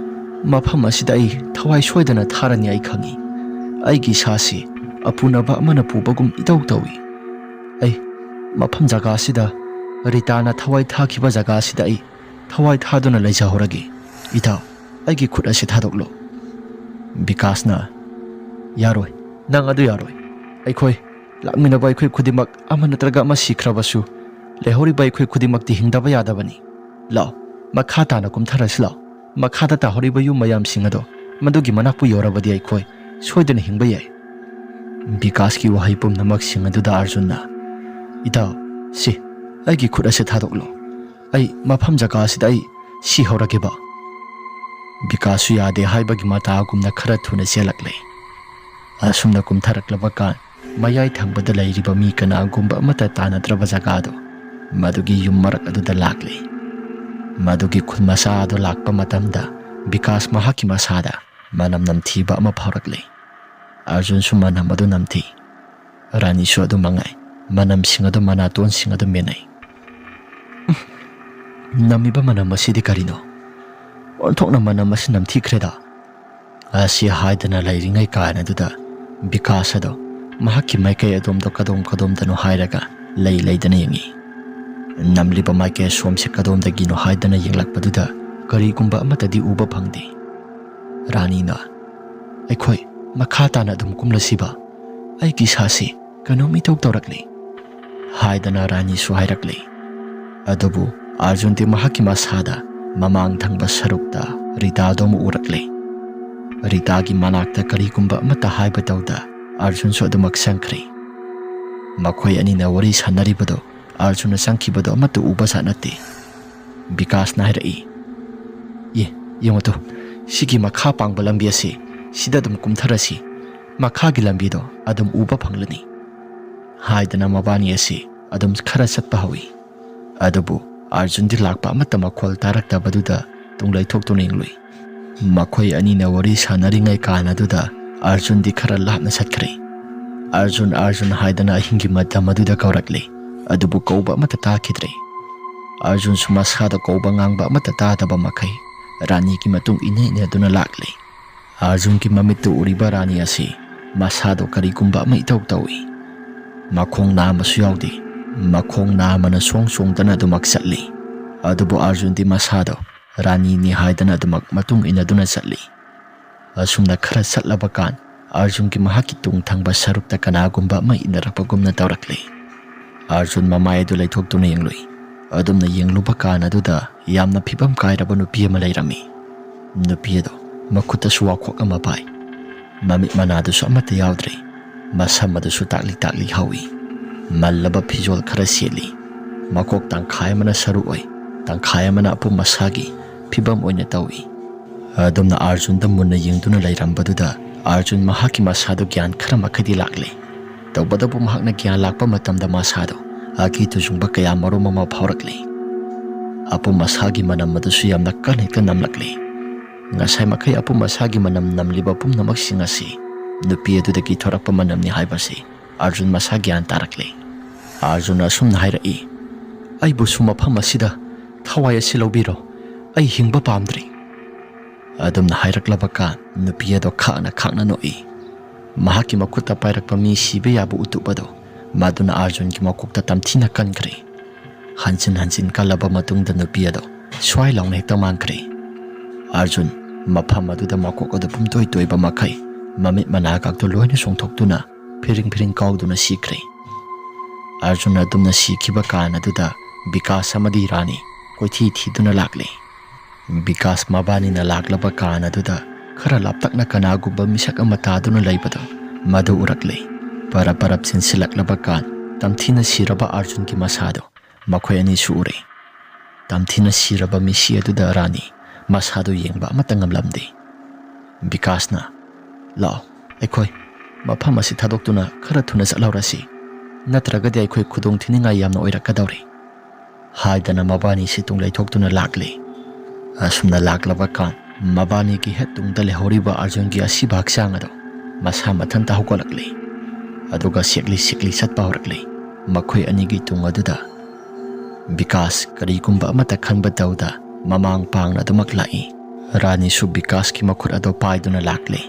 ꯃꯐꯝ ꯑꯁꯤꯗ ꯑꯩ ꯊꯋꯥꯏ ꯁꯣꯏꯗꯅ ꯊꯥꯔꯅꯤ, ꯑꯩ ꯈꯪꯏ꯫ ꯑꯩꯒꯤ ꯏꯁꯥꯁꯤ ꯑꯄꯨꯅꯕ ꯑꯃꯅ ꯄꯨꯕꯒꯨꯝ ꯏꯇꯧ ꯇꯧꯏ꯫ ꯑꯩ ꯃꯐꯝ ꯖꯒꯥ ꯑꯁꯤꯗ, ꯔꯤꯇꯥꯅ ꯊꯋꯥꯏ ꯊꯥꯈꯤꯕ ꯖꯒꯥ ꯑꯁꯤꯗ ꯑꯩ ꯊꯋꯥꯏ ꯊꯥꯗꯨꯅ ꯂꯩꯖꯍꯧꯔꯒꯦ꯫ ꯏꯇꯥꯎ, ꯑꯩꯒꯤ ꯈꯨꯠ ꯑꯁꯤ ꯊꯥꯗꯣꯛꯂꯣ꯫" ꯕꯤꯀꯥꯁꯅ, "ꯌꯥꯔꯣꯏ, ꯅꯪ ꯑꯗꯨ ꯌꯥꯔꯣꯏ꯫ ꯑꯩꯈꯣꯏ ꯂꯥꯛꯃꯤꯟꯅꯕ ꯑꯩꯈꯣꯏ ꯈꯨꯗꯤꯡꯃꯛ ꯑꯃ ꯅꯠꯇ꯭ꯔꯒ ꯑꯃ ꯁꯤꯈ꯭ꯔꯕꯁꯨ, ꯂꯩꯍꯧꯔꯤꯕ ꯑꯩꯈꯣꯏ ꯈꯨꯗꯤꯡꯃꯛꯇꯤ ꯍꯤꯡꯗꯕ ꯌꯥꯗꯕꯅꯤ꯫ ꯂꯥꯛꯑꯣ, ꯃꯈꯥ ꯇꯥꯅ ꯀꯨꯝꯊꯔꯁꯤ ꯂꯥꯛꯑꯣ꯫ ꯃꯈꯥꯗ ꯇꯥꯍꯧꯔꯤꯕ ꯌꯨꯝ ꯃꯌꯥꯝꯁꯤꯡ ꯑꯗꯣ ꯃꯗꯨꯒꯤ ꯃꯅꯥꯛꯄꯨ ꯌꯧꯔꯕꯗꯤ ꯑꯩꯈꯣꯏ ꯁꯣꯏꯗꯅ ꯍꯤꯡꯕ ꯌꯥꯏ꯫" ꯕꯤꯀꯥꯁꯀꯤ ꯋꯥꯍꯩ ꯄꯨꯝꯅꯃꯛꯁꯤꯡ ꯑꯗꯨꯗ ꯑꯥꯔꯖꯨꯟꯅ, "ꯏꯇꯥꯎ, ꯁꯤ ꯑꯩꯒꯤ ꯈꯨꯠ ꯑꯁꯤ ꯊꯥꯗꯣꯛꯂꯣ꯫ ꯑꯩ ꯃꯐꯝ ꯖꯒꯥ ꯑꯁꯤꯗ ꯑꯩ ꯁꯤꯍꯧꯔꯒꯦꯕ꯫" ꯕꯤꯀꯥꯁꯁꯨ ꯌꯥꯗꯦ ꯍꯥꯏꯕꯒꯤ ꯃꯇꯥꯒꯨꯝꯅ ꯈꯔ ꯊꯨꯅ ꯆꯦꯜꯂꯛꯂꯦ꯫ ꯑꯁꯨꯝꯅ ꯀꯨꯝꯊꯔꯛꯂꯕ ꯀꯥꯟ, ꯃꯌꯥꯏ ꯊꯪꯕꯗ ꯂꯩꯔꯤꯕ ꯃꯤ ꯀꯅꯥꯒꯨꯝꯕ ꯑꯃꯠꯇ ꯇꯥꯟꯅꯗ꯭ꯔꯕ ꯖꯒꯥꯗꯣ, ꯃꯗꯨꯒꯤ ꯌꯨꯝ ꯃꯔꯛ ꯑꯗꯨꯗ ꯂꯥꯛꯂꯦ꯫ ꯃꯗꯨꯒꯤ ꯈꯨꯟ ꯃꯆꯥ ꯑꯗꯨ ꯂꯥꯛꯄ ꯃꯇꯝꯗ ꯕꯤꯀꯥꯁ ꯃꯍꯥꯛꯀꯤ ꯃꯁꯥꯗ ꯃꯅꯝ ꯅꯝꯊꯤꯕ ꯑꯃ ꯐꯥꯎꯔꯛꯂꯦ꯫ ꯑꯥꯔꯖꯨꯟꯁꯨ ꯃꯅꯝ ꯑꯗꯨ ꯅꯝꯊꯤ꯫ ꯔꯥꯅꯤꯁꯨ ꯑꯗꯨ ꯃꯉꯥꯏ꯫ ꯃꯅꯝꯁꯤꯡ ꯑꯗꯨ ꯃꯅꯥꯇꯣꯟꯁꯤꯡ ꯑꯗꯨ ꯃꯦꯟꯅꯩ꯫ "ꯎꯝ, ꯅꯝꯃꯤꯕ ꯃꯅꯝ ꯑꯁꯤꯗꯤ ꯀꯔꯤꯅꯣ? ꯑꯣꯟꯊꯣꯛꯅ ꯃꯅꯝ ꯑꯁꯤ ꯅꯝꯊꯤꯈ꯭ꯔꯦꯗ!" ꯑꯁꯤ ꯍꯥꯏꯗꯅ ꯂꯩꯔꯤꯉꯩ ꯀꯥꯟ ꯑꯗꯨꯗ ꯕꯤꯀꯥꯁ ꯑꯗꯣ ꯃꯍꯥꯛꯀꯤ ꯃꯥꯏꯀꯩ ꯑꯗꯣꯝꯗ ꯀꯗꯣꯝ ꯀꯗꯣꯝꯗꯅꯣ ꯍꯥꯏꯔꯒ ꯂꯩ ꯂꯩꯗꯅ ꯌꯦꯡꯉꯤ꯫ ꯅꯝꯂꯤꯕ ꯃꯥꯏꯀꯩ ꯑꯁꯣꯝꯁꯦ ꯀꯗꯣꯝꯗꯒꯤꯅꯣ ꯍꯥꯏꯗꯅ ꯌꯦꯡꯂꯛꯄꯗꯨꯗ ꯀꯔꯤꯒꯨꯝꯕ ꯑꯃꯠꯇꯗꯤ ꯎꯕ ꯐꯪꯗꯦ꯫ ꯔꯥꯅꯤꯅ, "ꯑꯩꯈꯣꯏ ꯃꯈꯥ ꯇꯥꯅ ꯑꯗꯨꯝ ꯀꯨꯝꯂꯁꯤꯕ? ꯑꯩꯒꯤ ꯏꯁꯥꯁꯤ ꯀꯩꯅꯣꯝ ꯏꯇꯧ ꯇꯧꯔꯛꯂꯤ" ꯍꯥꯏꯗꯅ ꯔꯥꯅꯤꯁꯨ ꯍꯥꯏꯔꯛꯂꯤ꯫ ꯑꯗꯨꯕꯨ ꯑꯥꯔꯖꯨꯟꯗꯤ ꯃꯍꯥꯛꯀꯤ ꯃꯁꯥꯗ ꯃꯃꯥꯡ ꯊꯪꯕ ꯁꯔꯨꯛꯇ ꯔꯤꯇꯥꯗꯣ ꯑꯃꯨꯛ ꯎꯔꯛꯂꯦ꯫ ꯔꯤꯇꯥꯒꯤ ꯃꯅꯥꯛꯇ ꯀꯔꯤꯒꯨꯝꯕ ꯑꯃꯠꯇ ꯍꯥꯏꯕ ꯇꯧꯗ ꯑꯥꯔꯖꯨꯟꯁꯨ ꯑꯗꯨꯃꯛ ꯆꯪꯈ꯭ꯔꯦ꯫ ꯃꯈꯣꯏ ꯑꯅꯤꯅ ꯋꯥꯔꯤ ꯁꯥꯟꯅꯔꯤꯕꯗꯣ ꯑꯥꯔꯖꯨꯟꯅ ꯆꯪꯈꯤꯕꯗꯣ ꯑꯃꯠꯇ ꯎꯕ ꯖꯥꯠ ꯅꯠꯇꯦ꯫ ꯕꯤꯀꯥꯁꯅ ꯍꯥꯏꯔꯛꯏ, "ꯑꯦ, ꯌꯦꯡꯉꯨ ꯇꯨ, ꯁꯤꯒꯤ ꯃꯈꯥ ꯄꯥꯡꯕ ꯂꯝꯕꯤ ꯑꯁꯤ ꯁꯤꯗ ꯑꯗꯨꯝ ꯀꯨꯝꯊꯔꯁꯤ꯫ ꯃꯈꯥꯒꯤ ꯂꯝꯕꯤꯗꯣ ꯑꯗꯨꯝ ꯎꯕ ꯐꯪꯂꯅꯤ" ꯍꯥꯏꯗꯅ ꯃꯕꯥꯅꯤ ꯑꯁꯤ ꯑꯗꯨꯝ ꯈꯔ ꯆꯠꯄ ꯍꯧꯏ꯫ ꯑꯗꯨꯕꯨ ꯑꯥꯔꯖꯨꯟꯗꯤ ꯂꯥꯛꯄ ꯑꯃꯠꯇ ꯃꯈꯣꯜ ꯇꯥꯔꯛꯇꯕꯗꯨꯗ ꯇꯨꯡ ꯂꯩꯊꯣꯛꯇꯨꯅ ꯌꯦꯡꯂꯨꯏ꯫ ꯃꯈꯣꯏ ꯑꯅꯤꯅ ꯋꯥꯔꯤ ꯁꯥꯟꯅꯔꯤꯉꯩ ꯀꯥꯟ ꯑꯗꯨꯗ ꯑꯥꯔꯖꯨꯟꯗꯤ ꯈꯔ ꯂꯥꯞꯅ ꯆꯠꯈ꯭ꯔꯦ꯫ "ꯑꯥꯔꯖꯨꯟ, ꯑꯥꯔꯖꯨꯟ" ꯍꯥꯏꯗꯅ ꯑꯍꯤꯡꯒꯤ ꯃꯇꯝ ꯑꯗꯨꯗ ꯀꯧꯔꯛꯂꯦ꯫ ꯑꯗꯨꯕꯨ ꯀꯧꯕ ꯑꯃꯠꯇ ꯇꯥꯈꯤꯗ꯭ꯔꯦ꯫ ꯑꯥꯔꯖꯨꯟꯁꯨ ꯃꯁꯥꯗ ꯀꯧꯕ ꯉꯥꯡꯕ ꯑꯃꯠꯇ ꯇꯥꯗꯕ ꯃꯈꯩ ꯔꯥꯅꯤꯒꯤ ꯃꯇꯨꯡ ꯏꯟꯅ ꯏꯟꯅꯗꯨꯅ ꯂꯥꯛꯂꯦ꯫ ꯑꯥꯔꯖꯨꯟꯒꯤ ꯃꯃꯤꯠꯇ ꯎꯔꯤꯕ ꯔꯥꯅꯤ ꯑꯁꯤ ꯃꯁꯥꯗꯣ ꯀꯔꯤꯒꯨꯝꯕ ꯑꯃ ꯏꯇꯧ ꯇꯧꯏ꯫ ꯃꯈꯣꯡ ꯅꯥꯝꯃꯁꯨ ꯌꯥꯎꯗꯦ꯫ ꯃꯈꯣꯡ ꯅꯥꯝꯃꯅ ꯁꯣꯡ ꯁꯣꯡꯗꯅ ꯑꯗꯨꯃꯛ ꯆꯠꯂꯤ꯫ ꯑꯗꯨꯕꯨ ꯑꯥꯔꯖꯨꯟꯗꯤ ꯃꯁꯥꯗꯣ ꯔꯥꯅꯤꯅꯤ ꯍꯥꯏꯗꯅ ꯑꯗꯨꯃꯛ ꯃꯇꯨꯡ ꯏꯟꯅꯗꯨꯅ ꯆꯠꯂꯤ꯫ ꯑꯁꯨꯝꯅ ꯈꯔ ꯆꯠꯂꯕ ꯀꯥꯟ ꯑꯥꯔꯖꯨꯟꯒꯤ ꯃꯍꯥꯛꯀꯤ ꯇꯨꯡ ꯊꯪꯕ ꯁꯔꯨꯛꯇ ꯀꯅꯥꯒꯨꯝꯕ ꯑꯃ ꯏꯟꯅꯔꯛꯄꯒꯨꯝꯅ ꯇꯧꯔꯛꯂꯤ꯫ ꯑꯥꯔꯖꯨꯟ ꯃꯃꯥꯏ ꯑꯗꯨ ꯂꯩꯊꯣꯛꯇꯨꯅ ꯌꯦꯡꯂꯨꯏ꯫ ꯑꯗꯨꯝꯅ ꯌꯦꯡꯂꯨꯕ ꯀꯥꯟ ꯑꯗꯨꯗ ꯌꯥꯝꯅ ꯐꯤꯕꯝ ꯀꯥꯏꯔꯕ ꯅꯨꯄꯤ ꯑꯃ ꯂꯩꯔꯝꯃꯤ꯫ ꯅꯨꯄꯤ ꯑꯗꯨ ꯃꯈꯨꯠꯇꯁꯨ ꯋꯥꯈꯣꯛ ꯑꯃ ꯄꯥꯏ꯫ ꯃꯃꯤꯠ ꯃꯅꯥꯗꯨꯁꯨ ꯑꯃꯠꯇ ꯌꯥꯎꯗ꯭ꯔꯦ꯫ ꯃꯁꯝ ꯑꯗꯨꯁꯨ ꯇꯥꯛꯂꯤ ꯇꯥꯛꯂꯤ ꯍꯧꯏ꯫ ꯃꯜꯂꯕ ꯐꯤꯖꯣꯜ ꯈꯔ ꯁꯦꯠꯂꯤ꯫ ꯃꯀꯣꯛ ꯇꯪꯈꯥꯏ ꯑꯃꯅ ꯁꯔꯨ ꯑꯣꯏ, ꯇꯪꯈꯥꯏ ꯑꯃꯅ ꯑꯄꯨꯝ ꯑꯁꯥꯒꯤ ꯐꯤꯕꯝ ꯑꯣꯏꯅ ꯇꯧꯏ꯫ ꯑꯗꯨꯝꯅ ꯑꯥꯔꯖꯨꯟꯗ ꯃꯨꯟꯅ ꯌꯦꯡꯗꯨꯅ ꯂꯩꯔꯝꯕꯗꯨꯗ ꯑꯥꯔꯖꯨꯟ ꯃꯍꯥꯛꯀꯤ ꯃꯁꯥꯗꯨ ꯒ꯭ꯌꯥꯟ ꯈꯔ ꯃꯈꯩꯗꯤ ꯂꯥꯛꯂꯦ꯫ ꯇꯧꯕꯇꯕꯨ ꯃꯍꯥꯛꯅ ꯒ꯭ꯌꯥꯟ ꯂꯥꯛꯄ ꯃꯇꯝꯗ ꯃꯁꯥꯗꯣ ꯑꯀꯤ ꯇꯨꯖꯨꯡꯕ ꯀꯌꯥ ꯃꯔꯨꯝ ꯑꯃ ꯐꯥꯎꯔꯛꯂꯦ꯫ ꯑꯄꯨꯝ ꯑꯁꯥꯒꯤ ꯃꯅꯝ ꯑꯗꯨꯁꯨ ꯌꯥꯝꯅ ꯀꯟꯅ ꯍꯦꯛꯇ ꯅꯝꯂꯛꯂꯦ꯫ ꯉꯁꯥꯏ ꯃꯈꯩ ꯑꯄꯨꯝ ꯑꯁꯥꯒꯤ ꯃꯅꯝ ꯅꯝꯂꯤꯕ ꯄꯨꯝꯅꯃꯛꯁꯤꯡ ꯑꯁꯤ ꯅꯨꯄꯤ ꯑꯗꯨꯗꯒꯤ ꯊꯣꯔꯛꯄ ꯃꯅꯝꯅꯤ ꯍꯥꯏꯕꯁꯤ ꯑꯥꯔꯖꯨꯟ ꯃꯁꯥ ꯒ꯭ꯌꯥꯟ ꯇꯥꯔꯛꯂꯦ꯫ ꯑꯥꯔꯖꯨꯟꯅ ꯑꯁꯨꯝꯅ ꯍꯥꯏꯔꯛꯏ, "ꯑꯩꯕꯨꯁꯨ ꯃꯐꯝ ꯑꯁꯤꯗ ꯊꯋꯥꯏ ꯑꯁꯤ ꯂꯧꯕꯤꯔꯣ, ꯑꯩ ꯍꯤꯡꯕ ꯄꯥꯝꯗ꯭ꯔꯤ"꯫ ꯑꯗꯨꯝꯅ ꯍꯥꯏꯔꯛꯂꯕ ꯀꯥꯟ ꯅꯨꯄꯤ ꯑꯗꯣ ꯈꯥꯛꯅ ꯈꯥꯛꯅ ꯅꯣꯛꯏ꯫ ꯃꯍꯥꯛꯀꯤ ꯃꯈꯨꯠꯇ ꯄꯥꯏꯔꯛꯄ ꯃꯤ ꯁꯤꯕ ꯌꯥꯕ ꯎꯇꯨꯞ ꯑꯗꯣ ꯃꯗꯨꯅ ꯑꯥꯔꯖꯨꯟꯒꯤ ꯃꯀꯣꯛꯇ ꯇꯝꯊꯤꯅ ꯀꯟꯈ꯭ꯔꯦ꯫ ꯍꯟꯖꯤꯟ ꯍꯟꯖꯤꯟ ꯀꯜꯂꯕ ꯃꯇꯨꯡꯗ ꯅꯨꯄꯤ ꯑꯗꯣ ꯁ꯭ꯋꯥꯏ ꯂꯥꯎꯅ ꯍꯦꯛꯇ ꯃꯥꯡꯈ꯭ꯔꯦ꯫ ꯑꯥꯔꯖꯨꯟ ꯃꯐꯝ ꯑꯗꯨꯗ ꯃꯀꯣꯛ ꯑꯗꯨ ꯄꯨꯝꯇꯣꯏ ꯇꯣꯏꯕ ꯃꯈꯩ ꯃꯃꯤꯠ ꯃꯅꯥꯒꯥꯛꯇꯨ ꯂꯣꯏꯅ ꯆꯣꯡꯊꯣꯛꯇꯨꯅ ꯐꯤꯔꯤꯡ ꯐꯤꯔꯤꯡ ꯀꯥꯎꯗꯨꯅ ꯁꯤꯈ꯭ꯔꯦ꯫ ꯑꯥꯔꯖꯨꯟ ꯑꯗꯨꯝꯅ ꯁꯤꯈꯤꯕ ꯀꯥꯟ ꯑꯗꯨꯗ ꯕꯤꯀꯥꯁ ꯑꯃꯗꯤ ꯔꯥꯅꯤ ꯀꯣꯏꯊꯤ ꯊꯤꯗꯨꯅ ꯂꯥꯛꯂꯦ꯫ ꯕꯤꯀꯥꯁ ꯃꯕꯥꯅꯤꯅ ꯂꯥꯛꯂꯕ ꯀꯥꯟ ꯑꯗꯨꯗ ꯈꯔ ꯂꯥꯞꯇꯛꯅ ꯀꯅꯥꯒꯨꯝꯕ ꯃꯤꯁꯛ ꯑꯃ ꯇꯥꯗꯨꯅ ꯂꯩꯕꯗꯣ ꯃꯗꯨ ꯎꯔꯛꯂꯦ꯫ ꯄꯔꯞ ꯄꯔꯞ ꯆꯦꯟꯁꯤꯜꯂꯛꯂꯕ ꯀꯥꯟ ꯇꯝꯊꯤꯅ ꯁꯤꯔꯕ ꯑꯥꯔꯖꯨꯟꯒꯤ ꯃꯁꯥꯗꯣ ꯃꯈꯣꯏ ꯑꯅꯤꯁꯨ ꯎꯔꯦ꯫ ꯇꯝꯊꯤꯅ ꯁꯤꯔꯕ ꯃꯤꯁꯤ ꯑꯗꯨꯗ ꯔꯥꯅꯤ ꯃꯁꯥꯗꯨ ꯌꯦꯡꯕ ꯑꯃꯠꯇ ꯉꯝꯂꯝꯗꯦ꯫ ꯕꯤꯀꯥꯁꯅ, "ꯂꯥꯛꯑꯣ, ꯑꯩꯈꯣꯏ ꯃꯐꯝ ꯑꯁꯤ ꯊꯥꯗꯣꯛꯇꯨꯅ ꯈꯔ ꯊꯨꯅ ꯆꯠꯍꯧꯔꯁꯤ, ꯅꯠꯇ꯭ꯔꯒꯗꯤ ꯑꯩꯈꯣꯏ ꯈꯨꯗꯣꯡ ꯊꯤꯅꯤꯡꯉꯥꯏ ꯌꯥꯝꯅ ꯑꯣꯏꯔꯛꯀꯗꯧꯔꯤ"꯫ ꯍꯥꯏꯗꯅ ꯃꯕꯥꯅꯤꯁꯤ ꯇꯨꯡ ꯂꯩꯊꯣꯛꯇꯨꯅ ꯂꯥꯛꯂꯦ꯫ ꯑꯁꯨꯝꯅ ꯂꯥꯛꯂꯕ ꯀꯥꯟ ꯃꯕꯥꯅꯤꯒꯤ ꯍꯦꯛ ꯇꯨꯡꯗ ꯂꯩꯍꯧꯔꯤꯕ ꯑꯥꯔꯖꯨꯟꯒꯤ ꯑꯁꯤꯕ ꯍꯛꯆꯥꯡ ꯑꯗꯣ ꯃꯁꯥ ꯃꯊꯟꯇ ꯍꯧꯒꯠꯂꯛꯂꯦ꯫ ꯑꯗꯨꯒ ꯁꯦꯛꯂꯤ ꯁꯦꯛꯂꯤ ꯆꯠꯄ ꯍꯧꯔꯛꯂꯦ꯫ ꯃꯈꯣꯏ ꯑꯅꯤꯒꯤ ꯇꯨꯡ ꯑꯗꯨꯗ ꯕꯤꯀꯥꯁ ꯀꯔꯤꯒꯨꯝꯕ ꯑꯃꯠꯇ ꯈꯟꯕ ꯇꯧꯗ ꯃꯃꯥꯡ ꯄꯥꯡꯅ ꯑꯗꯨꯃꯛ ꯂꯥꯛꯏ꯫ ꯔꯥꯅꯤꯁꯨ ꯕꯤꯀꯥꯁꯀꯤ ꯃꯈꯨꯠ ꯑꯗꯣ ꯄꯥꯏꯗꯨꯅ ꯂꯥꯛꯂꯦ꯫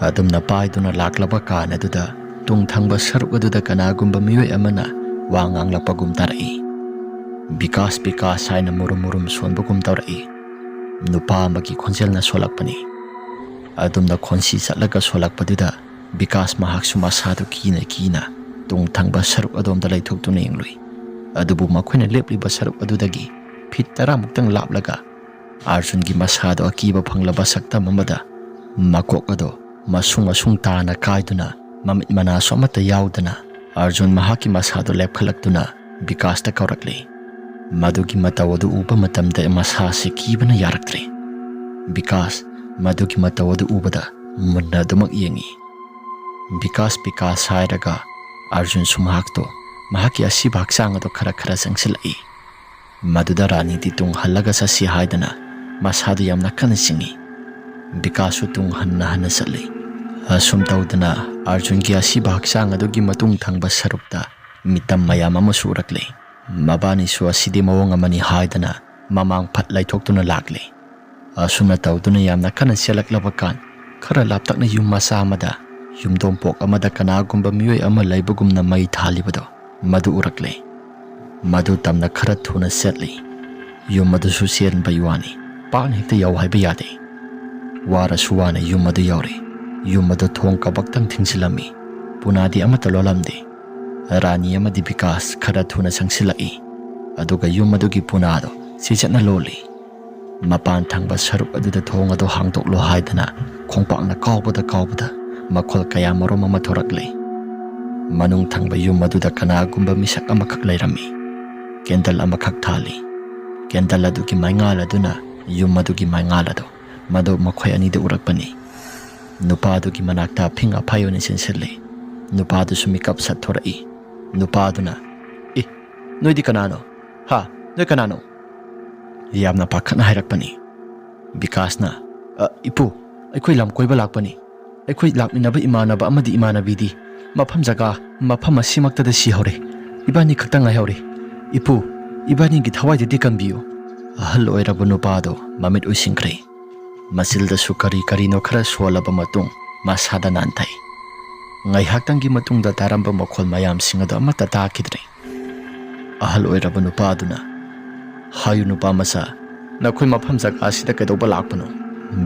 ꯑꯗꯨꯝꯅ ꯄꯥꯏꯗꯨꯅ ꯂꯥꯛꯂꯕ ꯀꯥꯟ ꯑꯗꯨꯗ ꯇꯨꯡ ꯊꯪꯕ ꯁꯔꯨꯛ ꯑꯗꯨꯗ ꯀꯅꯥꯒꯨꯝꯕ ꯃꯤꯑꯣꯏ ꯑꯃꯅ ꯋꯥ ꯉꯥꯡꯂꯛꯄꯒꯨꯝ ꯇꯥꯔꯛꯏ꯫ "ꯕꯤꯀꯥꯁ, ꯕꯤꯀꯥꯁ" ꯍꯥꯏꯅ ꯃꯨꯔꯨꯝ ꯃꯨꯔꯨꯝ ꯁꯣꯟꯕꯒꯨꯝ ꯇꯧꯔꯛꯏ꯫ ꯅꯨꯄꯥ ꯑꯃꯒꯤ ꯈꯣꯟꯖꯦꯜꯅ ꯁꯣꯜꯂꯛꯄꯅꯤ꯫ ꯑꯗꯨꯝꯅ ꯈꯣꯟꯁꯤ ꯆꯠꯂꯒ ꯁꯣꯜꯂꯛꯄꯗꯨꯗ ꯕꯤꯀꯥꯁ ꯃꯍꯥꯛꯁꯨ ꯃꯁꯥꯗꯨ ꯀꯤꯅ ꯀꯤꯅ ꯇꯨꯡ ꯊꯪꯕ ꯁꯔꯨꯛ ꯑꯗꯣꯝꯗ ꯂꯩꯊꯣꯛꯇꯨꯅ ꯌꯦꯡꯂꯨꯏ꯫ ꯑꯗꯨꯕꯨ ꯃꯈꯣꯏꯅ ꯂꯦꯞꯂꯤꯕ ꯁꯔꯨꯛ ꯑꯗꯨꯗꯒꯤ ꯐꯤꯠ ꯇꯔꯥꯃꯨꯛꯇꯪ ꯂꯥꯞꯂꯒ ꯑꯥꯔꯖꯨꯟꯒꯤ ꯃꯁꯥꯗꯣ ꯑꯀꯤꯕ ꯐꯪꯂꯕ ꯁꯛꯇꯝ ꯑꯃꯗ ꯃꯀꯣꯛ ꯑꯗꯣ ꯃꯁꯨꯡ ꯃꯁꯨꯡ ꯇꯥꯅ ꯀꯥꯏꯗꯨꯅ ꯃꯃꯤꯠ ꯃꯅꯥꯁꯨ ꯑꯃꯠꯇ ꯌꯥꯎꯗꯅ ꯑꯥꯔꯖꯨꯟ ꯃꯍꯥꯛꯀꯤ ꯃꯁꯥꯗꯣ ꯂꯦꯞꯈꯠꯂꯛꯇꯨꯅ ꯕꯤꯀꯥꯁꯇ ꯀꯧꯔꯛꯂꯦ꯫ ꯃꯗꯨꯒꯤ ꯃꯇꯧ ꯑꯗꯨ ꯎꯕ ꯃꯇꯝꯗ ꯃꯁꯥꯁꯦ ꯀꯤꯕꯅ ꯌꯥꯔꯛꯇ꯭ꯔꯦ꯫ ꯕꯤꯀꯥꯁ ꯃꯗꯨꯒꯤ ꯃꯇꯧ ꯑꯗꯨ ꯎꯕꯗ ꯃꯨꯟꯅ ꯑꯗꯨꯃꯛ ꯌꯦꯡꯉꯤ꯫ "ꯕꯤꯀꯥꯁ, ꯕꯤꯀꯥꯁ" ꯍꯥꯏꯔꯒ ꯑꯥꯔꯖꯨꯟꯁꯨ ꯃꯍꯥꯛꯇꯣ ꯃꯍꯥꯛꯀꯤ ꯑꯁꯤꯕ ꯍꯛꯆꯥꯡ ꯑꯗꯣ ꯈꯔ ꯈꯔ ꯆꯪꯁꯤꯜꯂꯛꯏ꯫ ꯃꯗꯨꯗ ꯔꯥꯅꯤꯗꯤ ꯇꯨꯡ ꯍꯜꯂꯒ ꯆꯠꯁꯤ ꯍꯥꯏꯗꯅ ꯃꯁꯥꯗꯨ ꯌꯥꯝꯅ ꯀꯟꯅ ꯆꯤꯡꯏ꯫ ꯕꯤꯀꯥꯁꯁꯨ ꯇꯨꯡ ꯍꯟꯅ ꯍꯟꯅ ꯆꯠꯂꯤ꯫ ꯑꯁꯨꯝ ꯇꯧꯗꯅ ꯑꯥꯔꯖꯨꯟꯒꯤ ꯑꯁꯤꯕ ꯍꯛꯆꯥꯡ ꯑꯗꯨꯒꯤ ꯃꯇꯨꯡ ꯊꯪꯕ ꯁꯔꯨꯛꯇ ꯃꯤꯇꯝ ꯃꯌꯥꯝ ꯑꯃꯁꯨ ꯎꯔꯛꯂꯦ꯫ ꯃꯕꯥꯅꯤꯁꯨ ꯑꯁꯤꯗꯤ ꯃꯑꯣꯡ ꯑꯃꯅꯤ ꯍꯥꯏꯗꯅ ꯃꯃꯥꯡ ꯐꯠ ꯂꯩꯊꯣꯛꯇꯨꯅ ꯂꯥꯛꯂꯦ꯫ ꯑꯁꯨꯝꯅ ꯇꯧꯗꯨꯅ ꯌꯥꯝꯅ ꯀꯟꯅ ꯆꯦꯜꯂꯛꯂꯕ ꯀꯥꯟ, ꯈꯔ ꯂꯥꯞꯇꯛꯅ ꯌꯨꯝ ꯃꯆꯥ ꯑꯃꯗ, ꯌꯨꯝꯗꯣꯡꯄꯣꯛ ꯑꯃꯗ ꯀꯅꯥꯒꯨꯝꯕ ꯃꯤꯑꯣꯏ ꯑꯃ ꯂꯩꯕꯒꯨꯝꯅ ꯃꯩ ꯊꯥꯜꯂꯤꯕꯗꯣ, ꯃꯗꯨ ꯎꯔꯛꯂꯦ꯫ ꯃꯗꯨ ꯇꯝꯅ ꯈꯔ ꯊꯨꯅ ꯆꯠꯂꯤ꯫ ꯌꯨꯝ ꯑꯗꯨꯁꯨ ꯆꯦꯟꯕꯒꯤ ꯋꯥꯅꯤ, ꯄꯥꯛꯅ ꯍꯦꯛꯇ ꯌꯧ ꯍꯥꯏꯕ ꯌꯥꯗꯦ꯫ ꯋꯥꯔꯁꯨ ꯋꯥꯅ ꯌꯨꯝ ꯑꯗꯨ ꯌꯧꯔꯦ꯫ ꯌꯨꯝ ꯑꯗꯨ ꯊꯣꯡ ꯀꯕꯛꯇꯪ ꯊꯤꯡꯖꯤꯜꯂꯝꯃꯤ꯫ ꯄꯨꯅꯥꯗꯤ ꯑꯃꯠꯇ ꯂꯣꯜꯂꯝꯗꯦ꯫ ꯔꯥꯅꯤ ꯑꯃꯗꯤ ꯕꯤꯀꯥꯁ ꯈꯔ ꯊꯨꯅ ꯆꯪꯁꯤꯜꯂꯛꯏ꯫ ꯑꯗꯨꯒ ꯌꯨꯝ ꯑꯗꯨꯒꯤ ꯄꯨꯅꯥꯗꯣ ꯆꯦꯆꯠꯅ ꯂꯣꯜꯂꯤ꯫ ꯃꯄꯥꯟ ꯊꯪꯕ ꯁꯔꯨꯛ ꯑꯗꯨꯗ ꯊꯣꯡ ꯑꯗꯨ ꯍꯥꯡꯗꯣꯛꯂꯣ ꯍꯥꯏꯗꯅ ꯈꯣꯡꯄꯥꯛꯅ ꯀꯥꯎꯕꯗ ꯀꯥꯎꯕꯗ ꯃꯈꯣꯜ ꯀꯌꯥ ꯃꯔꯨꯝ ꯑꯃ ꯊꯣꯔꯛꯂꯦ꯫ ꯃꯅꯨꯡ ꯊꯪꯕ ꯌꯨꯝ ꯑꯗꯨꯗ ꯀꯅꯥꯒꯨꯝꯕ ꯃꯤꯁꯛ ꯑꯃꯈꯛ ꯂꯩꯔꯝꯃꯤ꯫ ꯀꯦꯟꯗꯜ ꯑꯃꯈꯛ ꯊꯥꯜꯂꯤ꯫ ꯀꯦꯟꯗꯜ ꯑꯗꯨꯒꯤ ꯃꯩꯉꯥꯜ ꯑꯗꯨꯅ ꯌꯨꯝ ꯑꯗꯨꯒꯤ ꯃꯩꯉꯥꯜ ꯑꯗꯨ ꯃꯗꯨ ꯃꯈꯣꯏ ꯑꯅꯤꯗ ꯎꯔꯛꯄꯅꯤ꯫ ꯅꯨꯄꯥ ꯑꯗꯨꯒꯤ ꯃꯅꯥꯛꯇ ꯑꯐꯤꯡ ꯑꯐꯥꯏ ꯑꯣꯏꯅ ꯆꯦꯟꯁꯤꯜꯂꯤ꯫ ꯅꯨꯄꯥ ꯑꯗꯨꯁꯨ ꯃꯤꯀꯞ ꯁꯠ ꯊꯣꯔꯛꯏ꯫ ꯅꯨꯄꯥ ꯑꯗꯨꯅ, "ꯑꯦ, ꯅꯣꯏꯗꯤ ꯀꯅꯥꯅꯣ? ꯍꯥ? ꯅꯣꯏ ꯀꯅꯥꯅꯣ?" ꯌꯥꯝꯅ ꯄꯥꯈꯠꯅ ꯍꯥꯏꯔꯛꯄꯅꯤ꯫ ꯕꯤꯀꯥꯁꯅ, "ꯑ, ꯏꯄꯨ, ꯑꯩꯈꯣꯏ ꯂꯝ ꯀꯣꯏꯕ ꯂꯥꯛꯄꯅꯤ꯫ ꯑꯩꯈꯣꯏ ꯂꯥꯛꯃꯤꯟꯅꯕ ꯏꯃꯥꯟꯅꯕ ꯑꯃꯗꯤ ꯏꯃꯥꯟꯅꯕꯤꯗꯤ ꯃꯐꯝ ꯖꯒꯥ, ꯃꯐꯝ ꯑꯁꯤꯃꯛꯇꯗ ꯁꯤꯍꯧꯔꯦ꯫ ꯏꯕꯥꯅꯤ ꯈꯛꯇ ꯉꯥꯏꯍꯧꯔꯦ꯫ ꯏꯄꯨ, ꯏꯕꯥꯅꯤꯒꯤ ꯊꯋꯥꯏꯗꯨꯗꯤ ꯀꯟꯕꯤꯌꯨ꯫" ꯑꯍꯜ ꯑꯣꯏꯔꯕ ꯅꯨꯄꯥꯗꯣ ꯃꯃꯤꯠ ꯎꯏꯁꯤꯟꯈ꯭ꯔꯦ꯫ ꯃꯆꯤꯜꯗꯁꯨ ꯀꯔꯤ ꯀꯔꯤꯅꯣ ꯈꯔ ꯁꯣꯜꯂꯕ ꯃꯇꯨꯡ ꯃꯁꯥꯗ ꯅꯥꯟꯊꯩ꯫ ꯉꯥꯏꯍꯥꯛꯇꯪꯒꯤ ꯃꯇꯨꯡꯗ ꯇꯥꯔꯝꯕ ꯃꯈꯣꯜ ꯃꯌꯥꯝꯁꯤꯡ ꯑꯗꯨ ꯑꯃꯠꯇ ꯇꯥꯈꯤꯗ꯭ꯔꯦ꯫ ꯑꯍꯜ ꯑꯣꯏꯔꯕ ꯅꯨꯄꯥ ꯑꯗꯨꯅ, "ꯍꯥꯏꯌꯨ ꯅꯨꯄꯥ ꯃꯆꯥ, ꯅꯈꯣꯏ ꯃꯐꯝ ꯖꯒꯥ ꯑꯁꯤꯗ ꯀꯩꯗꯧꯕ ꯂꯥꯛꯄꯅꯣ?"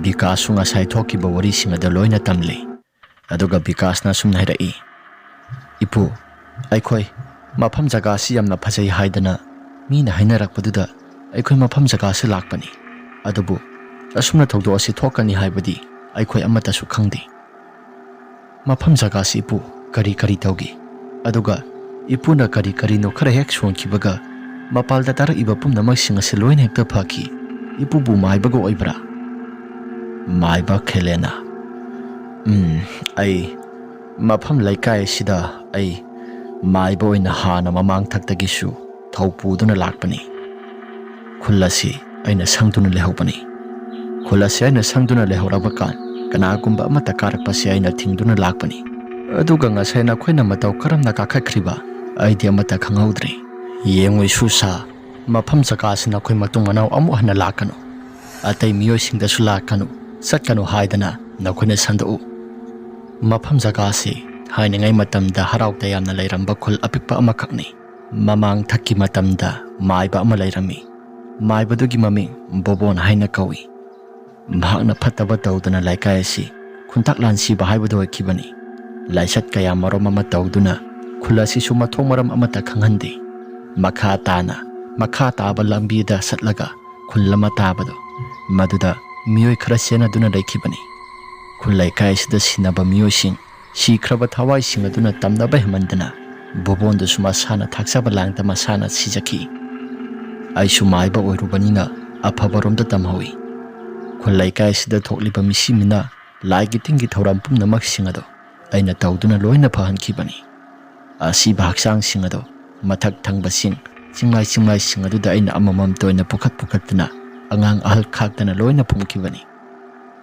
ꯕꯤꯀꯥꯁꯁꯨ ꯉꯁꯥꯏ ꯊꯣꯛꯈꯤꯕ ꯋꯥꯔꯤꯁꯤꯡ ꯑꯗꯨ ꯂꯣꯏꯅ ꯇꯝꯂꯤ꯫ ꯑꯗꯨꯒ ꯕꯤꯀꯥꯁꯅ ꯑꯁꯨꯝꯅ ꯍꯥꯏꯔꯛꯏ, "ꯏꯄꯨ, ꯑꯩꯈꯣꯏ ꯃꯐꯝ ꯖꯒꯥ ꯑꯁꯤ ꯌꯥꯝꯅ ꯐꯖꯩ ꯍꯥꯏꯗꯅ ꯃꯤꯅ ꯍꯥꯏꯅꯔꯛꯄꯗꯨꯗ ꯑꯩꯈꯣꯏ ꯃꯐꯝ ꯖꯒꯥ ꯑꯁꯤ ꯂꯥꯛꯄꯅꯤ꯫ ꯑꯗꯨꯕꯨ ꯑꯁꯨꯝꯅ ꯊꯧꯗꯣꯛ ꯑꯁꯤ ꯊꯣꯛꯀꯅꯤ ꯍꯥꯏꯕꯗꯤ ꯑꯩꯈꯣꯏ ꯑꯃꯠꯇꯁꯨ ꯈꯪꯗꯦ꯫ ꯃꯐꯝ ꯖꯒꯥꯁꯤ ꯏꯄꯨ ꯀꯔꯤ ꯀꯔꯤ ꯇꯧꯒꯦ? ꯑꯗꯨꯒ ꯏꯄꯨꯅ ꯀꯔꯤ ꯀꯔꯤꯅꯣ ꯈꯔ ꯍꯦꯛ ꯁꯣꯟꯈꯤꯕꯒ ꯃꯄꯥꯜꯗ ꯇꯥꯔꯛꯏꯕ ꯄꯨꯝꯅꯃꯛꯁꯤꯡ ꯑꯁꯤ ꯂꯣꯏꯅ ꯍꯦꯛꯇ ꯐꯈꯤ꯫ ꯏꯄꯨꯕꯨ ꯃꯥꯏꯕꯒ ꯑꯣꯏꯕ꯭ꯔꯥ?" ꯃꯥꯏꯕ ꯈꯦꯂꯦꯅ, "ꯎꯝ, ꯑꯩ ꯃꯐꯝ ꯂꯩꯀꯥꯏ ꯑꯁꯤꯗ ꯑꯩ ꯃꯥꯏꯕ ꯑꯣꯏꯅ ꯍꯥꯟꯅ ꯃꯃꯥꯡ ꯊꯛꯇꯒꯤꯁꯨ ꯊꯧ ꯄꯨꯗꯨꯅ ꯂꯥꯛꯄꯅꯤ꯫ ꯈꯨꯜ ꯑꯁꯤ ꯑꯩꯅ ꯁꯪꯗꯨꯅ ꯂꯩꯍꯧꯕꯅꯤ꯫ ꯈꯨꯜ ꯑꯁꯤ ꯑꯩꯅ ꯁꯪꯗꯨꯅ ꯂꯩꯍꯧꯔꯕ ꯀꯥꯟ ꯀꯅꯥꯒꯨꯝꯕ ꯑꯃꯠꯇ ꯀꯥꯔꯛꯄꯁꯤ ꯑꯩꯅ ꯊꯤꯡꯗꯨꯅ ꯂꯥꯛꯄꯅꯤ꯫ ꯑꯗꯨꯒ ꯉꯁꯥꯏ ꯅꯈꯣꯏꯅ ꯃꯇꯧ ꯀꯔꯝꯅ ꯀꯥꯈꯠꯈ꯭ꯔꯤꯕ, ꯑꯩꯗꯤ ꯑꯃꯠꯇ ꯈꯪꯍꯧꯗ꯭ꯔꯦ꯫ ꯌꯦꯡꯉꯨ ꯏꯁꯨꯁꯥ, ꯃꯐꯝ ꯖꯒꯥꯁꯤ ꯅꯈꯣꯏ ꯃꯇꯨꯡ ꯃꯅꯥꯎ ꯑꯃꯨꯛ ꯍꯟꯅ ꯂꯥꯛꯀꯅꯨ, ꯑꯇꯩ ꯃꯤꯑꯣꯏꯁꯤꯡꯗꯁꯨ ꯂꯥꯛꯀꯅꯨ, ꯆꯠꯀꯅꯨ ꯍꯥꯏꯗꯅ ꯅꯈꯣꯏꯅ ꯁꯟꯗꯣꯛꯎ꯫ ꯃꯐꯝ ꯖꯒꯥꯁꯤ ꯊꯥꯏꯅꯉꯩ ꯃꯇꯝꯗ ꯍꯔꯥꯎ ꯇꯌꯥꯝꯅ ꯂꯩꯔꯝꯕ ꯈꯨꯜ ꯑꯄꯤꯛꯄ ꯑꯃꯈꯛꯅꯤ꯫ ꯃꯃꯥꯡ ꯊꯛꯀꯤ ꯃꯇꯝꯗ ꯃꯥꯏꯕ ꯑꯃ ꯂꯩꯔꯝꯃꯤ꯫ ꯃꯥꯏꯕꯗꯨꯒꯤ ꯃꯃꯤꯡ ꯕꯣꯕꯣꯟ ꯍꯥꯏꯅ ꯀꯧꯏ꯫ ꯃꯍꯥꯛꯅ ꯐꯠꯇꯕ ꯇꯧꯗꯨꯅ ꯂꯩꯀꯥꯏ ꯑꯁꯤ ꯈꯨꯟꯇꯥꯛ ꯂꯥꯟꯁꯤꯕ ꯍꯥꯏꯕꯗꯨ ꯑꯣꯏꯈꯤꯕꯅꯤ꯫ ꯂꯥꯏꯆꯠ ꯀꯌꯥ ꯃꯔꯨꯝ ꯑꯃ ꯇꯧꯗꯨꯅ ꯈꯨꯜ ꯑꯁꯤꯁꯨ ꯃꯊꯣꯡ ꯃꯔꯝ ꯑꯃꯠꯇ ꯈꯪꯍꯟꯗꯦ꯫ ꯃꯈꯥ ꯇꯥꯅ, ꯃꯈꯥ ꯇꯥꯕ ꯂꯝꯕꯤꯗ ꯆꯠꯂꯒ ꯈꯨꯜ ꯑꯃ ꯇꯥꯕꯗꯣ, ꯃꯗꯨꯗ ꯃꯤꯑꯣꯏ ꯈꯔ ꯆꯦꯟꯅꯗꯨꯅ ꯂꯩꯈꯤꯕꯅꯤ꯫ ꯈꯨꯜ ꯂꯩꯀꯥꯏ ꯑꯁꯤꯗ ꯁꯤꯟꯅꯕ ꯃꯤꯑꯣꯏꯁꯤꯡ, ꯁꯤꯈ꯭ꯔꯕ ꯊꯋꯥꯏꯁꯤꯡ ꯑꯗꯨꯅ ꯇꯝꯅꯕ ꯍꯦꯟꯃꯟꯗꯅ ꯕꯣꯕꯣꯟꯗꯨꯁꯨ ꯃꯁꯥꯅ ꯊꯥꯛꯆꯕ ꯂꯥꯡꯗ ꯃꯁꯥꯅ ꯁꯤꯖꯈꯤ꯫ ꯑꯩꯁꯨ ꯃꯥꯏꯕ ꯑꯣꯏꯔꯨꯕꯅꯤꯅ ꯑꯐꯕꯔꯣꯝꯗ ꯇꯝꯍꯧꯏ꯫ ꯈꯨꯜ ꯂꯩꯀꯥꯏ ꯑꯁꯤꯗ ꯊꯣꯛꯂꯤꯕ ꯃꯤꯁꯤ ꯃꯤꯅꯥ, ꯂꯥꯏꯒꯤ ꯇꯤꯟꯒꯤ ꯊꯧꯔꯝ ꯄꯨꯝꯅꯃꯛꯁꯤꯡ ꯑꯗꯣ ꯑꯩꯅ ꯇꯧꯗꯨꯅ ꯂꯣꯏꯅ ꯐꯍꯟꯈꯤꯕꯅꯤ꯫ ꯑꯁꯤꯕ ꯍꯛꯆꯥꯡꯁꯤꯡ ꯑꯗꯣ ꯃꯊꯛ ꯊꯪꯕꯁꯤꯡ, ꯆꯤꯡꯃꯥꯏ ꯆꯤꯡꯃꯥꯏꯁꯤꯡ ꯑꯗꯨꯗ ꯑꯩꯅ ꯑꯃꯃꯝꯇ ꯑꯣꯏꯅ ꯄꯨꯈꯠ ꯄꯨꯈꯠꯇꯨꯅ ꯑꯉꯥꯡ ꯑꯍꯜ ꯈꯥꯛꯇꯅ ꯂꯣꯏꯅ ꯐꯨꯝꯈꯤꯕꯅꯤ꯫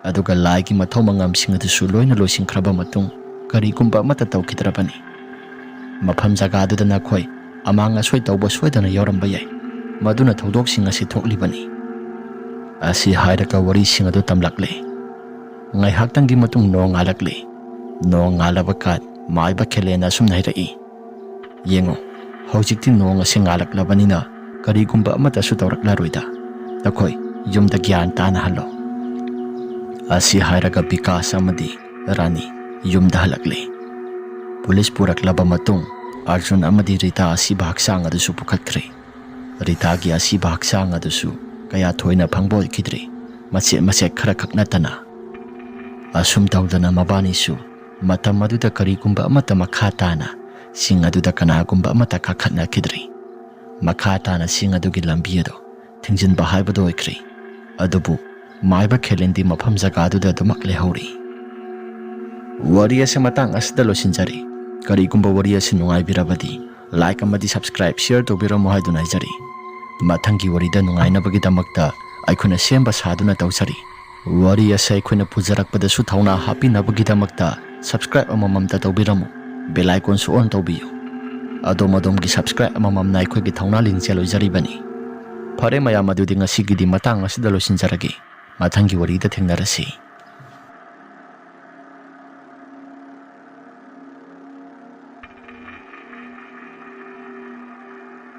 ꯑꯗꯨꯒ ꯂꯥꯏꯒꯤ ꯃꯊꯧ ꯃꯉꯝꯁꯤꯡ ꯑꯗꯨꯁꯨ ꯂꯣꯏꯅ ꯂꯣꯏꯁꯤꯟꯈ꯭ꯔꯕ ꯃꯇꯨꯡ ꯀꯔꯤꯒꯨꯝꯕ ꯑꯃꯠꯇ ꯇꯧꯈꯤꯗ꯭ꯔꯕꯅꯤ꯫ ꯃꯐꯝ ꯖꯒꯥꯗꯨꯗ ꯅꯈꯣꯏ ꯑꯃꯥꯡ ꯑꯁꯣꯏ ꯇꯧꯕ ꯁꯣꯏꯗꯅ ꯌꯥꯎꯔꯝꯕ ꯌꯥꯏ꯫ ꯃꯗꯨꯅ ꯊꯧꯗꯣꯛꯁꯤꯡ ꯑꯁꯤ ꯊꯣꯛꯂꯤꯕꯅꯤ꯫ ꯑꯁꯤ ꯍꯥꯏꯔꯒ ꯋꯥꯔꯤꯁꯤꯡ ꯑꯗꯨ ꯇꯝꯂꯛꯂꯦ꯫ ꯉꯥꯏꯍꯥꯛꯇꯪꯒꯤ ꯃꯇꯨꯡ ꯅꯣꯡ ꯉꯥꯜꯂꯛꯂꯦ꯫ ꯅꯣꯡ ꯉꯥꯜꯂꯕ ꯀꯥꯟ ꯃꯥꯏꯕ ꯈꯦꯂꯦꯟꯅ ꯑꯁꯨꯝꯅ ꯍꯥꯏꯔꯛꯏ, "ꯌꯦꯡꯉꯨ, ꯍꯧꯖꯤꯛꯇꯤ ꯅꯣꯡ ꯑꯁꯤ ꯉꯥꯜꯂꯛꯂꯕꯅꯤꯅ ꯀꯔꯤꯒꯨꯝꯕ ꯑꯃꯠꯇꯁꯨ ꯇꯧꯔꯛꯂꯔꯣꯏꯗ꯫ ꯅꯈꯣꯏ ꯌꯨꯝꯗ ꯒ꯭ꯌꯥꯟ ꯇꯥꯅ ꯍꯜꯂꯣ"꯫ ꯑꯁꯤ ꯍꯥꯏꯔꯒ ꯕꯤꯀꯥꯁ ꯑꯃꯗꯤ ꯔꯥꯅꯤ ꯌꯨꯝꯗ ꯍꯜꯂꯛꯂꯦ꯫ ꯄꯨꯂꯤꯁ ꯄꯨꯔꯛꯂꯕ ꯃꯇꯨꯡ ꯑꯔꯖꯨꯟ ꯑꯃꯗꯤ ꯔꯤꯇꯥ ꯑꯁꯤꯕ ꯍꯛꯆꯥꯡ ꯑꯗꯨꯁꯨ ꯄꯨꯈꯠꯈ꯭ꯔꯦ꯫ ꯔꯤꯇꯥꯒꯤ ꯑꯁꯤꯕ ꯍꯛꯆꯥꯡ ꯑꯗꯨꯁꯨ ꯀꯌꯥ ꯊꯣꯏꯅ ꯐꯪꯕ ꯑꯣꯏꯈꯤꯗ꯭ꯔꯦ, ꯃꯆꯦꯠ ꯃꯆꯦꯠ ꯈꯔꯈꯛ ꯅꯠꯇꯅ꯫ ꯑꯁꯨꯝ ꯇꯧꯗꯅ ꯃꯕꯥꯅꯤꯁꯨ ꯃꯇꯝ ꯑꯗꯨꯗ ꯀꯔꯤꯒꯨꯝꯕ ꯑꯃꯠꯇ ꯃꯈꯥ ꯇꯥꯅ ꯆꯤꯡ ꯑꯗꯨꯗ ꯀꯅꯥꯒꯨꯝꯕ ꯑꯃꯠꯇ ꯀꯥꯈꯠꯅꯈꯤꯗ꯭ꯔꯦ꯫ ꯃꯈꯥ ꯇꯥꯅ ꯆꯤꯡ ꯑꯗꯨꯒꯤ ꯂꯝꯕꯤ ꯑꯗꯨ ꯊꯤꯡꯖꯤꯟꯕ ꯍꯥꯏꯕꯗꯨ ꯑꯣꯏꯈ꯭ꯔꯦ꯫ ꯑꯗꯨꯕꯨ ꯃꯥꯏꯕ ꯈꯦꯂꯦꯟꯗꯤ ꯃꯐꯝ ꯖꯒꯥꯗꯨꯗ ꯑꯗꯨꯃꯛ ꯂꯩꯍꯧꯔꯤ꯫ ꯋꯥꯔꯤ ꯑꯁꯤ ꯃꯇꯥꯡ ꯑꯁꯤꯗ ꯂꯣꯏꯁꯤꯟꯖꯔꯤ꯫ ꯀꯔꯤꯒꯨꯝꯕ ꯋꯥꯔꯤ ꯑꯁꯤ ꯅꯨꯡꯉꯥꯏꯕꯤꯔꯕꯗꯤ like ꯑꯃꯗꯤ subscribe, share ꯇꯧꯕꯤꯔꯝꯃꯨ ꯍꯥꯏꯗꯨꯅ ꯍꯥꯏꯖꯔꯤ꯫ ꯃꯊꯪꯒꯤ ꯋꯥꯔꯤꯗ ꯅꯨꯡꯉꯥꯏꯅꯕꯒꯤꯗꯃꯛꯇ ꯑꯩꯈꯣꯏꯅ ꯁꯦꯝꯕ ꯁꯥꯗꯨꯅ ꯇꯧꯖꯔꯤ꯫ ꯋꯥꯔꯤ ꯑꯁꯤ ꯑꯩꯈꯣꯏꯅ ꯄꯨꯖꯔꯛꯄꯗꯁꯨ ꯊꯧꯅꯥ ꯍꯥꯞꯄꯤꯅꯕꯒꯤꯗꯃꯛꯇ subscribe ꯑꯃꯃꯝꯇ ꯇꯧꯕꯤꯔꯝꯃꯨ, bell icon ꯁꯨ on ꯇꯧꯕꯤꯌꯨ꯫ ꯑꯗꯣꯝ ꯑꯗꯣꯝꯒꯤ subscribe ꯑꯃꯃꯝꯅ ꯑꯩꯈꯣꯏꯒꯤ ꯊꯧꯅꯥ ꯂꯤꯡꯖꯦꯜ ꯑꯣꯏꯖꯔꯤꯕꯅꯤ꯫ ꯐꯔꯦ ꯃꯌꯥꯝ, ꯑꯗꯨꯗꯤ ꯉꯁꯤꯒꯤꯗꯤ ꯃꯇꯥꯡ ꯑꯁꯤꯗ ꯂꯣꯏꯁꯤꯟꯖꯔꯒꯦ꯫ ꯃꯊꯪꯒꯤ ꯋꯥꯔꯤꯗ ꯊꯦꯡꯅꯔꯁꯤ꯫